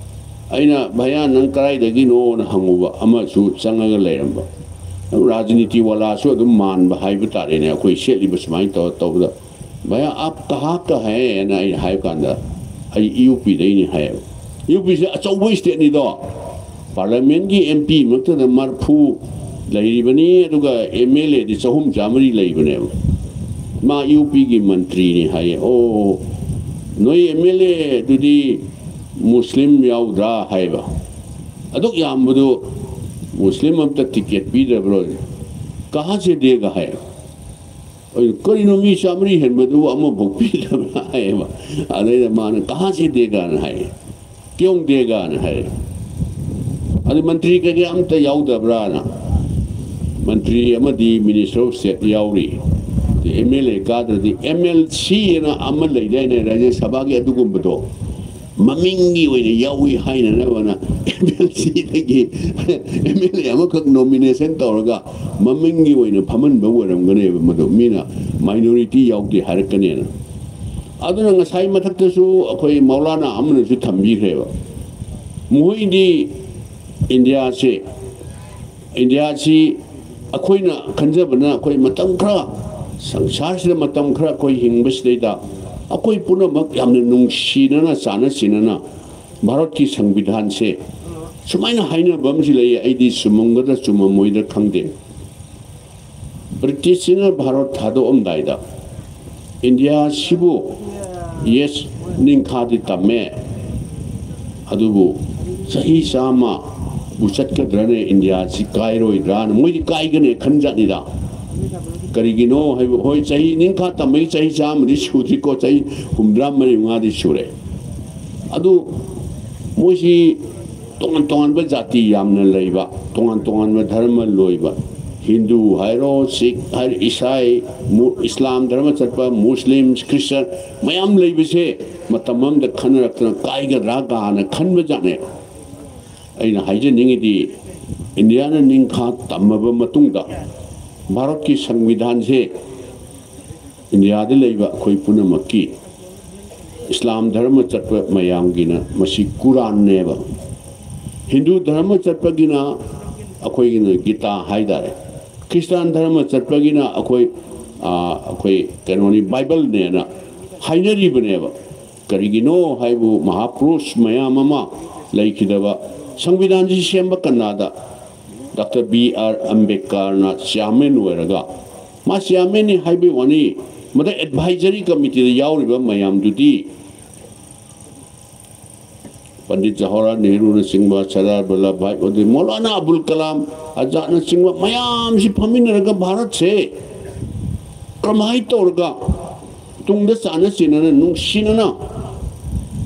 ꯑꯩꯅ, "ꯚꯩꯌꯥ, ꯅꯪ ꯀꯗꯥꯏꯗꯒꯤꯅꯣꯅ?" ꯍꯪꯉꯨꯕ, ꯑꯃꯁꯨ ꯆꯪꯉꯒ ꯂꯩꯔꯝꯕ꯫ ꯔꯥꯖꯅꯤꯇꯤ ꯋꯥꯂꯥꯁꯨ ꯑꯗꯨꯝ ꯃꯥꯟꯕ ꯍꯥꯏꯕ ꯇꯥꯔꯦꯅꯦ, ꯑꯩꯈꯣꯏ ꯁꯦꯠꯂꯤꯕ ꯁꯨꯃꯥꯏꯅ ꯇꯧꯔ ꯇꯧꯕꯗ, "ꯚꯩꯌꯥ, ꯑꯥꯞ ꯀꯍꯥ ꯀ ꯍꯦ?" ꯍꯥꯏꯅ ꯑꯩꯅ ꯍꯥꯏꯕ ꯀꯥꯟꯗ, "ꯑꯩ ꯌꯨ ꯄꯤꯗꯩꯅꯤ" ꯍꯥꯏꯌꯦꯕ꯫ ꯌꯨ ꯄꯤꯁꯦ ꯑꯆꯧꯕ ꯏꯁꯇꯦꯠꯅꯤꯗꯣ, ꯄꯥꯔꯂꯤꯌꯥꯃꯦꯟꯒꯤ ꯑꯦꯝ ꯄꯤ ꯃꯔꯛꯇꯗ ꯃꯔꯐꯨ ꯂꯩꯔꯤꯕꯅꯤ, ꯑꯗꯨꯒ ꯑꯦꯝ ꯑꯦꯜ ꯑꯦꯗꯤ ꯆꯍꯨꯝ ꯆꯥꯃꯔꯤ ꯂꯩꯕꯅꯦꯕ꯫ ꯃꯥ ꯌꯨ ꯄꯤꯒꯤ ꯃꯟꯇ꯭ꯔꯤꯅꯤ ꯍꯥꯏꯌꯦ꯫ "ꯑꯣ, ꯅꯣꯏ ꯑꯦꯝ ꯑꯦꯜ ꯑꯦ ꯑꯗꯨꯗꯤ ꯃꯨꯁꯂꯤꯝ ꯌꯥꯎꯗ꯭ꯔꯥ?" ꯍꯥꯏꯕ꯫ "ꯑꯗꯨꯛ ꯌꯥꯝꯕꯗꯨ ꯃꯨꯁꯂꯤꯝ ꯑꯝꯇ ꯇꯤꯀꯦꯠ ꯄꯤꯗꯕ꯭ꯔꯣ?" "ꯀꯍꯥ ꯁꯦ ꯗꯦꯒꯥ?" ꯍꯥꯏ꯫ ꯑꯩ, "ꯀꯔꯤꯅꯣ, ꯃꯤ ꯆꯥꯃꯔꯤ ꯍꯦꯟꯕꯗꯨꯕꯨ ꯑꯃꯐꯥꯎ ꯄꯤꯗꯕ꯭ꯔꯥ?" ꯍꯥꯏꯌꯦꯕ꯫ ꯑꯗꯩꯗ ꯃꯥꯅ, "ꯀꯍꯥ ꯁꯦ ꯗꯦꯒꯥꯅ?" ꯍꯥꯏꯌꯦ꯫ "ꯀ꯭ꯌꯣꯡ ꯗꯦꯒꯥꯅ?" ꯍꯥꯏꯌꯦ꯫ "ꯑꯗꯨ ꯃꯟꯇ꯭ꯔꯤ ꯀꯩꯀꯩ ꯑꯝꯇ ꯌꯥꯎꯗꯕ꯭ꯔꯥꯅ?" ꯃꯟꯇ꯭ꯔꯤ ꯑꯃꯗꯤ ꯃꯤꯅꯤꯁꯇꯔ ꯑꯣꯐ ꯁ꯭ꯇꯦꯠ ꯌꯥꯎꯔꯤ꯫ ꯑꯦꯝ ꯑꯦꯜ ꯑꯦ ꯀꯥꯗ꯭ꯔꯗꯤ, ꯑꯦꯝ ꯑꯦꯜ ꯁꯤ ꯑꯅ ꯑꯃ ꯂꯩꯗꯥꯏꯅꯦ, ꯔꯥꯖ꯭ꯌ ꯁꯚꯥꯒꯤ ꯑꯗꯨꯒꯨꯝꯕꯗꯣ꯫ ꯃꯃꯤꯡꯒꯤ ꯑꯣꯏꯅ ꯌꯥꯎꯏ ꯍꯥꯏꯅꯅꯕꯅ ꯑꯦꯝ ꯑꯦꯜ ꯁꯤꯗꯒꯤ ꯑꯦꯝ ꯑꯦꯜ ꯑꯦ ꯑꯃꯈꯛ ꯅꯣꯃꯤꯅꯦꯁꯟ ꯇꯧꯔꯒ ꯃꯃꯤꯡꯒꯤ ꯑꯣꯏꯅ ꯐꯝꯍꯟꯕ ꯑꯣꯏꯔꯝꯒꯅꯦꯕ ꯃꯗꯨ꯫ ꯃꯤꯅ ꯃꯥꯏꯅꯣꯔꯤꯇꯤ ꯌꯥꯎꯗꯦ ꯍꯥꯏꯔꯛꯀꯅꯦꯅ꯫ ꯑꯗꯨꯅ ꯉꯁꯥꯏ ꯃꯊꯛꯇꯁꯨ ꯑꯩꯈꯣꯏ ꯃꯧꯂꯥꯅꯥ ꯑꯃꯅꯁꯨ ꯊꯝꯕꯤꯈ꯭ꯔꯦꯕ꯫ ꯃꯈꯣꯏꯗꯤ ꯏꯟꯗꯤꯌꯥꯁꯦ ꯏꯟꯗꯤꯌꯥꯁꯤ ꯑꯩꯈꯣꯏꯅ ꯈꯟꯖꯕꯅ, ꯑꯩꯈꯣꯏ ꯃꯇꯝ ꯈꯔ, ꯁꯪꯁꯥꯔꯁꯤꯗ ꯃꯇꯝ ꯈꯔ ꯑꯩꯈꯣꯏ ꯍꯤꯡꯕꯁꯤꯗꯩꯗ ꯑꯩꯈꯣꯏ ꯄꯨꯝꯅꯃꯛ ꯌꯥꯝꯅ ꯅꯨꯡꯁꯤꯅꯅ, ꯆꯥꯟꯅ ꯆꯤꯟꯅꯅ ꯚꯥꯔꯠꯀꯤ ꯁꯪꯕꯤꯙꯥꯟꯁꯦ ꯁꯨꯃꯥꯏꯅ ꯍꯥꯏꯅꯕ ꯑꯃꯁꯨ ꯂꯩꯌꯦ꯫ ꯑꯩꯗꯤ ꯆꯨꯝꯃꯝꯒꯗ꯭ꯔꯥ ꯆꯨꯝꯃꯝꯃꯣꯏꯗ꯭ꯔꯥ ꯈꯪꯗꯦ꯫ ꯕ꯭ꯔꯤꯇꯤꯁꯁꯤꯅ ꯚꯥꯔꯠ ꯊꯥꯗꯣꯛꯑꯝꯗꯥꯏꯗ ꯏꯟꯗꯤꯌꯥꯁꯤꯕꯨ, ꯌꯦꯁ, ꯅꯤꯡꯈꯥꯗꯤ ꯇꯝꯃꯦ, ꯑꯗꯨꯕꯨ ꯆꯍꯤ ꯆꯥꯝꯃꯕꯨ ꯆꯠꯀꯗ꯭ꯔꯅꯦ ꯏꯟꯗꯤꯌꯥꯁꯤ ꯀꯥꯏꯔꯣꯏꯗ꯭ꯔꯥꯅ? ꯃꯣꯏꯗꯤ ꯀꯥꯏꯒꯅꯦ ꯈꯟꯖꯥꯠꯅꯤꯗ꯫ ꯀꯔꯤꯒꯤꯅꯣ ꯍꯥꯏꯕ, ꯍꯣꯏ, ꯆꯍꯤ ꯅꯤꯡꯈꯥ ꯇꯝꯕꯒꯤ ꯆꯍꯤ ꯆꯥꯝꯃꯗꯤ ꯁꯨꯗ꯭ꯔꯤꯀꯣ, ꯆꯍꯤ ꯍꯨꯝꯗ꯭ꯔꯥ ꯃꯔꯤ ꯃꯉꯥꯗꯤ ꯁꯨꯔꯦ꯫ ꯑꯗꯨ ꯃꯣꯏꯁꯤ ꯇꯣꯉꯥꯟ ꯇꯣꯉꯥꯟꯕ ꯖꯥꯇꯤ ꯌꯥꯝꯅ ꯂꯩꯕ, ꯇꯣꯉꯥꯟ ꯇꯣꯉꯥꯟꯕ ꯙꯔꯃ ꯂꯣꯏꯕ, ꯍꯤꯟꯗꯨ ꯍꯥꯏꯔꯣ, ꯁꯤꯈ ꯍꯥꯏꯔꯣ, ꯏꯁꯥꯏ, ꯃꯨ-, ꯏꯁꯂꯥꯝ ꯙꯔꯃ ꯆꯠꯄ, ꯃꯨꯁꯂꯤꯝ, ꯈ꯭ꯔꯤꯁꯇꯟ ꯃꯌꯥꯝ ꯂꯩꯕꯁꯦ ꯃꯇꯝ ꯑꯃꯗ ꯈꯟꯅꯔꯛꯇꯅ ꯀꯥꯏꯒꯗ꯭ꯔꯥ ꯀꯥꯅ ꯈꯟꯕ ꯖꯥꯠꯅꯦ꯫ ꯑꯩꯅ ꯍꯥꯏꯖꯅꯤꯡꯉꯤꯗꯤ, ꯏꯟꯗꯤꯌꯥꯅ ꯅꯤꯡꯈꯥ ꯇꯝꯃꯕ ꯃꯇꯨꯡꯗ ꯚꯥꯔꯠꯀꯤ ꯁꯪꯕꯤꯙꯥꯟꯁꯦ ꯏꯟꯗꯤꯌꯥꯗ ꯂꯩꯕ ꯑꯩꯈꯣꯏ ꯄꯨꯝꯅꯃꯛꯀꯤ, ꯏꯁꯂꯥꯝ ꯙꯔꯃ ꯆꯠꯄ ꯃꯌꯥꯝꯒꯤꯅ ꯃꯁꯤ ꯀꯨꯔꯥꯟꯅꯦꯕ꯫ ꯍꯤꯟꯗꯨ ꯙꯔꯃ ꯆꯠꯄꯒꯤꯅ ꯑꯩꯈꯣꯏꯒꯤꯅ ꯒꯤꯇꯥ ꯍꯥꯏꯇꯥꯔꯦ꯫ ꯈ꯭ꯔꯤꯁꯇꯥꯟ ꯙꯔꯃ ꯆꯠꯄꯒꯤꯅ ꯑꯩꯈꯣꯏ, ꯑꯥ, ꯑꯩꯈꯣꯏ ꯀꯩꯅꯣꯅꯤ, ꯕꯥꯏꯕꯜꯅꯦꯅ ꯍꯥꯏꯅꯔꯤꯕꯅꯦꯕ꯫ ꯀꯔꯤꯒꯤꯅꯣ ꯍꯥꯏꯕꯨ, ꯃꯍꯥꯄꯨꯔꯨꯁ ꯃꯌꯥꯝ ꯑꯃ ꯂꯩꯈꯤꯗꯕ, ꯁꯪꯕꯤꯙꯥꯟꯁꯤ ꯁꯦꯝꯕ ꯀꯅꯥꯗ ꯗꯥꯛꯇꯔ ꯕꯤ ꯑꯥꯔ ꯑꯝꯕꯦꯗꯀꯔꯅ ꯆꯤꯌꯥꯔꯃꯦꯟ ꯑꯣꯏꯔꯒ, ꯃꯥ ꯆꯤꯌꯥꯔꯃꯦꯟꯅꯤ ꯍꯥꯏꯕꯒꯤ ꯋꯥꯅꯤ, ꯃꯗ ꯑꯦꯗꯚꯥꯏꯖꯔꯤ ꯀꯃꯤꯇꯤꯗ ꯌꯥꯎꯔꯤꯕ ꯃꯌꯥꯝꯗꯨꯗꯤ ꯄꯟꯗꯤꯠ ꯖꯋꯥꯍꯔꯂꯥꯜ ꯅꯦꯍꯔꯨꯅꯆꯤꯡꯕ, ꯁꯔꯗꯥꯔ ꯚꯜꯂꯚ ꯚꯥꯏ ꯄꯇꯦꯜ, ꯃꯧꯂꯥꯅꯥ ꯑꯕꯨꯜ ꯀꯂꯥꯝ ꯑꯖꯥꯗꯅꯆꯤꯡꯕ ꯃꯌꯥꯝꯁꯤ ꯐꯝꯃꯤꯟꯅꯔꯒ ꯚꯥꯔꯠꯁꯦ ꯀꯔꯝꯍꯥꯏꯅ ꯇꯧꯔꯒ ꯇꯨꯡꯗ ꯆꯥꯟꯅ ꯆꯦꯟꯅꯅ ꯅꯨꯡꯁꯤꯅꯅ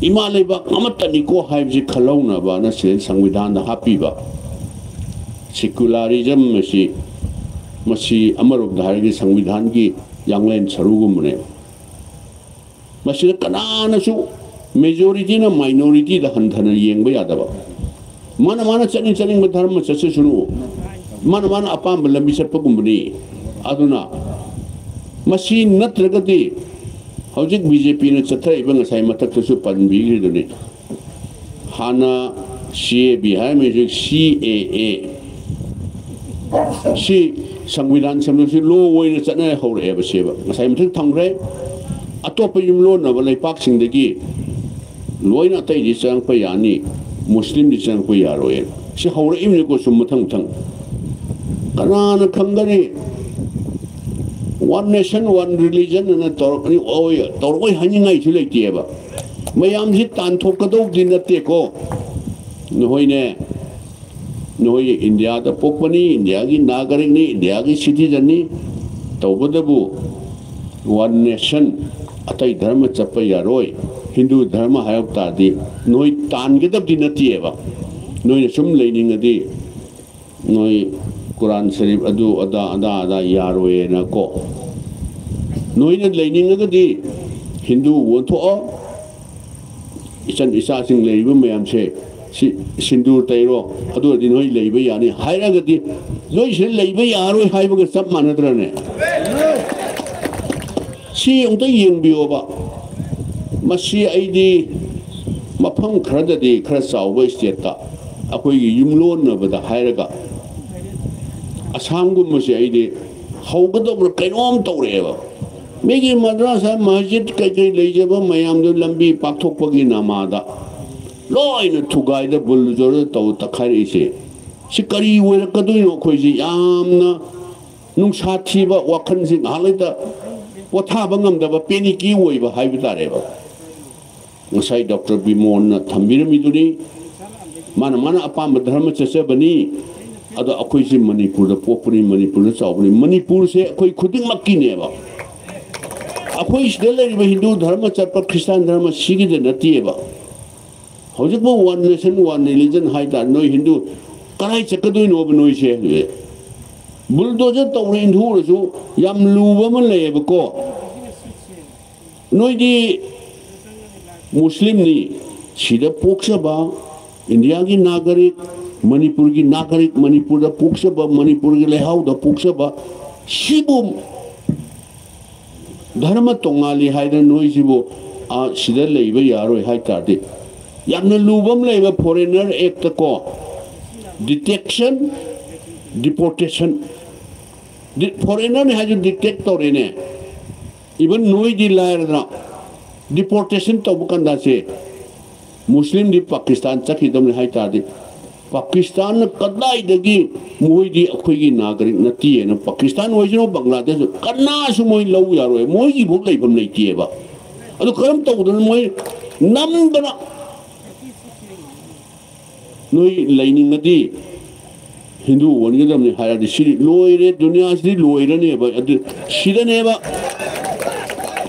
ꯏꯃꯥ ꯂꯩꯕꯥꯛ ꯑꯃꯠꯇꯅꯤꯀꯣ ꯍꯥꯏꯕꯁꯤ ꯈꯜꯍꯧꯅꯕꯅ ꯁꯤꯗ ꯁꯪꯕꯤꯙꯥꯟꯗ ꯍꯥꯞꯄꯤꯕ ꯁꯦꯀꯨꯂꯥꯔꯤꯖꯝ ꯑꯁꯤ, ꯃꯁꯤ ꯑꯃꯔꯣꯝꯗ ꯍꯥꯏꯔꯒꯗꯤ ꯁꯪꯕꯤꯙꯥꯟꯒꯤ ꯌꯥꯡꯂꯦꯟ ꯁꯔꯨꯒꯨꯝꯕꯅꯦꯕ꯫ ꯃꯁꯤꯗ ꯀꯅꯥꯅꯁꯨ, ꯃꯦꯖꯣꯔꯤꯇꯤꯅ ꯃꯥꯏꯅꯣꯔꯤꯇꯤꯗ ꯍꯟꯊꯅ ꯌꯦꯡꯕ ꯌꯥꯗꯕ꯫ ꯃꯥꯅ ꯃꯥꯅ ꯆꯠꯅꯤꯡ ꯆꯠꯅꯤꯡꯕ ꯙꯔꯃ ꯆꯠꯆꯁꯅꯨ, ꯃꯥꯅ ꯃꯥꯅ ꯑꯄꯥꯝꯕ ꯂꯝꯕꯤ ꯆꯠꯄꯒꯨꯝꯕꯅꯤ꯫ ꯑꯗꯨꯅ ꯃꯁꯤ ꯅꯠꯇ꯭ꯔꯒꯗꯤ ꯍꯧꯖꯤꯛ ꯕꯤ ꯖꯦ ꯄꯤꯅ ꯆꯠꯊꯔꯛꯏꯕ, ꯉꯁꯥꯏ ꯃꯊꯛꯇꯁꯨ ꯄꯟꯕꯤꯈ꯭ꯔꯤꯗꯨꯅꯤ, ꯍꯥꯟꯅ ꯁꯤ ꯑꯦ ꯕꯤ ꯍꯥꯏꯔꯝꯃꯤ, ꯍꯧꯖꯤꯛ ꯁꯤ ꯑꯦ ꯑꯦ꯫ ꯁꯤ ꯁꯪꯕꯤꯙꯥꯟ ꯁꯦꯝꯗꯣꯛꯁꯤ ꯂꯣ ꯑꯣꯏꯅ ꯆꯠꯅ ꯍꯧꯔꯛꯑꯦꯕ ꯁꯤꯕ꯫ ꯉꯁꯥꯏ ꯃꯊꯛ ꯊꯝꯈ꯭ꯔꯦ꯫ ꯑꯇꯣꯞꯄ ꯌꯨꯝꯂꯣꯟꯅꯕ ꯂꯩꯄꯥꯛꯁꯤꯡꯗꯒꯤ ꯂꯣꯏꯅ ꯑꯇꯩꯗꯤ ꯆꯪꯉꯛꯄ ꯌꯥꯅꯤ, ꯃꯨꯁꯂꯤꯝꯗꯤ ꯆꯪꯉꯛꯄ ꯌꯥꯔꯣꯏ꯫ ꯁꯤ ꯍꯧꯔꯛꯏꯕꯅꯤꯀꯣ ꯁꯨꯝ ꯃꯊꯪ ꯃꯊꯪ꯫ ꯀꯅꯥꯅ ꯈꯪꯒꯅꯤ? One nation, one religion ꯑꯅ ꯇꯧꯔꯛꯀꯅꯤ, ꯑꯣꯏ, ꯇꯧꯔꯛꯑꯣꯏ ꯍꯥꯏꯅꯤꯡꯉꯥꯏꯁꯨ ꯂꯩꯇꯦꯕ꯫ ꯃꯌꯥꯝꯁꯤ ꯇꯥꯟꯊꯣꯛꯀꯗꯧꯕꯗꯤ ꯅꯠꯇꯦꯀꯣ꯫ ꯅꯈꯣꯏꯅꯦ, ꯅꯈꯣꯏ ꯏꯟꯗꯤꯌꯥꯗ ꯄꯣꯛꯄꯅꯤ, ꯏꯟꯗꯤꯌꯥꯒꯤ ꯅꯥꯒꯔꯤꯛꯅꯤ, ꯏꯟꯗꯤꯌꯥꯒꯤ ꯁꯤꯇꯤꯖꯟꯅꯤ꯫ ꯇꯧꯕꯇꯕꯨ one nation, ꯑꯇꯩ ꯙꯔꯃ ꯆꯠꯄ ꯌꯥꯔꯣꯏ, ꯍꯤꯟꯗꯨ ꯙꯔꯃ ꯍꯥꯏꯔꯛ ꯇꯥꯔꯗꯤ ꯅꯣꯏ ꯇꯥꯟꯒꯗꯕꯗꯤ ꯅꯠꯇꯦꯕ꯫ ꯅꯣꯏꯅ ꯁꯨꯝ ꯂꯩꯅꯤꯡꯉꯗꯤ ꯅꯣꯏ ꯀꯨꯔꯥꯟ ꯁꯔꯤꯐ ꯑꯗꯨ ꯑꯗꯥ, ꯑꯗꯥ, ꯑꯗꯥ ꯌꯥꯔꯣꯏꯅ ꯀꯣ꯫ ꯅꯣꯏꯅ ꯂꯩꯅꯤꯡꯉꯒꯗꯤ ꯍꯤꯟꯗꯨ ꯑꯣꯟꯊꯣꯛꯑꯣ, ꯏꯆꯟ ꯏꯆꯥꯁꯤꯡ ꯂꯩꯔꯤꯕ ꯃꯌꯥꯝꯁꯦ ꯁꯤ ꯁꯤꯟꯗꯨꯔ ꯇꯩꯔꯣ, ꯑꯗꯨ ꯑꯣꯏꯔꯗꯤ ꯅꯣꯏ ꯂꯩꯕ ꯌꯥꯅꯤ ꯍꯥꯏꯔꯒꯗꯤ, ꯅꯣꯏ ꯁꯤꯗ ꯂꯩꯕ ꯌꯥꯔꯣꯏ ꯍꯥꯏꯕꯒ ꯆꯞ ꯃꯥꯟꯅꯗ꯭ꯔꯅꯦ? ꯁꯤ ꯑꯃꯨꯛꯇ ꯌꯦꯡꯕꯤꯌꯣꯕ꯫ ꯃꯁꯤ ꯑꯩꯗꯤ ꯃꯐꯝ ꯈꯔꯗꯗꯤ, ꯈꯔ ꯆꯥꯎꯕ ꯁ꯭ꯇꯦꯠꯇ ꯑꯩꯈꯣꯏꯒꯤ ꯌꯨꯝꯂꯣꯟꯅꯕꯗ ꯍꯥꯏꯔꯒ ꯑꯁꯥꯝꯒꯨꯝꯕꯁꯦ ꯑꯩꯗꯤ ꯍꯧꯒꯗꯧꯕ꯭ꯔꯥ ꯀꯩꯅꯣꯝ ꯇꯧꯔꯛꯑꯦꯕ꯫ ꯃꯤꯒꯤ ꯃꯗ꯭ꯔꯥꯁꯥ, ꯃꯁꯖꯤꯗ ꯀꯩꯀꯩ ꯂꯩꯖꯕ ꯃꯌꯥꯝꯗꯨ ꯂꯝꯕꯤ ꯄꯥꯛꯊꯣꯛꯄꯒꯤ ꯅꯃꯥꯗ ꯂꯣꯏꯅ ꯊꯨꯒꯥꯏꯗ ꯕꯨꯜꯗꯣꯖꯔꯗ ꯇꯧ ꯇꯛꯈꯥꯏꯔꯛꯏꯁꯦ꯫ ꯁꯤ ꯀꯔꯤ ꯑꯣꯏꯔꯛꯀꯗꯣꯏꯅꯣ? ꯑꯩꯈꯣꯏꯁꯤ ꯌꯥꯝꯅ ꯅꯨꯡꯁꯥ ꯊꯤꯕ ꯋꯥꯈꯜꯁꯤ ꯉꯥꯏꯍꯥꯛ ꯂꯩꯇ ꯄꯣꯊꯥꯕ ꯉꯝꯗꯕ, ꯄꯦꯅꯤꯀꯤ ꯑꯣꯏꯕ ꯍꯥꯏꯕ ꯇꯥꯔꯦꯕ꯫ ꯉꯁꯥꯏ ꯗꯣꯛꯇꯔ ꯕꯤꯃꯣꯟꯅ ꯊꯝꯕꯤꯔꯝꯃꯤꯗꯨꯅꯤ, ꯃꯥꯅ ꯃꯥꯅ ꯑꯄꯥꯝꯕ ꯙꯔꯃ ꯆꯠꯆꯕꯅꯤ꯫ ꯑꯗꯣ ꯑꯩꯈꯣꯏꯁꯤ ꯃꯅꯤꯄꯨꯔꯗ ꯄꯣꯛꯄꯅꯤ, ꯃꯅꯤꯄꯨꯔꯗ ꯆꯥꯎꯕꯅꯤ, ꯃꯅꯤꯄꯨꯔꯁꯦ ꯑꯩꯈꯣꯏ ꯈꯨꯗꯤꯡꯃꯛꯀꯤꯅꯦꯕ꯫ ꯑꯩꯈꯣꯏ ꯁꯤꯗ ꯂꯩꯔꯤꯕ ꯍꯤꯟꯗꯨ ꯙꯔꯃ ꯆꯠꯄ, ꯈ꯭ꯔꯤꯁꯇꯥꯟ ꯙꯔꯃ ꯁꯤꯒꯤꯗ ꯅꯠꯇꯦꯕ꯫ ꯍꯧꯖꯤꯛꯄꯨ one nation one religion ꯍꯥꯏꯇꯥꯔꯦ꯫ ꯅꯣꯏ ꯍꯤꯟꯗꯨ ꯀꯗꯥꯏ ꯆꯠꯀꯗꯣꯏꯅꯣꯕ ꯅꯣꯏꯁꯦ? ꯕꯨꯜꯗꯣꯖꯔ ꯇꯧꯔ ꯏꯟꯊꯨꯔꯁꯨ ꯌꯥꯝ ꯂꯨꯕ ꯑꯃ ꯂꯩꯌꯦꯕꯀꯣ꯫ ꯅꯣꯏꯗꯤ ꯃꯨꯁꯂꯤꯝꯅꯤ, ꯁꯤꯗ ꯄꯣꯛꯆꯕ ꯏꯟꯗꯤꯌꯥꯒꯤ ꯅꯥꯒꯔꯤꯛ, ꯃꯅꯤꯄꯨꯔꯒꯤ ꯅꯥꯒꯔꯤꯛ, ꯃꯅꯤꯄꯨꯔꯗ ꯄꯣꯛꯆꯕ, ꯃꯅꯤꯄꯨꯔꯒꯤ ꯂꯩꯍꯥꯎꯗ ꯄꯣꯛꯆꯕ, ꯁꯤꯕꯨ ꯙꯔꯃ ꯇꯣꯉꯥꯜꯂꯤ ꯍꯥꯏꯗꯅ ꯅꯣꯏꯁꯤꯕꯨ, ꯑꯥ, ꯁꯤꯗ ꯂꯩꯕ ꯌꯥꯔꯣꯏ ꯍꯥꯏ ꯇꯥꯔꯗꯤ, ꯌꯥꯝꯅ ꯂꯨꯕ ꯑꯃ ꯂꯩꯕ Foreigner Act ꯀꯣ, detection, deportation꯫ Foreigner ꯅꯤ ꯍꯥꯏꯁꯨ detect ꯇꯧꯔꯦꯅꯦ꯫ Even ꯅꯣꯏꯗꯤ ꯂꯥꯏꯔꯗꯅ deportation ꯇꯧꯕ ꯀꯥꯟꯗꯁꯦ ꯃꯨꯁꯂꯤꯝꯗꯤ ꯄꯥꯀꯤꯁꯇꯥꯟ ꯆꯠꯈꯤꯗꯕꯅꯤ ꯍꯥꯏ ꯇꯥꯔꯗꯤ, ꯄꯥꯀꯤꯁꯇꯥꯟꯅ ꯀꯗꯥꯏꯗꯒꯤ, ꯃꯣꯏꯗꯤ ꯑꯩꯈꯣꯏꯒꯤ ꯅꯥꯒꯔꯤꯛ ꯅꯠꯇꯦꯅ, ꯄꯥꯀꯤꯁꯇꯥꯟ ꯑꯣꯏꯁꯅꯨ, ꯕꯪꯒ꯭ꯂꯥꯗꯦꯁ, ꯀꯅꯥꯁꯨ ꯃꯣꯏ ꯂꯧ ꯌꯥꯔꯣꯏ, ꯃꯣꯏꯒꯤꯐꯥꯎ ꯂꯩꯐꯝ ꯂꯩꯇꯦꯕ꯫ ꯑꯗꯨ ꯀꯔꯝ ꯇꯧꯗꯅ ꯃꯣꯏ ꯅꯝꯗꯅ ꯅꯣꯏ ꯂꯩꯅꯤꯡꯉꯗꯤ ꯍꯤꯟꯗꯨ ꯑꯣꯟꯒꯗꯕꯅꯤ ꯍꯥꯏꯔꯗꯤ ꯁꯤꯗꯤ ꯂꯣꯏꯔꯦ, ꯗꯨꯅꯤꯌꯥꯁꯤꯗꯤ ꯂꯣꯏꯔꯅꯦꯕ꯫ ꯑꯗꯨ ꯁꯤꯗꯅꯦꯕ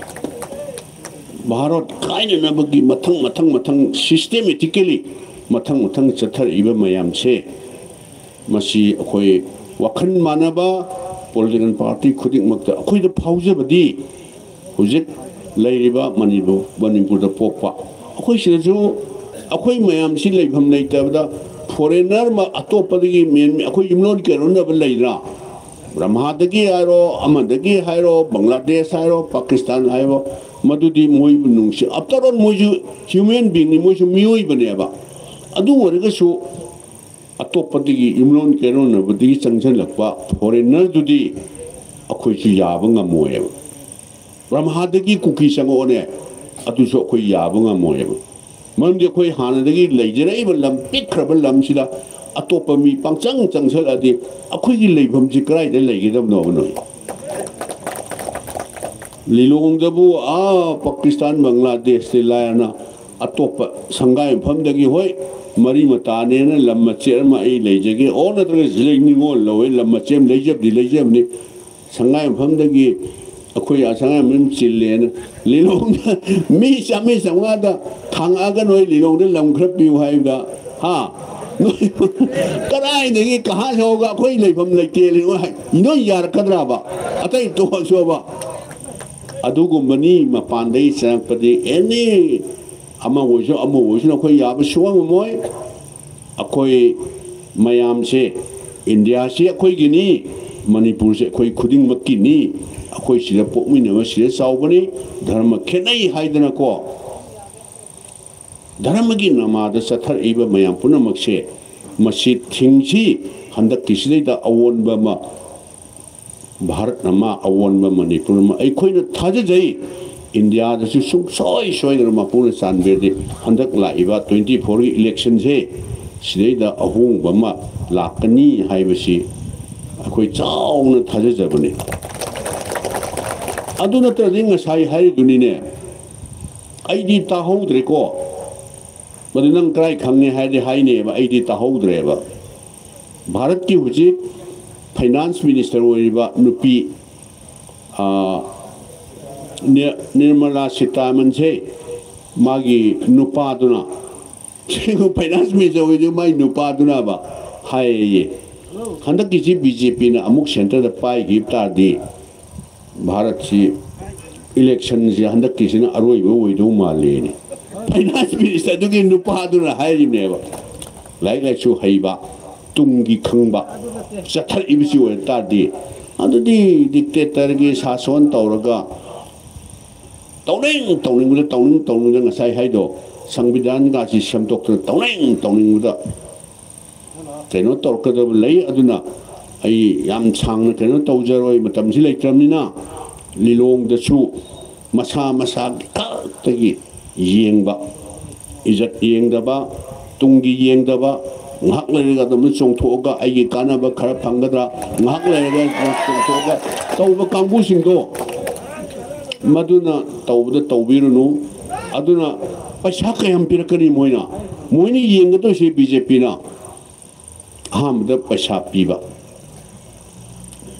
ꯚꯥꯔꯠ ꯀꯥꯏꯅꯅꯕꯒꯤ ꯃꯊꯪ, ꯃꯊꯪ, ꯃꯊꯪ systematically ꯃꯊꯪ, ꯃꯊꯪ ꯆꯠꯊꯔꯛꯏꯕ ꯃꯌꯥꯝꯁꯦ꯫ ꯃꯁꯤ ꯑꯩꯈꯣꯏ ꯋꯥꯈꯜ ꯃꯥꯟꯅꯕ political party ꯈꯨꯗꯤꯡꯃꯛꯇ ꯑꯩꯈꯣꯏꯗ ꯐꯥꯎꯖꯕꯗꯤ ꯍꯧꯖꯤꯛ ꯂꯩꯔꯤꯕ ꯃꯅꯤꯄꯨꯔ, ꯃꯅꯤꯄꯨꯔꯗ ꯄꯣꯛꯄ ꯑꯩꯈꯣꯏ ꯁꯤꯗꯁꯨ ꯑꯩꯈꯣꯏ ꯃꯌꯥꯝꯁꯤ ꯂꯩꯐꯝ ꯂꯩꯇꯕꯗ foreigner ꯃ-, ꯑꯇꯣꯞꯄꯗꯒꯤ ꯃꯦꯟ-, ꯑꯩꯈꯣꯏ ꯌꯨꯝꯂꯣꯟ ꯀꯩꯔꯣꯟꯅꯕ ꯂꯩꯗ꯭ꯔꯥ? ꯕ꯭ꯔꯍꯃꯥꯗꯒꯤ ꯍꯥꯏꯔꯣ, ꯑꯃꯗꯒꯤ ꯍꯥꯏꯔꯣ, ꯕꯪꯒ꯭ꯂꯥꯗꯦꯁ ꯍꯥꯏꯔꯣ, ꯄꯥꯀꯤꯁꯇꯥꯟ ꯍꯥꯏꯔꯣ, ꯃꯗꯨꯗꯤ ꯃꯣꯏꯕꯨ ꯅꯨꯡꯁꯤ꯫ After all, ꯃꯣꯏꯁꯨ human being ꯅꯤ, ꯃꯣꯏꯁꯨ ꯃꯤꯑꯣꯏꯕꯅꯦꯕ꯫ ꯑꯗꯨ ꯑꯣꯏꯔꯒꯁꯨ ꯑꯇꯣꯞꯄꯗꯒꯤ ꯌꯨꯝꯂꯣꯟ ꯀꯩꯔꯣꯟꯅꯕꯗꯒꯤ ꯆꯪꯁꯤꯜꯂꯛꯄ foreigner ꯗꯨꯗꯤ ꯑꯩꯈꯣꯏꯁꯨ ꯌꯥꯕ ꯉꯝꯃꯣꯏꯕ꯫ ꯕ꯭ꯔꯍꯃꯥꯗꯒꯤ ꯀꯨꯀꯤ ꯆꯪꯉꯛꯑꯣꯅꯦ, ꯑꯗꯨꯁꯨ ꯑꯩꯈꯣꯏ ꯌꯥꯕ ꯉꯝꯃꯣꯏꯕ꯫ ꯃꯔꯝꯗꯤ ꯑꯩꯈꯣꯏ ꯍꯥꯟꯅꯗꯒꯤ ꯂꯩꯖꯔꯛꯏꯕ ꯂꯝ, ꯄꯤꯛꯈ꯭ꯔꯕ ꯂꯝꯁꯤꯗ ꯑꯇꯣꯞꯄ ꯃꯤ ꯄꯪꯆꯪ ꯆꯪꯁꯜꯂꯛꯑꯗꯤ ꯑꯩꯈꯣꯏꯒꯤ ꯂꯩꯐꯝꯁꯤ ꯀꯗꯥꯏꯗ ꯂꯩꯒꯗꯕꯅꯣꯕ ꯅꯣꯏ? ꯂꯤꯂꯣꯡꯗꯕꯨ ꯑꯥ ꯄꯥꯀꯤꯁꯇꯥꯟ, ꯕꯪꯒ꯭ꯂꯥꯗꯦꯁꯇꯤ ꯂꯥꯏꯔꯅ ꯑꯇꯣꯞꯄ ꯁꯪꯒꯥꯏ ꯃꯐꯝꯗꯒꯤ, ꯍꯣꯏ, ꯃꯔꯤ ꯃꯇꯥꯅꯦꯅ ꯂꯝ ꯃꯆꯦꯠ ꯑꯃ ꯑꯩ ꯂꯩꯖꯒꯦ, ꯑꯣ, ꯅꯠꯇ꯭ꯔꯒ ꯂꯩꯅꯤꯡꯉꯣ ꯂꯧꯋꯦ, ꯂꯝ ꯃꯆꯦꯠ ꯑꯃ ꯂꯩꯖꯕꯗꯤ ꯂꯩꯖꯕꯅꯤ, ꯁꯉꯥꯏ ꯃꯐꯝꯗꯒꯤ ꯑꯩꯈꯣꯏ ꯁꯉꯥꯏ ꯃꯌꯨꯝ ꯆꯤꯜꯂꯦꯅ ꯂꯤꯂꯣꯡꯗ ꯃꯤ ꯆꯥꯝꯃꯔꯤ ꯆꯥꯝꯃꯉꯥꯗ ꯊꯥꯡꯉꯛꯑꯒ ꯅꯣꯏ ꯂꯤꯂꯣꯡꯗ ꯂꯝ ꯈꯔ ꯄꯤꯌꯨ ꯍꯥꯏꯕꯗ, ꯍꯥ? ꯅꯣꯏ ꯀꯗꯥꯏꯗꯒꯤ ꯀꯍꯥ ꯁꯧꯒ ꯑꯩꯈꯣꯏ ꯂꯩꯐꯝ ꯂꯩꯇꯦ, ꯂꯤꯂꯣꯡ ꯍꯥꯏ-, ꯅꯣꯏ ꯌꯥꯔꯛꯀꯗ꯭ꯔꯕ? ꯑꯇꯩ ꯇꯣꯛꯑꯁꯣꯕ꯫ ꯑꯗꯨꯒꯨꯝꯕꯅꯤ ꯃꯄꯥꯟꯗꯒꯤ ꯆꯪꯉꯛꯄꯗꯤ ꯑꯦꯅꯤ ꯑꯃ ꯑꯣꯏꯁꯨ ꯑꯃ ꯑꯣꯏꯁꯨ ꯑꯩꯈꯣꯏ ꯌꯥꯕ ꯁꯨꯡꯉꯝ ꯉꯝꯃꯣꯏ꯫ ꯑꯩꯈꯣꯏ ꯃꯌꯥꯝꯁꯦ, ꯏꯟꯗꯤꯌꯥꯁꯤ ꯑꯩꯈꯣꯏꯒꯤꯅꯤ, ꯃꯅꯤꯄꯨꯔꯁꯦ ꯑꯩꯈꯣꯏ ꯈꯨꯗꯤꯡꯃꯛꯀꯤꯅꯤ, ꯑꯩꯈꯣꯏ ꯁꯤꯗ ꯄꯣꯛꯃꯤꯟꯅꯕ ꯁꯤꯗ ꯆꯥꯎꯕꯅꯤ, ꯙꯔꯃ ꯈꯦꯠꯅꯩ ꯍꯥꯏꯗꯅꯀꯣ, ꯙꯔꯃꯒꯤ ꯅꯃꯥꯗ ꯆꯠꯊꯔꯛꯏꯕ ꯃꯌꯥꯝ ꯄꯨꯝꯅꯃꯛꯁꯦ, ꯃꯁꯤ ꯊꯤꯡꯁꯤ, ꯍꯟꯗꯛꯀꯤꯁꯤꯗꯩꯗ ꯑꯑꯣꯟꯕ ꯑꯃ ꯚꯥꯔꯠ ꯑꯃ, ꯑꯑꯣꯟꯕ ꯃꯅꯤꯄꯨꯔ ꯑꯃ ꯑꯩꯈꯣꯏꯅ ꯊꯥꯖꯖꯩ꯫ ꯏꯟꯗꯤꯌꯥꯗꯁꯨ ꯁꯨꯡꯁꯣꯏ ꯁꯣꯏꯗꯅ ꯃꯄꯨꯅ ꯆꯥꯟꯕꯤꯔꯗꯤ ꯍꯟꯗꯛ ꯂꯥꯛꯏꯕ twenty fourꯒꯤ electionꯁꯦ ꯁꯤꯗꯩꯗ ꯑꯍꯣꯡꯕ ꯑꯃ ꯂꯥꯛꯀꯅꯤ ꯍꯥꯏꯕꯁꯤ ꯑꯩꯈꯣꯏ ꯆꯥꯎꯅ ꯊꯥꯖꯖꯕꯅꯤ꯫ ꯑꯗꯨ ꯅꯠꯇ꯭ꯔꯗꯤ ꯉꯁꯥꯏ ꯍꯥꯏꯔꯤꯗꯨꯅꯤꯅꯦ, ꯑꯩꯗꯤ ꯇꯥꯍꯧꯗ꯭ꯔꯦꯀꯣ꯫ ꯃꯗꯨ ꯅꯪ ꯀꯗꯥꯏ ꯈꯪꯉꯦ ꯍꯥꯏꯔꯗꯤ ꯍꯥꯏꯅꯦꯕ, ꯑꯩꯗꯤ ꯇꯥꯍꯧꯗ꯭ꯔꯦꯕ꯫ ꯚꯥꯔꯠꯀꯤ ꯍꯧꯖꯤꯛ finance minister ꯑꯣꯏꯔꯤꯕ ꯅꯨꯄꯤ, ꯑꯥ, ꯅꯤ-, ꯅꯤꯔꯃꯂꯥ ꯁꯤꯇꯥꯔꯥꯃꯟꯁꯦ ꯃꯥꯒꯤ ꯅꯨꯄꯥꯗꯨꯅ, finance minister ꯑꯣꯏꯔꯤꯕ ꯃꯥꯒꯤ ꯅꯨꯄꯥꯗꯨꯅꯕ ꯍꯥꯏꯌꯦ, ꯍꯟꯗꯛꯀꯤꯁꯤ BJPꯅ ꯑꯃꯨꯛ centreꯗ ꯄꯥꯏꯈꯤꯕ ꯇꯥꯔꯗꯤ ꯚꯥꯔꯠꯁꯤ electionꯁꯤ ꯍꯟꯗꯛꯀꯤꯁꯤꯅ ꯑꯔꯣꯏꯕ ꯑꯣꯏꯗꯧ ꯃꯥꯜꯂꯦꯅꯦ꯫ Finance ministerꯗꯨꯒꯤ ꯅꯨꯄꯥꯗꯨꯅ ꯍꯥꯏꯔꯤꯕꯅꯦꯕ꯫ ꯂꯥꯏꯔꯤꯛ ꯂꯥꯏꯁꯨ ꯍꯩꯕ, ꯇꯨꯡꯒꯤ ꯈꯪꯕ, ꯆꯠꯊꯔꯛꯏꯕꯁꯤ ꯑꯣꯏ ꯇꯥꯔꯗꯤ, ꯑꯗꯨꯗꯤ dictatorꯒꯤ ꯁꯥꯁꯣꯟ ꯇꯧꯔꯒ ꯇꯧꯅꯤꯡ ꯇꯧꯅꯤꯡꯕꯗ, ꯇꯧꯅꯤꯡ ꯇꯧꯅꯤꯡꯕꯗ, ꯉꯁꯥꯏ ꯍꯥꯏꯗꯣ, ꯁꯪꯕꯤꯙꯥꯟꯒꯥꯁꯤ ꯁꯦꯝꯗꯣꯛꯇꯅ ꯇꯧꯅꯤꯡ ꯇꯧꯅꯤꯡꯕꯗ ꯀꯩꯅꯣ ꯇꯧꯔꯛꯀꯗꯕ ꯂꯩ꯫ ꯑꯗꯨꯅ ꯑꯩ ꯌꯥꯝ ꯁꯥꯡꯅ ꯀꯩꯅꯣ ꯇꯧꯖꯔꯣꯏ, ꯃꯇꯝꯁꯤ ꯂꯩꯇ꯭ꯔꯕꯅꯤꯅ꯫ ꯂꯤꯂꯣꯡꯗꯁꯨ ꯃꯁꯥ ꯃꯁꯥꯒꯤ ꯈꯛꯇꯒꯤ ꯌꯦꯡꯕ, ꯏꯖꯠ ꯌꯦꯡꯗꯕ, ꯇꯨꯡꯒꯤ ꯌꯦꯡꯗꯕ, ꯉꯥꯏꯍꯥꯛ ꯂꯩꯔꯒ ꯑꯗꯨꯝ ꯆꯣꯡꯊꯣꯛꯑꯒ ꯑꯩꯒꯤ ꯀꯥꯟꯅꯕ ꯈꯔ ꯐꯪꯒꯗ꯭ꯔꯥ, ꯉꯥꯏꯍꯥꯛ ꯂꯩꯔꯒ ꯆꯣꯡꯊꯣꯛꯑꯒ ꯇꯧꯕ ꯀꯥꯡꯕꯨꯁꯤꯡꯗꯣ, ꯃꯗꯨꯅ ꯇꯧꯕꯗ ꯇꯧꯕꯤꯔꯨꯅꯨ꯫ ꯑꯗꯨꯅ ꯄꯩꯁꯥ ꯀꯌꯥꯝ ꯄꯤꯔꯛꯀꯅꯤ ꯃꯣꯏꯅ? ꯃꯣꯏꯅ ꯌꯦꯡꯒꯗꯣꯏꯁꯦ ꯕꯤ ꯖꯦ ꯄꯤꯅ ꯑꯍꯥꯟꯕꯗ ꯄꯩꯁꯥ ꯄꯤꯕ,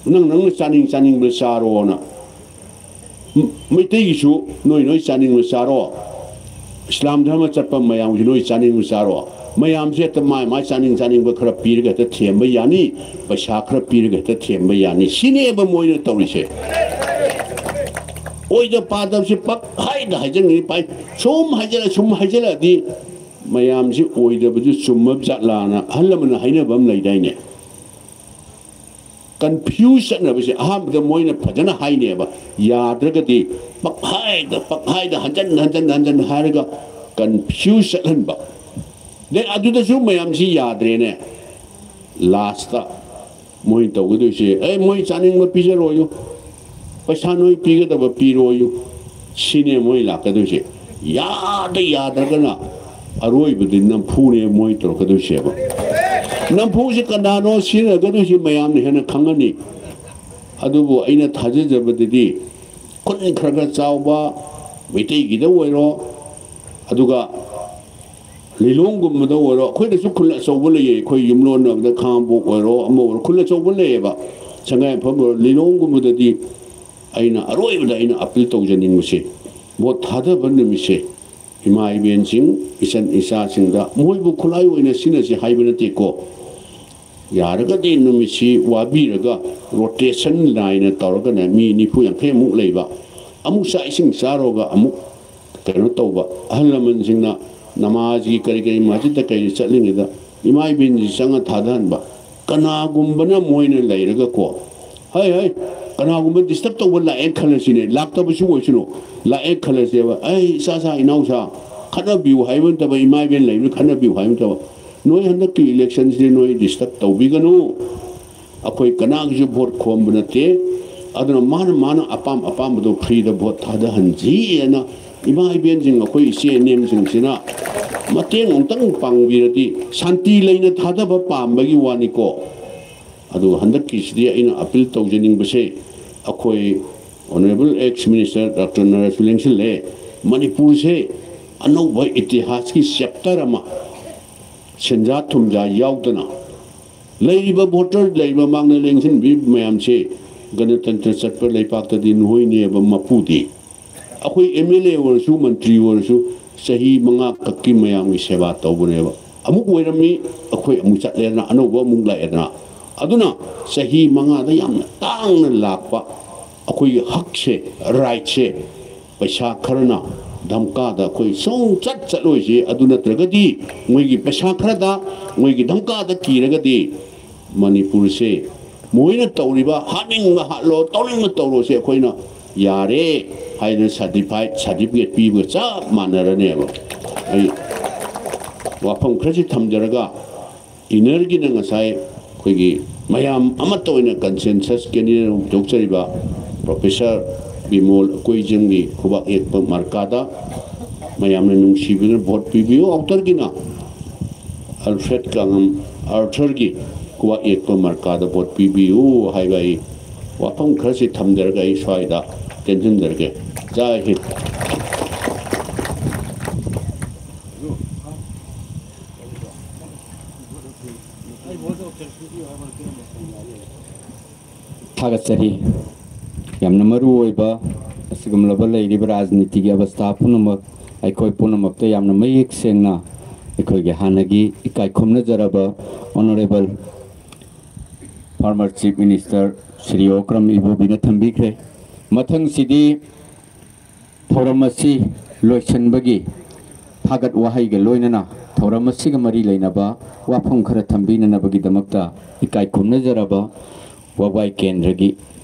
ꯅꯪ ꯅꯪꯅ ꯆꯥꯅꯤꯡ ꯆꯥꯅꯤꯡꯕ ꯆꯥꯔꯣꯅ꯫ ꯃꯩꯇꯩꯒꯤꯁꯨ ꯅꯣꯏ ꯅꯣꯏ ꯆꯥꯅꯤꯡꯕ ꯆꯥꯔꯣ, ꯏꯁꯂꯥꯝ ꯙꯔꯃ ꯆꯠꯄ ꯃꯌꯥꯝꯒꯤ ꯅꯣꯏ ꯆꯥꯅꯤꯡꯕ ꯆꯥꯔꯣ꯫ ꯃꯌꯥꯝꯁꯦ ꯍꯦꯛꯇ ꯃꯥꯏ ꯃꯥꯏ ꯆꯥꯅꯤꯡ ꯆꯥꯅꯤꯡꯕ ꯈꯔ ꯄꯤꯔꯒ ꯍꯦꯛꯇ ꯊꯦꯝꯕ ꯌꯥꯅꯤ, ꯄꯩꯁꯥ ꯈꯔ ꯄꯤꯔꯒ ꯍꯦꯛꯇ ꯊꯦꯝꯕ ꯌꯥꯅꯤ, ꯁꯤꯅꯦꯕ ꯃꯣꯏꯅ ꯇꯧꯔꯤꯁꯦ꯫ ꯑꯣꯏꯗ ꯄꯥꯗꯕꯁꯦ ꯄꯛ ꯍꯥꯏꯗ ꯍꯥꯏꯖꯟꯒꯅꯤ ꯄꯥꯏ꯫ ꯁꯨꯝ ꯍꯥꯏꯖꯜꯂ ꯁꯨꯝ ꯍꯥꯏꯖꯜꯂꯛꯑꯗꯤ ꯃꯌꯥꯝꯁꯤ ꯑꯣꯏꯗꯕꯗꯨ ꯆꯨꯝꯃꯕ ꯖꯥꯠꯂꯥꯅ ꯑꯍꯜ ꯂꯃꯟꯅ ꯍꯥꯏꯅꯕ ꯑꯃ ꯂꯩꯗꯥꯏꯅꯦ? ꯀꯟꯐ꯭ꯌꯨꯁ ꯆꯠꯅꯕꯁꯦ ꯑꯍꯥꯟꯕꯗ ꯃꯣꯏꯅ ꯐꯖꯅ ꯍꯥꯏꯅꯦꯕ, ꯌꯥꯗ꯭ꯔꯒꯗꯤ ꯄꯛꯍꯥꯏꯗ ꯄꯛꯍꯥꯏꯗ ꯍꯟꯖꯟ ꯍꯟꯖꯟ ꯍꯟꯖꯟ ꯍꯥꯏꯔꯒ ꯀꯟꯐ꯭ꯌꯨꯁ ꯆꯠꯍꯟꯕ꯫ ꯗꯦꯟ ꯑꯗꯨꯗꯁꯨ ꯃꯌꯥꯝꯁꯤ ꯌꯥꯗ꯭ꯔꯦꯅꯦ꯫ ꯂꯥꯁꯇ ꯃꯣꯏ ꯇꯧꯒꯗꯣꯏꯁꯦ, ꯑꯦ, ꯃꯣꯏ ꯆꯥꯅꯤꯡꯕ ꯄꯤꯖꯔꯣꯏꯌꯨ, ꯄꯩꯁꯥ ꯅꯣꯏ ꯄꯤꯒꯗꯕ ꯄꯤꯔꯣꯏꯌꯨ, ꯁꯤꯅꯦ ꯃꯣꯏ ꯂꯥꯛꯀꯗꯣꯏꯁꯦ꯫ ꯌꯥꯗ ꯌꯥꯗ꯭ꯔꯒꯅ ꯑꯔꯣꯏꯕꯗꯤ ꯅꯝꯐꯨꯅꯦ ꯃꯣꯏ ꯇꯧꯔꯛꯀꯗꯣꯏꯁꯦꯕ꯫ ꯅꯝꯐꯨꯁꯦ ꯀꯅꯥꯅꯣ ꯁꯤꯖꯤꯟꯅꯒꯗꯣꯏꯁꯦ ꯃꯌꯥꯝꯅ ꯍꯦꯟꯅ ꯈꯪꯉꯅꯤ꯫ ꯑꯗꯨꯕꯨ ꯑꯩꯅ ꯊꯥꯖꯖꯕꯗꯗꯤ ꯈꯨꯟ ꯈꯔ ꯈꯔ ꯆꯥꯎꯕ ꯃꯩꯇꯩꯒꯤꯗ ꯑꯣꯏꯔꯣ, ꯑꯗꯨꯒ ꯂꯤꯂꯣꯡꯒꯨꯝꯕꯗ ꯑꯣꯏꯔꯣ, ꯑꯩꯈꯣꯏꯗꯁꯨ ꯈꯨꯜ ꯑꯆꯧꯕ ꯂꯩꯌꯦ, ꯑꯩꯈꯣꯏ ꯌꯨꯝꯂꯣꯟꯅꯕꯗ ꯈꯥꯉꯕꯣꯛ ꯑꯣꯏꯔꯣ, ꯑꯃ ꯑꯣꯏꯔꯣ, ꯈꯨꯜ ꯑꯆꯧꯕ ꯂꯩꯌꯦꯕ, ꯁꯉꯥꯏꯌꯨꯝꯐꯝ ꯑꯣꯏꯔꯣ, ꯂꯤꯂꯣꯡꯒꯨꯝꯕꯗꯗꯤ ꯑꯩꯅ ꯑꯔꯣꯏꯕꯗ ꯑꯩꯅ ꯑꯄꯤꯜ ꯇꯧꯖꯅꯤꯡꯕꯁꯦ, ꯚꯣꯠ ꯊꯥꯗꯕ ꯅꯨꯃꯤꯠꯁꯦ ꯏꯃꯥ ꯏꯕꯦꯟꯁꯤꯡ, ꯏꯆꯟ ꯏꯆꯥꯁꯤꯡꯗ ꯃꯣꯏꯕꯨ ꯈꯨꯠꯂꯥꯏ ꯑꯣꯏꯅ ꯁꯤꯖꯤꯟꯅꯁꯤ ꯍꯥꯏꯕ ꯅꯠꯇꯦꯀꯣ꯫ ꯌꯥꯔꯒꯗꯤ ꯅꯨꯃꯤꯠꯁꯤ ꯋꯥꯕꯤꯔꯒ ꯔꯣꯇꯦꯁꯟ ꯅꯥꯏꯅ ꯇꯧꯔꯒꯅꯦ, ꯃꯤ ꯅꯤꯐꯨ ꯌꯥꯡꯈꯩꯃꯨꯛ ꯂꯩꯕ, ꯑꯃꯨꯛ ꯆꯥꯛ ꯏꯁꯤꯡ ꯆꯥꯔꯨꯔꯒ ꯑꯃꯨꯛ ꯀꯩꯅꯣ ꯇꯧꯕ꯫ ꯑꯍꯜ ꯂꯃꯟꯁꯤꯡꯅ ꯅꯃꯥꯖꯒꯤ ꯀꯔꯤ ꯀꯔꯤ ꯃꯁꯖꯤꯠꯇ ꯀꯩꯗ ꯆꯠꯂꯤꯉꯩꯗ ꯏꯃꯥ ꯏꯕꯦꯟꯁꯤ ꯆꯪꯉ ꯊꯥꯗꯍꯟꯕ꯫ ꯀꯅꯥꯒꯨꯝꯕꯅ ꯃꯣꯏꯅ ꯂꯩꯔꯒꯀꯣ, ꯍꯩ ꯍꯩ, ꯀꯅꯥꯒꯨꯝꯕ ꯗꯤꯁꯇꯔꯕ ꯇꯧꯕ ꯂꯥꯛꯑꯦ ꯈꯜꯂꯁꯤꯅꯦ, ꯂꯥꯛꯇꯕꯁꯨ ꯑꯣꯏꯁꯅꯨ, ꯂꯥꯛꯑꯦ ꯈꯜꯂꯁꯦꯕ, ꯑꯩ ꯏꯆꯥ ꯁꯥ ꯏꯅꯥꯎ ꯁꯥ ꯈꯠꯅꯕꯤꯌꯨ ꯍꯥꯏꯕ ꯅꯠꯇꯕ, ꯏꯃꯥ ꯏꯕꯦꯟ ꯂꯩꯕꯅ ꯈꯠꯅꯕꯤꯌꯨ ꯍꯥꯏꯕ ꯅꯠꯇꯕ, ꯅꯣꯏ ꯍꯟꯗꯛꯀꯤ ꯏꯂꯦꯛꯁꯟꯁꯤꯗꯤ ꯅꯣꯏ ꯗꯤꯁꯇꯔꯕ ꯇꯧꯕꯤꯒꯅꯨ꯫ ꯑꯩꯈꯣꯏ ꯀꯅꯥꯒꯤꯁꯨ ꯚꯣꯠ ꯈꯣꯝꯕ ꯅꯠꯇꯦ꯫ ꯑꯗꯨꯅ ꯃꯥꯅ ꯃꯥꯅ ꯑꯄꯥꯝ ꯑꯄꯥꯝꯕꯗꯣ ꯐ꯭ꯔꯤꯗ ꯚꯣꯠ ꯊꯥꯗꯍꯟꯁꯤꯑꯅ ꯏꯃꯥ ꯏꯕꯦꯟꯁꯤꯡ, ꯑꯩꯈꯣꯏ ꯏꯆꯦ ꯏꯅꯦꯝꯁꯤꯡꯁꯤꯅ ꯃꯇꯦꯡ ꯑꯃꯨꯛꯇꯪ ꯄꯥꯡꯕꯤꯔꯗꯤ, ꯁꯥꯟꯇꯤ ꯂꯩꯅ ꯊꯥꯗꯕ ꯄꯥꯝꯕꯒꯤ ꯋꯥꯅꯤꯀꯣ꯫ ꯑꯗꯨꯒ ꯍꯟꯗꯛꯀꯤꯁꯤꯗꯤ ꯑꯩꯅ ꯑꯄꯤꯜ ꯇꯧꯖꯅꯤꯡꯕꯁꯦ, ꯑꯩꯈꯣꯏ ꯑꯣꯅꯔꯦꯕꯜ ꯑꯦꯛꯁ ꯃꯤꯅꯤꯁꯇꯔ ꯗꯥꯛꯇꯔ ꯅꯔꯦꯁꯁꯨ ꯂꯦꯡꯁꯤꯜꯂꯦ, ꯃꯅꯤꯄꯨꯔꯁꯦ ꯑꯅꯧꯕ ꯏꯇꯤꯍꯥꯁꯀꯤ ꯆꯦꯞꯇꯔ ꯑꯃ, ꯁꯦꯟꯖꯥ ꯊꯨꯝꯖꯥ ꯌꯥꯎꯗꯅ ꯂꯩꯔꯤꯕ ꯚꯣꯇꯔ, ꯂꯩꯔꯤꯕ ꯃꯥꯡꯗ ꯂꯦꯡꯁꯤꯟꯕꯤ ꯃꯌꯥꯝꯁꯦ, ꯒꯅꯇꯟꯇ꯭ꯔ ꯆꯠꯄ ꯂꯩꯄꯥꯛꯇꯗꯤ ꯅꯣꯏꯅꯦꯕ ꯃꯄꯨꯗꯤ꯫ ꯑꯩꯈꯣꯏ ꯑꯦꯝ ꯑꯦꯜ ꯑꯦ ꯑꯣꯏꯔꯁꯨ, ꯃꯟꯇ꯭ꯔꯤ ꯑꯣꯏꯔꯁꯨ, ꯆꯍꯤ ꯃꯉꯥ ꯈꯛꯀꯤ ꯃꯌꯥꯝꯒꯤ ꯁꯦꯕꯥ ꯇꯧꯕꯅꯦꯕ꯫ ꯑꯃꯨꯛ ꯑꯣꯏꯔꯝꯃꯤ, ꯑꯩꯈꯣꯏ ꯑꯃꯨꯛ ꯆꯠꯂꯦꯗꯅ, ꯑꯅꯧꯕ ꯑꯃꯨꯛ ꯂꯥꯛꯑꯦꯗꯅ꯫ ꯑꯗꯨꯅ ꯆꯍꯤ ꯃꯉꯥꯗ ꯌꯥꯝꯅ ꯇꯥꯡꯅ ꯂꯥꯛꯄ ꯑꯩꯈꯣꯏꯒꯤ ꯍꯛꯁꯦ, ꯔꯥꯏꯠꯁꯦ, ꯄꯩꯁꯥ ꯈꯔꯅ ꯙꯝꯀꯥꯗ ꯑꯩꯈꯣꯏ ꯁꯨꯡꯆꯠ ꯆꯠꯂꯣꯏꯁꯤ꯫ ꯑꯗꯨ ꯅꯠꯇ꯭ꯔꯒꯗꯤ ꯃꯣꯏꯒꯤ ꯄꯩꯁꯥ ꯈꯔꯗ, ꯃꯣꯏꯒꯤ ꯙꯝꯀꯥꯗ ꯀꯤꯔꯒꯗꯤ ꯃꯅꯤꯄꯨꯔꯁꯦ ꯃꯣꯏꯅ ꯇꯧꯔꯤꯕ, ꯍꯥꯠꯅꯤꯡꯕ ꯍꯥꯠꯂꯣ, ꯇꯧꯅꯤꯡꯕ ꯇꯧꯔꯣꯁꯦ, ꯑꯩꯈꯣꯏꯅ ꯌꯥꯔꯦ ꯍꯥꯏꯗꯅ ꯁꯥꯔꯇꯤꯐꯥꯏꯠ, ꯁꯥꯔꯇꯤꯐꯤꯀꯦꯠ ꯄꯤꯕꯒ ꯆꯞ ꯃꯥꯟꯅꯔꯅꯦꯕ꯫ ꯑꯩ ꯋꯥꯐꯝ ꯈꯔꯁꯤ ꯊꯝꯖꯔꯒ, ꯏꯅꯔꯒꯤꯅ ꯉꯁꯥꯏ ꯑꯩꯈꯣꯏꯒꯤ ꯃꯌꯥꯝ ꯑꯃꯠꯇ ꯑꯣꯏꯅ ꯀꯟꯁꯦꯟꯁꯁ ꯀꯦꯟꯗꯤꯗꯦꯠ ꯑꯃ ꯄꯨꯊꯣꯛꯆꯔꯤꯕ ꯄ꯭ꯔꯣꯐꯦꯁꯔ ꯕꯤꯃꯣꯜ ꯑꯀꯣꯏꯖꯝꯒꯤ ꯈꯨꯕꯥꯛ ꯌꯦꯛꯄ ꯃꯥꯔꯀꯥꯗ ꯃꯌꯥꯝꯅ ꯅꯨꯡꯁꯤꯕꯤꯗꯨꯅ ꯚꯣꯠ ꯄꯤꯕꯤꯌꯨ꯫ ꯑꯥꯎꯇꯔꯒꯤꯅ ꯑꯜꯐ꯭ꯔꯦꯗ ꯀꯥꯉꯝ ꯑꯥꯔꯊꯔꯒꯤ ꯈꯨꯕꯥꯛ ꯌꯦꯛꯄ ꯃꯥꯔꯀꯥꯗ ꯚꯣꯠ ꯄꯤꯕꯤꯌꯨ ꯍꯥꯏꯕ ꯑꯩ ꯋꯥꯐꯝ ꯈꯔꯁꯤ ꯊꯝꯖꯔꯒ ꯑꯩ ꯁ꯭ꯋꯥꯏꯗ ꯇꯦꯟꯁꯤꯟꯖꯔꯒꯦ꯫ ꯖꯥꯏ ꯍꯤꯟꯗ꯫ ꯊꯥꯒꯠꯆꯔꯤ꯫ ꯌꯥꯝꯅ ꯃꯔꯨ ꯑꯣꯏꯕ ꯑꯁꯤꯒꯨꯝꯂꯕ ꯂꯩꯔꯤꯕ ꯔꯥꯖꯅꯤꯇꯤꯒꯤ ꯑꯕꯁꯊꯥ ꯄꯨꯝꯅꯃꯛ ꯑꯩꯈꯣꯏ ꯄꯨꯝꯅꯃꯛꯇ ꯌꯥꯝꯅ ꯃꯌꯦꯛ ꯁꯦꯡꯅ ꯑꯩꯈꯣꯏꯒꯤ ꯍꯥꯟꯅꯒꯤ ꯏꯀꯥꯏ ꯈꯨꯝꯅꯖꯔꯕ honourable former chief minister Shri Okram ꯏꯕꯣꯕꯤꯅ ꯊꯝꯕꯤꯈ꯭ꯔꯦ꯫ ꯃꯊꯪꯁꯤꯗꯤ ꯊꯧꯔꯝ ꯑꯁꯤ ꯂꯣꯏꯁꯤꯟꯕꯒꯤ ꯊꯥꯒꯠ ꯋꯥꯍꯩꯒ ꯂꯣꯏꯅꯅ ꯊꯧꯔꯝ ꯑꯁꯤꯒ ꯃꯔꯤ ꯂꯩꯅꯕ ꯋꯥꯐꯝ ꯈꯔ ꯊꯝꯕꯤꯅꯅꯕꯒꯤꯗꯃꯛꯇ ꯏꯀꯥꯏ ꯈꯨꯝꯅꯖꯔꯕ ꯋꯥꯕꯥꯏ ꯀꯦꯟꯗ꯭ꯔꯒꯤ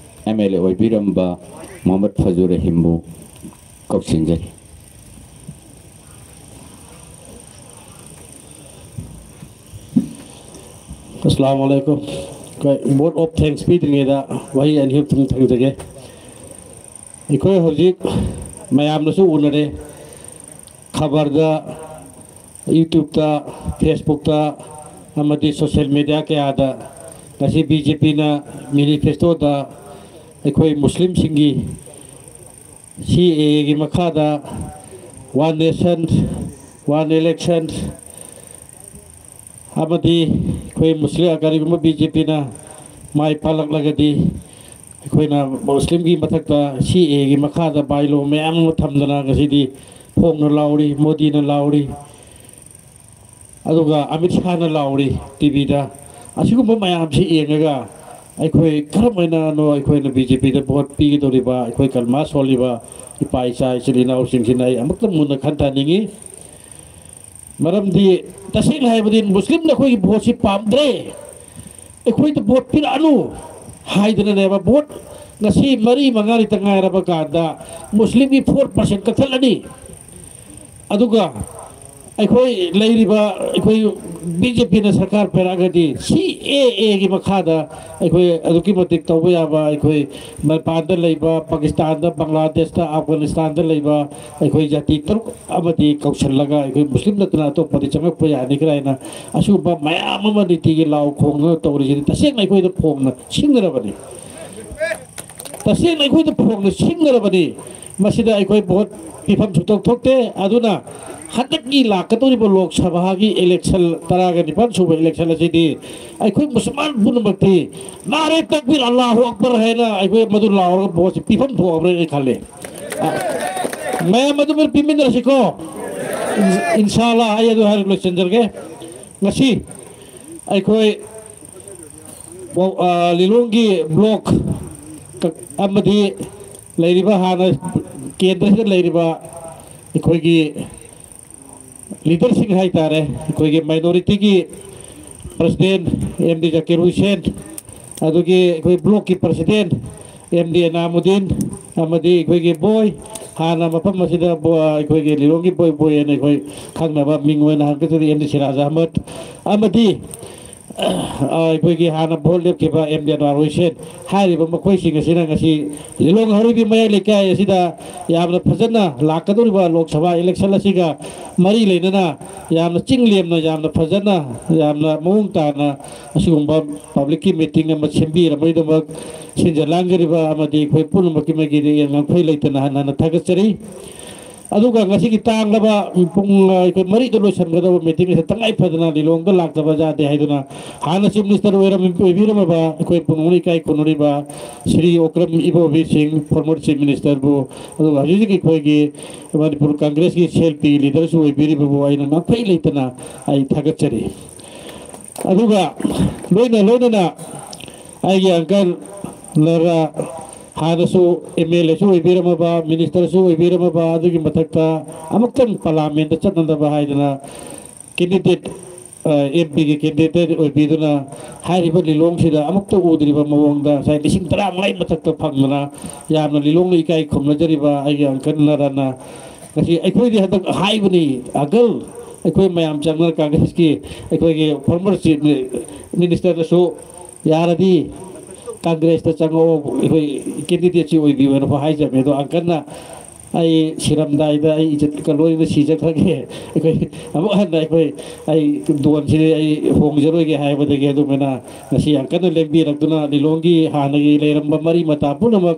ꯑꯦꯝ ꯑꯦꯜ ꯑꯦ ꯑꯣꯏꯕꯤꯔꯝꯕ ꯃꯣꯍꯝꯃꯗ ꯐꯖꯨꯔ ꯔꯍꯤꯝꯕꯨ ꯀꯧꯁꯤꯟꯖꯔꯤ꯫ ꯑꯁꯂꯥꯃꯨ ꯑꯂꯥꯏꯀꯨꯝ꯫ ꯑꯩꯈꯣꯏ vote of thanks ꯄꯤꯗ꯭ꯔꯤꯉꯩꯗ ꯋꯥꯍꯩ ꯑꯅꯤ ꯑꯍꯨꯝ ꯊꯝꯖꯒꯦ꯫ ꯑꯩꯈꯣꯏ ꯍꯧꯖꯤꯛ ꯃꯌꯥꯝꯅꯁꯨ ꯎꯅꯔꯦ, ꯈꯕꯔꯗ YouTube-ꯇ, Facebook-ꯇ ꯑꯃꯗꯤ social media ꯀꯌꯥꯗ ꯉꯁꯤ ꯕꯤ ꯖꯦ ꯄꯤꯅ manifesto-ꯗ ꯑꯩꯈꯣꯏ ꯃꯨꯁꯂꯤꯝꯁꯤꯡꯒꯤ ꯁꯤ ꯑꯦ ꯑꯦꯒꯤ ꯃꯈꯥꯗ one nation, one election ꯑꯃꯗꯤ ꯑꯩꯈꯣꯏ ꯃꯨꯁꯂꯤꯝ, ꯀꯔꯤꯒꯨꯝꯕ ꯕꯤ ꯖꯦ ꯄꯤꯅ ꯃꯥꯏ ꯄꯥꯛꯂꯛꯂꯒꯗꯤ ꯑꯩꯈꯣꯏꯅ ꯃꯨꯁꯂꯤꯝꯒꯤ ꯃꯊꯛꯇ ꯁꯤ ꯑꯦ ꯑꯦꯒꯤ ꯃꯈꯥꯗ bylaw ꯃꯌꯥꯝ ꯑꯃ ꯊꯝꯗꯅ ꯉꯁꯤꯗꯤ ꯐꯣꯡꯅ ꯂꯥꯎꯔꯤ, ꯃꯣꯗꯤꯅ ꯂꯥꯎꯔꯤ꯫ ꯑꯗꯨꯒ ꯑꯃꯤꯠ ꯁꯥꯍꯅ ꯂꯥꯎꯔꯤ ꯇꯤ ꯚꯤꯗ꯫ ꯑꯁꯤꯒꯨꯝꯕ ꯃꯌꯥꯝꯁꯤ ꯌꯦꯡꯉꯒ ꯑꯩꯈꯣꯏ ꯀꯔꯝ ꯍꯥꯏꯅꯅꯣ ꯑꯩꯈꯣꯏꯅ ꯕꯤ ꯖꯦ ꯄꯤꯗ vote ꯄꯤꯒꯗꯧꯔꯤꯕ, ꯑꯩꯈꯣꯏ ꯀꯜꯃꯥ ꯁꯣꯜꯂꯤꯕ ꯏꯄꯥ ꯏꯆꯥ ꯏꯆꯤꯜ ꯏꯅꯥꯎꯁꯤꯡꯁꯤꯅ ꯑꯩ ꯑꯃꯨꯛꯇ ꯃꯨꯟꯅ ꯈꯟꯊꯅꯤꯡꯉꯤ꯫ ꯃꯔꯝꯗꯤ ꯇꯁꯦꯡꯅ ꯍꯥꯏꯕꯗꯤ ꯃꯨꯁꯂꯤꯝꯅ ꯑꯩꯈꯣꯏꯒꯤ vote-ꯁꯤ ꯄꯥꯝꯗ꯭ꯔꯦ꯫ ꯑꯩꯈꯣꯏꯗ vote ꯄꯤꯔꯛꯑꯅꯨ ꯍꯥꯏꯗꯅꯅꯦꯕ꯫ Vote ꯉꯁꯤ ꯃꯔꯤ ꯃꯉꯥꯅꯤꯇ ꯉꯥꯏꯔꯕ ꯀꯥꯟꯗ ꯃꯨꯁꯂꯤꯝꯒꯤ four percent ꯀꯛꯊꯠꯂꯅꯤ꯫ ꯑꯗꯨꯒ ꯑꯩꯈꯣꯏ ꯂꯩꯔꯤꯕ, ꯑꯩꯈꯣꯏ ꯕꯤ ꯖꯦ ꯄꯤꯅ ꯁꯔꯀꯥꯔ ꯄꯥꯏꯔꯛꯑꯒꯗꯤ ꯁꯤ ꯑꯦ ꯑꯦꯒꯤ ꯃꯈꯥꯗ ꯑꯩꯈꯣꯏ ꯑꯗꯨꯛꯀꯤ ꯃꯇꯤꯛ ꯇꯧꯕ ꯌꯥꯕ, ꯑꯩꯈꯣꯏ ꯃꯄꯥꯟꯗ ꯂꯩꯕ, ꯄꯥꯀꯤꯁꯇꯥꯟꯗ, ꯕꯪꯒ꯭ꯂꯥꯗꯦꯁꯇ, ꯑꯐꯒꯥꯅꯤꯁꯇꯥꯟꯗ ꯂꯩꯕ ꯑꯩꯈꯣꯏ ꯖꯥꯇꯤ ꯇꯔꯨꯛ ꯑꯃꯗꯤ ꯀꯧꯁꯜꯂꯒ ꯑꯩꯈꯣꯏ ꯃꯨꯁꯂꯤꯝ ꯅꯠꯇꯅ ꯑꯇꯣꯞꯄꯗꯤ ꯆꯪꯉꯛꯄ ꯌꯥꯅꯤ ꯀꯥꯏꯅ ꯑꯁꯤꯒꯨꯝꯕ ꯃꯌꯥꯝ ꯑꯃ ꯅꯤꯇꯤꯒꯤ ꯂꯥꯎ ꯈꯣꯡꯗꯅ ꯇꯧꯔꯤꯁꯤꯗꯤ ꯇꯁꯦꯡꯅ ꯑꯩꯈꯣꯏꯗ ꯐꯣꯡꯅ ꯁꯤꯡꯅꯔꯕꯅꯤ꯫ ꯇꯁꯦꯡꯅ ꯑꯩꯈꯣꯏꯗ ꯐꯣꯡꯅ ꯁꯤꯡꯅꯔꯕꯅꯤ꯫ ꯃꯁꯤꯗ ꯑꯩꯈꯣꯏ vote ꯄꯤꯐꯝ ꯁꯨꯡꯊꯣꯛ ꯊꯣꯛꯇꯦ꯫ ꯑꯗꯨꯅ ꯍꯟꯗꯛꯀꯤ ꯂꯥꯛꯀꯗꯧꯔꯤꯕ ꯂꯣꯛ ꯁꯚꯥꯒꯤ election, ꯇꯔꯥꯒ ꯅꯤꯄꯥꯟ ꯁꯨꯕ election ꯑꯁꯤꯗꯤ ꯑꯩꯈꯣꯏ ꯃꯨꯁꯜꯃꯥꯟ ꯄꯨꯝꯅꯃꯛꯇꯤ "ꯅꯥꯔꯦ ꯇꯛꯕꯤꯔ, ꯑꯜꯂꯥꯍꯨ ꯑꯛꯕꯔ" ꯍꯥꯏꯅ ꯑꯩꯈꯣꯏ ꯃꯗꯨ ꯂꯥꯎꯔꯒ vote-ꯁꯤ ꯄꯤꯐꯝ ꯊꯣꯛꯑꯕ꯭ꯔꯥ ꯍꯥꯏꯅ ꯈꯜꯂꯦ꯫ ꯑ, ꯃꯌꯥꯝ ꯑꯗꯨꯝ ꯄꯤꯃꯤꯟꯅꯔꯁꯤꯀꯣ꯫ ꯏꯟ-, ꯏꯟꯁꯥ ꯑꯜꯂꯥ, ꯑꯩ ꯑꯗꯨ ꯍꯥꯏꯔꯒ ꯂꯣꯏꯁꯤꯟꯖꯔꯒꯦ꯫ ꯉꯁꯤ ꯑꯩꯈꯣꯏ ꯄꯥꯎ-, ꯑ, ꯂꯤꯂꯣꯡꯒꯤ block ꯀ-, ꯑꯃꯗꯤ ꯂꯩꯔꯤꯕ ꯍꯥꯟꯅ ꯀꯦꯟꯗ꯭ꯔꯁꯤꯗ ꯂꯩꯔꯤꯕ ꯑꯩꯈꯣꯏꯒꯤ leader-ꯁꯤꯡ ꯍꯥꯏꯇꯥꯔꯦ, ꯑꯩꯈꯣꯏꯒꯤ minority-ꯒꯤ president ꯑꯦꯝ ꯗꯤ ꯖꯀꯤꯔ ꯍꯨꯁꯦꯟ, ꯑꯗꯨꯒꯤ ꯑꯩꯈꯣꯏ block-ꯀꯤ president ꯑꯦꯝ ꯗꯤ ꯑꯦꯅꯥꯃꯨꯗꯤꯟ, ꯑꯃꯗꯤ ꯑꯩꯈꯣꯏꯒꯤ ꯕꯣꯏ, ꯍꯥꯟꯅ ꯃꯐꯝ ꯑꯁꯤꯗ ꯕꯣ-, ꯑꯩꯈꯣꯏꯒꯤ ꯂꯤꯂꯣꯡꯒꯤ ꯕꯣꯏ ꯕꯣꯏ ꯍꯥꯏꯅ ꯑꯩꯈꯣꯏ ꯈꯪꯅꯕ ꯃꯤꯡ ꯑꯣꯏꯅ ꯍꯥꯏꯔꯒꯗꯤ ꯑꯦꯝ ꯗꯤ ꯁꯤꯔꯥꯖ ꯑꯍꯃꯗ, ꯑꯃꯗꯤ ꯑ, ꯑꯩꯈꯣꯏꯒꯤ ꯍꯥꯟꯅ ꯚꯣꯠ ꯂꯦꯞꯈꯤꯕ ꯑꯦꯝ ꯗꯤ ꯑꯟꯋꯥꯔ ꯍꯨꯏꯁꯦꯟ ꯍꯥꯏꯔꯤꯕ ꯃꯈꯣꯏꯁꯤꯡ ꯑꯁꯤꯅ ꯉꯁꯤ ꯂꯤꯂꯣꯡ ꯍꯥꯎꯔꯩꯕꯤ ꯃꯌꯥꯏ ꯂꯩꯀꯥꯏ ꯑꯁꯤꯗ ꯌꯥꯝꯅ ꯐꯖꯅ ꯂꯥꯛꯀꯗꯧꯔꯤꯕ ꯂꯣꯛ ꯁꯚꯥ ꯏꯂꯦꯛꯁꯟ ꯑꯁꯤꯒ ꯃꯔꯤ ꯂꯩꯅꯅ ꯌꯥꯝꯅ ꯆꯤꯡ ꯂꯦꯝꯅ, ꯌꯥꯝꯅ ꯐꯖꯅ, ꯌꯥꯝꯅ ꯃꯑꯣꯡ ꯇꯥꯅ ꯑꯁꯤꯒꯨꯝꯕ ꯄꯕ꯭ꯂꯤꯛꯀꯤ ꯃꯤꯇꯤꯡ ꯑꯃ ꯁꯤꯟꯕꯤꯔꯕꯒꯤꯗꯃꯛ ꯁꯤꯟꯖ ꯂꯥꯡꯖꯔꯤꯕ ꯑꯃꯗꯤ ꯑꯩꯈꯣꯏ ꯄꯨꯝꯅꯃꯛꯀꯤ ꯃꯥꯏꯀꯩꯗꯒꯤ ꯉꯝꯈꯩ ꯂꯩꯇꯅ ꯍꯟꯅ ꯍꯟꯅ ꯊꯥꯒꯠꯆꯔꯤ꯫ ꯑꯗꯨꯒ ꯉꯁꯤꯒꯤ ꯇꯥꯡꯂꯕ ꯄꯨꯡ, ꯑ, ꯑꯩꯈꯣꯏ ꯃꯔꯤꯗ ꯂꯣꯏꯁꯤꯟꯒꯗꯕ ꯃꯤꯇꯤꯡ ꯑꯁꯤ ꯇꯉꯥꯏ ꯐꯗꯅ ꯂꯤꯂꯣꯡꯗ ꯂꯥꯛꯇꯕ ꯌꯥꯗꯦ ꯍꯥꯏꯗꯨꯅ ꯍꯥꯟꯅ ꯆꯤꯐ ꯃꯤꯅꯤꯁꯇꯔ ꯑꯣꯏꯔꯝ-, ꯑꯣꯏꯕꯤꯔꯝꯃꯕ ꯑꯩꯈꯣꯏ ꯄꯨꯝꯅꯃꯛꯅ ꯏꯀꯥꯏ ꯈꯨꯝꯅꯔꯤꯕ ꯁ꯭ꯔꯤ ꯑꯣꯀ꯭ꯔꯝ ꯏꯕꯣꯕꯤ ꯁꯤꯡ, ꯐꯣꯔꯃꯔ ꯆꯤꯐ ꯃꯤꯅꯤꯁꯇꯔꯕꯨ, ꯑꯗꯨꯒ ꯍꯧꯖꯤꯛ ꯍꯧꯖꯤꯛ ꯑꯩꯈꯣꯏꯒꯤ ꯃꯅꯤꯄꯨꯔ ꯀꯪꯒ꯭ꯔꯦꯁꯀꯤ ꯁꯤ ꯑꯦꯜ ꯄꯤꯒꯤ ꯂꯤꯗꯔꯁꯨ ꯑꯣꯏꯕꯤꯔꯤꯕꯕꯨ ꯑꯩꯅ ꯉꯝꯈꯩ ꯂꯩꯇꯅ ꯑꯩ ꯊꯥꯒꯠꯆꯔꯤ꯫ ꯑꯗꯨꯒ ꯂꯣꯏꯅ ꯂꯣꯏꯅꯅ ꯑꯩꯒꯤ ꯑꯪꯀꯜ ꯅꯔꯥ ꯍꯥꯟꯅꯁꯨ ꯑꯦꯝ ꯑꯦꯜ ꯑꯦꯁꯨ ꯑꯣꯏꯕꯤꯔꯝꯃꯕ, ꯃꯤꯅꯤꯁꯇꯔꯁꯨ ꯑꯣꯏꯕꯤꯔꯝꯃꯕ, ꯑꯗꯨꯒꯤ ꯃꯊꯛꯇ ꯑꯃꯨꯛꯇꯪ ꯄꯥꯔꯂꯥꯃꯦꯟꯗ ꯆꯠꯅꯅꯕ ꯍꯥꯏꯗꯅ ꯀꯦꯟꯗꯤꯗꯦꯠ, ꯑ, ꯑꯦꯝ ꯄꯤꯒꯤ ꯀꯦꯟꯗꯤꯗꯦꯠ ꯑꯣꯏꯕꯤꯗꯨꯅ ꯍꯥꯏꯔꯤꯕ ꯂꯤꯂꯣꯡꯁꯤꯗ ꯑꯃꯨꯛꯇ ꯎꯗ꯭ꯔꯤꯕ ꯃꯑꯣꯡꯗ ꯉꯁꯥꯏ ꯂꯤꯁꯤꯡ ꯇꯔꯥꯃꯉꯥꯒꯤ ꯃꯊꯛꯇ ꯐꯪꯗꯅ ꯌꯥꯝꯅ ꯂꯤꯂꯣꯡꯅ ꯏꯀꯥꯏ ꯈꯨꯝꯅꯖꯔꯤꯕ ꯑꯩꯒꯤ ꯑꯪꯀꯜ ꯅꯔꯥꯅ ꯉꯁꯤ ꯑꯩꯈꯣꯏꯗꯤ ꯍꯟꯗꯛ ꯍꯥꯏꯕꯅꯤ, ꯑꯪꯀꯜ, ꯑꯩꯈꯣꯏ ꯃꯌꯥꯝ ꯆꯪꯗꯅ ꯀꯪꯒ꯭ꯔꯦꯁꯀꯤ ꯑꯩꯈꯣꯏꯒꯤ ꯐꯣꯔꯃꯔ ꯆꯤꯐ ꯃꯤꯅꯤꯁꯇꯔꯗꯁꯨ ꯌꯥꯔꯗꯤ ꯀꯪꯒ꯭ꯔꯦꯁꯇ ꯆꯪꯉꯛꯑꯣ, ꯑꯩꯈꯣꯏ ꯀꯦꯟꯗꯤꯗꯦꯠꯁꯤ ꯑꯣꯏꯕꯤꯌꯨ ꯍꯥꯏꯅ ꯍꯥꯏꯖꯕꯅꯦ꯫ ꯑꯗꯣ ꯑꯪꯀꯜꯅ ꯑꯩ ꯁꯤꯔꯝꯗꯥꯏꯗ ꯑꯩ ꯏꯖꯠꯀ ꯂꯣꯏꯅ ꯁꯤꯖꯈ꯭ꯔꯒꯦ, ꯑꯩꯈꯣꯏ ꯑꯃꯨꯛ ꯍꯟꯅ ꯑꯩꯈꯣꯏ ꯑꯩ ꯗꯣꯟꯁꯤꯗꯤ ꯑꯩ ꯍꯣꯡꯖꯔꯣꯏꯒꯦ ꯍꯥꯏꯕꯗꯒꯤ ꯑꯗꯨꯃꯥꯏꯅ ꯉꯁꯤ ꯌꯥꯝ ꯀꯟꯅ ꯂꯦꯡꯕꯤꯔꯛꯇꯨꯅ ꯂꯤꯂꯣꯡꯒꯤ ꯍꯥꯟꯅꯒꯤ ꯂꯩꯔꯝꯕ ꯃꯔꯤ ꯃꯇꯥ ꯄꯨꯝꯅꯃꯛ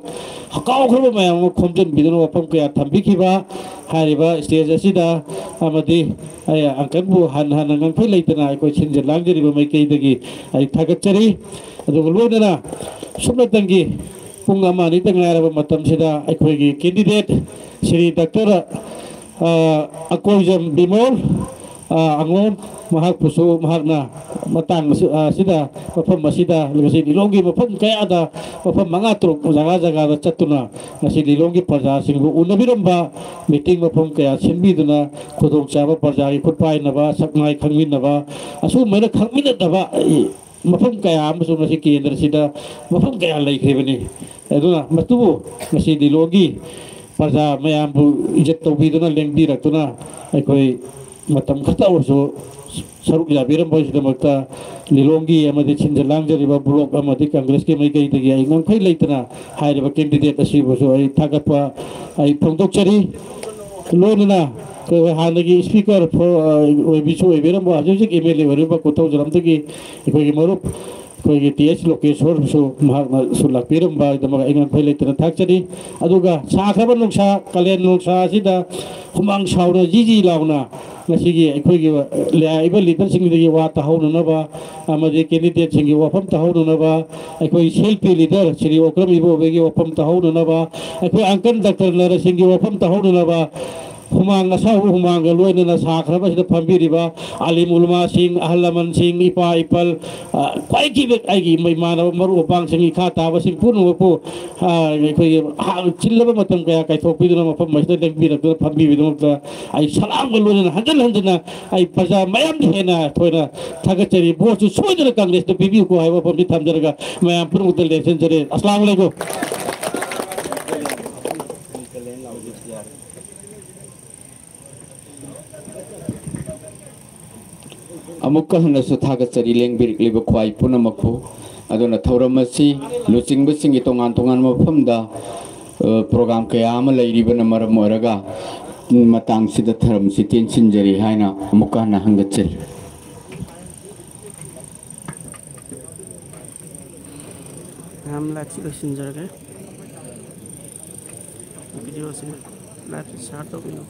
ꯀꯥꯎꯈ꯭ꯔꯕ ꯃꯌꯥꯝ ꯑꯃ ꯈꯣꯝꯖꯤꯟꯕꯤꯗꯨꯅ ꯋꯥꯐꯝ ꯀꯌꯥ ꯊꯝꯕꯤꯈꯤꯕ ꯍꯥꯏꯔꯤꯕ ꯁ꯭ꯇꯦꯖ ꯑꯁꯤꯗ ꯑꯃꯗꯤ ꯑꯩ ꯑꯪꯀꯜꯕꯨ ꯍꯟꯅ ꯍꯟꯅ ꯉꯝꯈꯩ ꯂꯩꯇꯅ ꯑꯩꯈꯣꯏ ꯁꯤꯟꯖ ꯂꯥꯡꯖꯔꯤꯕ ꯃꯥꯏꯀꯩꯗꯒꯤ ꯑꯩ ꯊꯥꯒꯠꯆꯔꯤ꯫ ꯑꯗꯨꯒ ꯂꯣꯏꯅꯅ ꯁꯨꯞꯅꯇꯪꯒꯤ ꯄꯨꯡ ꯑꯃ ꯑꯅꯤꯇ ꯉꯥꯏꯔꯕ ꯃꯇꯝꯁꯤꯗ ꯑꯩꯈꯣꯏꯒꯤ ꯀꯦꯟꯗꯤꯗꯦꯠ ꯁ꯭ꯔꯤ ꯗꯥꯛꯇꯔ, ꯑ, ꯑꯀꯣꯏꯖꯝ ꯕꯤꯃꯣꯜ, ꯑ, ꯑꯉꯣꯝ, ꯃꯍꯥꯛꯄꯨꯁꯨ ꯃꯍꯥꯛꯅ ꯃꯇꯥꯡ ꯑꯁꯤ-, ꯑ, ꯑꯁꯤꯗ, ꯃꯐꯝ ꯑꯁꯤꯗ, ꯉꯁꯤ ꯂꯤꯂꯣꯡꯒꯤ ꯃꯐꯝ ꯀꯌꯥꯗ, ꯃꯐꯝ ꯃꯉꯥ ꯇꯔꯨꯛ ꯖꯒꯥ ꯖꯒꯥꯗ ꯆꯠꯇꯨꯅ ꯉꯁꯤ ꯂꯤꯂꯣꯡꯒꯤ ꯄ꯭ꯔꯖꯥꯁꯤꯡꯕꯨ ꯎꯅꯕꯤꯔꯝꯕ, ꯃꯤꯇꯤꯡ ꯃꯐꯝ ꯀꯌꯥ ꯁꯤꯟꯕꯤꯗꯨꯅ ꯈꯨꯗꯣꯡꯆꯥꯕ ꯄ꯭ꯔꯖꯥꯒꯤ ꯈꯨꯠ ꯄꯥꯏꯅꯕ, ꯁꯛ ꯃꯥꯏ ꯈꯪꯃꯤꯟꯅꯕ, ꯑꯁꯨꯒꯨꯝꯕ ꯈꯪꯃꯤꯟꯅꯗꯕ ꯃꯐꯝ ꯀꯌꯥ ꯑꯃꯁꯨ ꯉꯁꯤ ꯀꯦꯟꯗ꯭ꯔꯁꯤꯗ ꯃꯐꯝ ꯀꯌꯥ ꯂꯩꯈ꯭ꯔꯤꯕꯅꯤ꯫ ꯑꯗꯨꯅ ꯃꯗꯨꯕꯨ ꯉꯁꯤ ꯂꯤꯂꯣꯡꯒꯤ ꯄ꯭ꯔꯖꯥ ꯃꯌꯥꯝꯕꯨ ꯏꯖꯠ ꯇꯧꯕꯤꯗꯨꯅ ꯂꯦꯡꯕꯤꯔꯛꯇꯨꯅ ꯑꯩꯈꯣꯏ ꯃꯇꯝ ꯈꯛꯇ ꯑꯣꯏꯔꯁꯨ ꯁꯔꯨꯛ ꯌꯥꯕꯤꯔꯝꯕꯒꯤꯗꯃꯛꯇ ꯂꯤꯂꯣꯡꯒꯤ ꯑꯃꯗꯤ ꯁꯤꯟꯖ ꯂꯥꯡꯖꯔꯤꯕ ꯕ꯭ꯂꯣꯛ ꯑꯃꯗꯤ ꯀꯪꯒ꯭ꯔꯦꯁꯀꯤ ꯃꯥꯏꯀꯩꯗꯒꯤ ꯑꯩ ꯉꯝꯈꯩ ꯂꯩꯇꯅ ꯍꯥꯏꯔꯤꯕ ꯀꯦꯟꯗꯤꯗꯦꯠ ꯑꯁꯤꯕꯨꯁꯨ ꯑꯩ ꯊꯥꯒꯠꯄ ꯑꯩ ꯐꯣꯡꯗꯣꯛꯆꯔꯤ꯫ ꯂꯣꯏꯅꯅ ꯑꯩꯈꯣꯏ ꯍꯥꯟꯅꯒꯤ ꯏꯁꯄꯤꯀꯔ ꯐꯣ-, ꯑ, ꯑꯣꯏꯕꯤꯁꯨ ꯑꯣꯏꯕꯤꯔꯝꯕ, ꯍꯧꯖꯤꯛ ꯍꯧꯖꯤꯛ ꯑꯦꯝ ꯑꯦꯜ ꯑꯦ ꯑꯣꯏꯔꯤꯕ ꯀꯣꯊꯧꯖꯂꯝꯗꯒꯤ ꯑꯩꯈꯣꯏꯒꯤ ꯃꯔꯨꯞ ꯑꯩꯈꯣꯏꯒꯤ ꯇꯤ ꯑꯩꯆ ꯂꯣꯀꯦꯁꯣꯔꯁꯨ ꯃꯍꯥꯛꯅꯁꯨ ꯂꯥꯛꯄꯤꯔꯝꯕ ꯑꯩ ꯉꯝꯈꯩ ꯂꯩꯇꯅ ꯊꯥꯒꯠꯆꯔꯤ꯫ ꯑꯗꯨꯒ ꯁꯥꯈ꯭ꯔꯕ ꯅꯨꯡꯁꯥ, ꯀꯥꯂꯦꯟ ꯅꯨꯡꯁꯥ ꯑꯁꯤꯗ ꯍꯨꯃꯥꯡ ꯁꯥꯎꯅ ꯖꯤ ꯖꯤ ꯂꯥꯎꯅ ꯉꯁꯤꯒꯤ ꯑꯩꯈꯣꯏꯒꯤ ꯂꯥꯛꯏꯕ ꯂꯤꯗꯔꯁꯤꯡꯗꯒꯤ ꯋꯥ ꯇꯥꯍꯧꯅꯅꯕ ꯑꯃꯗꯤ ꯀꯦꯟꯗꯤꯗꯦꯠꯁꯤꯡꯒꯤ ꯋꯥꯐꯝ ꯇꯥꯍꯧꯅꯅꯕ, ꯑꯩꯈꯣꯏ ꯁꯦꯜꯐꯤ ꯂꯤꯗꯔ ꯁ꯭ꯔꯤ ꯑꯣꯀ꯭ꯔꯝ ꯏꯕꯣꯕꯤꯒꯤ ꯋꯥꯐꯝ ꯇꯥꯍꯧꯅꯅꯕ, ꯑꯩꯈꯣꯏ ꯑꯪꯀꯜ ꯗꯥꯛꯇꯔ ꯅꯔꯁꯤꯡꯒꯤ ꯋꯥꯐꯝ ꯇꯥꯍꯧꯅꯅꯕ, ꯍꯨꯃꯥꯡ ꯑꯁꯥꯎꯕ ꯍꯨꯃꯥꯡꯒ ꯂꯣꯏꯅꯅ ꯁꯥꯈ꯭ꯔꯕꯁꯤꯗ ꯐꯝꯕꯤꯔꯤꯕ ꯑꯥꯂꯤꯝ ꯎꯂꯃꯥꯁꯤꯡ, ꯑꯍꯜ ꯂꯃꯟꯁꯤꯡ, ꯏꯄꯥ ꯏꯄꯜ, ꯑ, ꯈ꯭ꯋꯥꯏꯗꯒꯤ ꯑꯩꯒꯤ ꯏꯃꯥꯟꯅꯕ ꯃꯔꯨꯞ ꯃꯄꯥꯡꯁꯤꯡ, ꯏꯈꯥ ꯇꯥꯕꯁꯤꯡ ꯄꯨꯝꯅꯃꯛꯄꯨ, ꯑ, ꯑꯩꯈꯣꯏꯒꯤ ꯍꯥ-, ꯆꯤꯜꯂꯕ ꯃꯇꯝ ꯀꯌꯥ ꯀꯥꯏꯊꯣꯛꯄꯤꯗꯨꯅ ꯃꯐꯝ ꯑꯁꯤꯗ ꯂꯦꯡꯕꯤꯔꯛꯇꯨꯅ ꯐꯝꯕꯤꯕꯗꯃꯛꯇ ꯑꯩ ꯁꯂꯥꯝꯒ ꯂꯣꯏꯅꯅ ꯍꯟꯖꯤꯟ ꯍꯟꯖꯤꯟꯅ ꯑꯩ ꯄ꯭ꯔꯖꯥ ꯃꯌꯥꯝꯗ ꯍꯦꯟꯅ ꯊꯣꯏꯅ ꯊꯥꯒꯠꯆꯔꯤ꯫ ꯚꯣꯠꯁꯨ ꯁꯣꯏꯗꯅ ꯀꯪꯒ꯭ꯔꯦꯁꯇ ꯄꯤꯕꯤꯌꯨꯀꯣ ꯍꯥꯏꯕ ꯋꯥꯐꯝꯁꯤ ꯊꯝꯖꯔꯒ ꯃꯌꯥꯝ ꯄꯨꯝꯅꯃꯛꯇ ꯂꯦꯡꯁꯤꯟꯖꯔꯤ꯫ ꯑꯁꯂꯥꯃꯨ ꯑꯂꯩꯀꯨꯝ꯫ ꯑꯃꯨꯛꯀ ꯍꯟꯅꯁꯨ ꯊꯥꯒꯠꯆꯔꯤ ꯂꯦꯡꯕꯤꯔꯛꯂꯤꯕ ꯈ꯭ꯋꯥꯏ ꯄꯨꯝꯅꯃꯛꯄꯨ꯫ ꯑꯗꯨꯅ ꯊꯧꯔꯝ ꯑꯁꯤ ꯂꯨꯆꯤꯡꯕꯁꯤꯡꯒꯤ ꯇꯣꯉꯥꯟ ꯇꯣꯉꯥꯟꯕ ꯃꯐꯝꯗ, ꯑ, ꯄ꯭ꯔꯣꯒ꯭ꯔꯥꯝ ꯀꯌꯥ ꯑꯃ ꯂꯩꯔꯤꯕꯅ ꯃꯔꯝ ꯑꯣꯏꯔꯒ ꯃꯇꯥꯡꯁꯤꯗ ꯊꯧꯔꯝꯁꯤ ꯇꯦꯟꯁꯤꯟꯖꯔꯤ ꯍꯥꯏꯅ ꯑꯃꯨꯛꯀ ꯍꯟꯅ ꯍꯪꯒꯠꯆꯔꯤ꯫ ꯃꯌꯥꯝ ꯂꯥꯏꯚꯁꯤ ꯂꯣꯏꯁꯤꯟꯖꯔꯒꯦ꯫ ꯚꯤꯗꯤꯑꯣꯁꯤ ꯂꯥꯏꯚꯁꯤ ꯁꯤꯌꯥꯔ ꯇꯧꯕꯤꯌꯨ꯫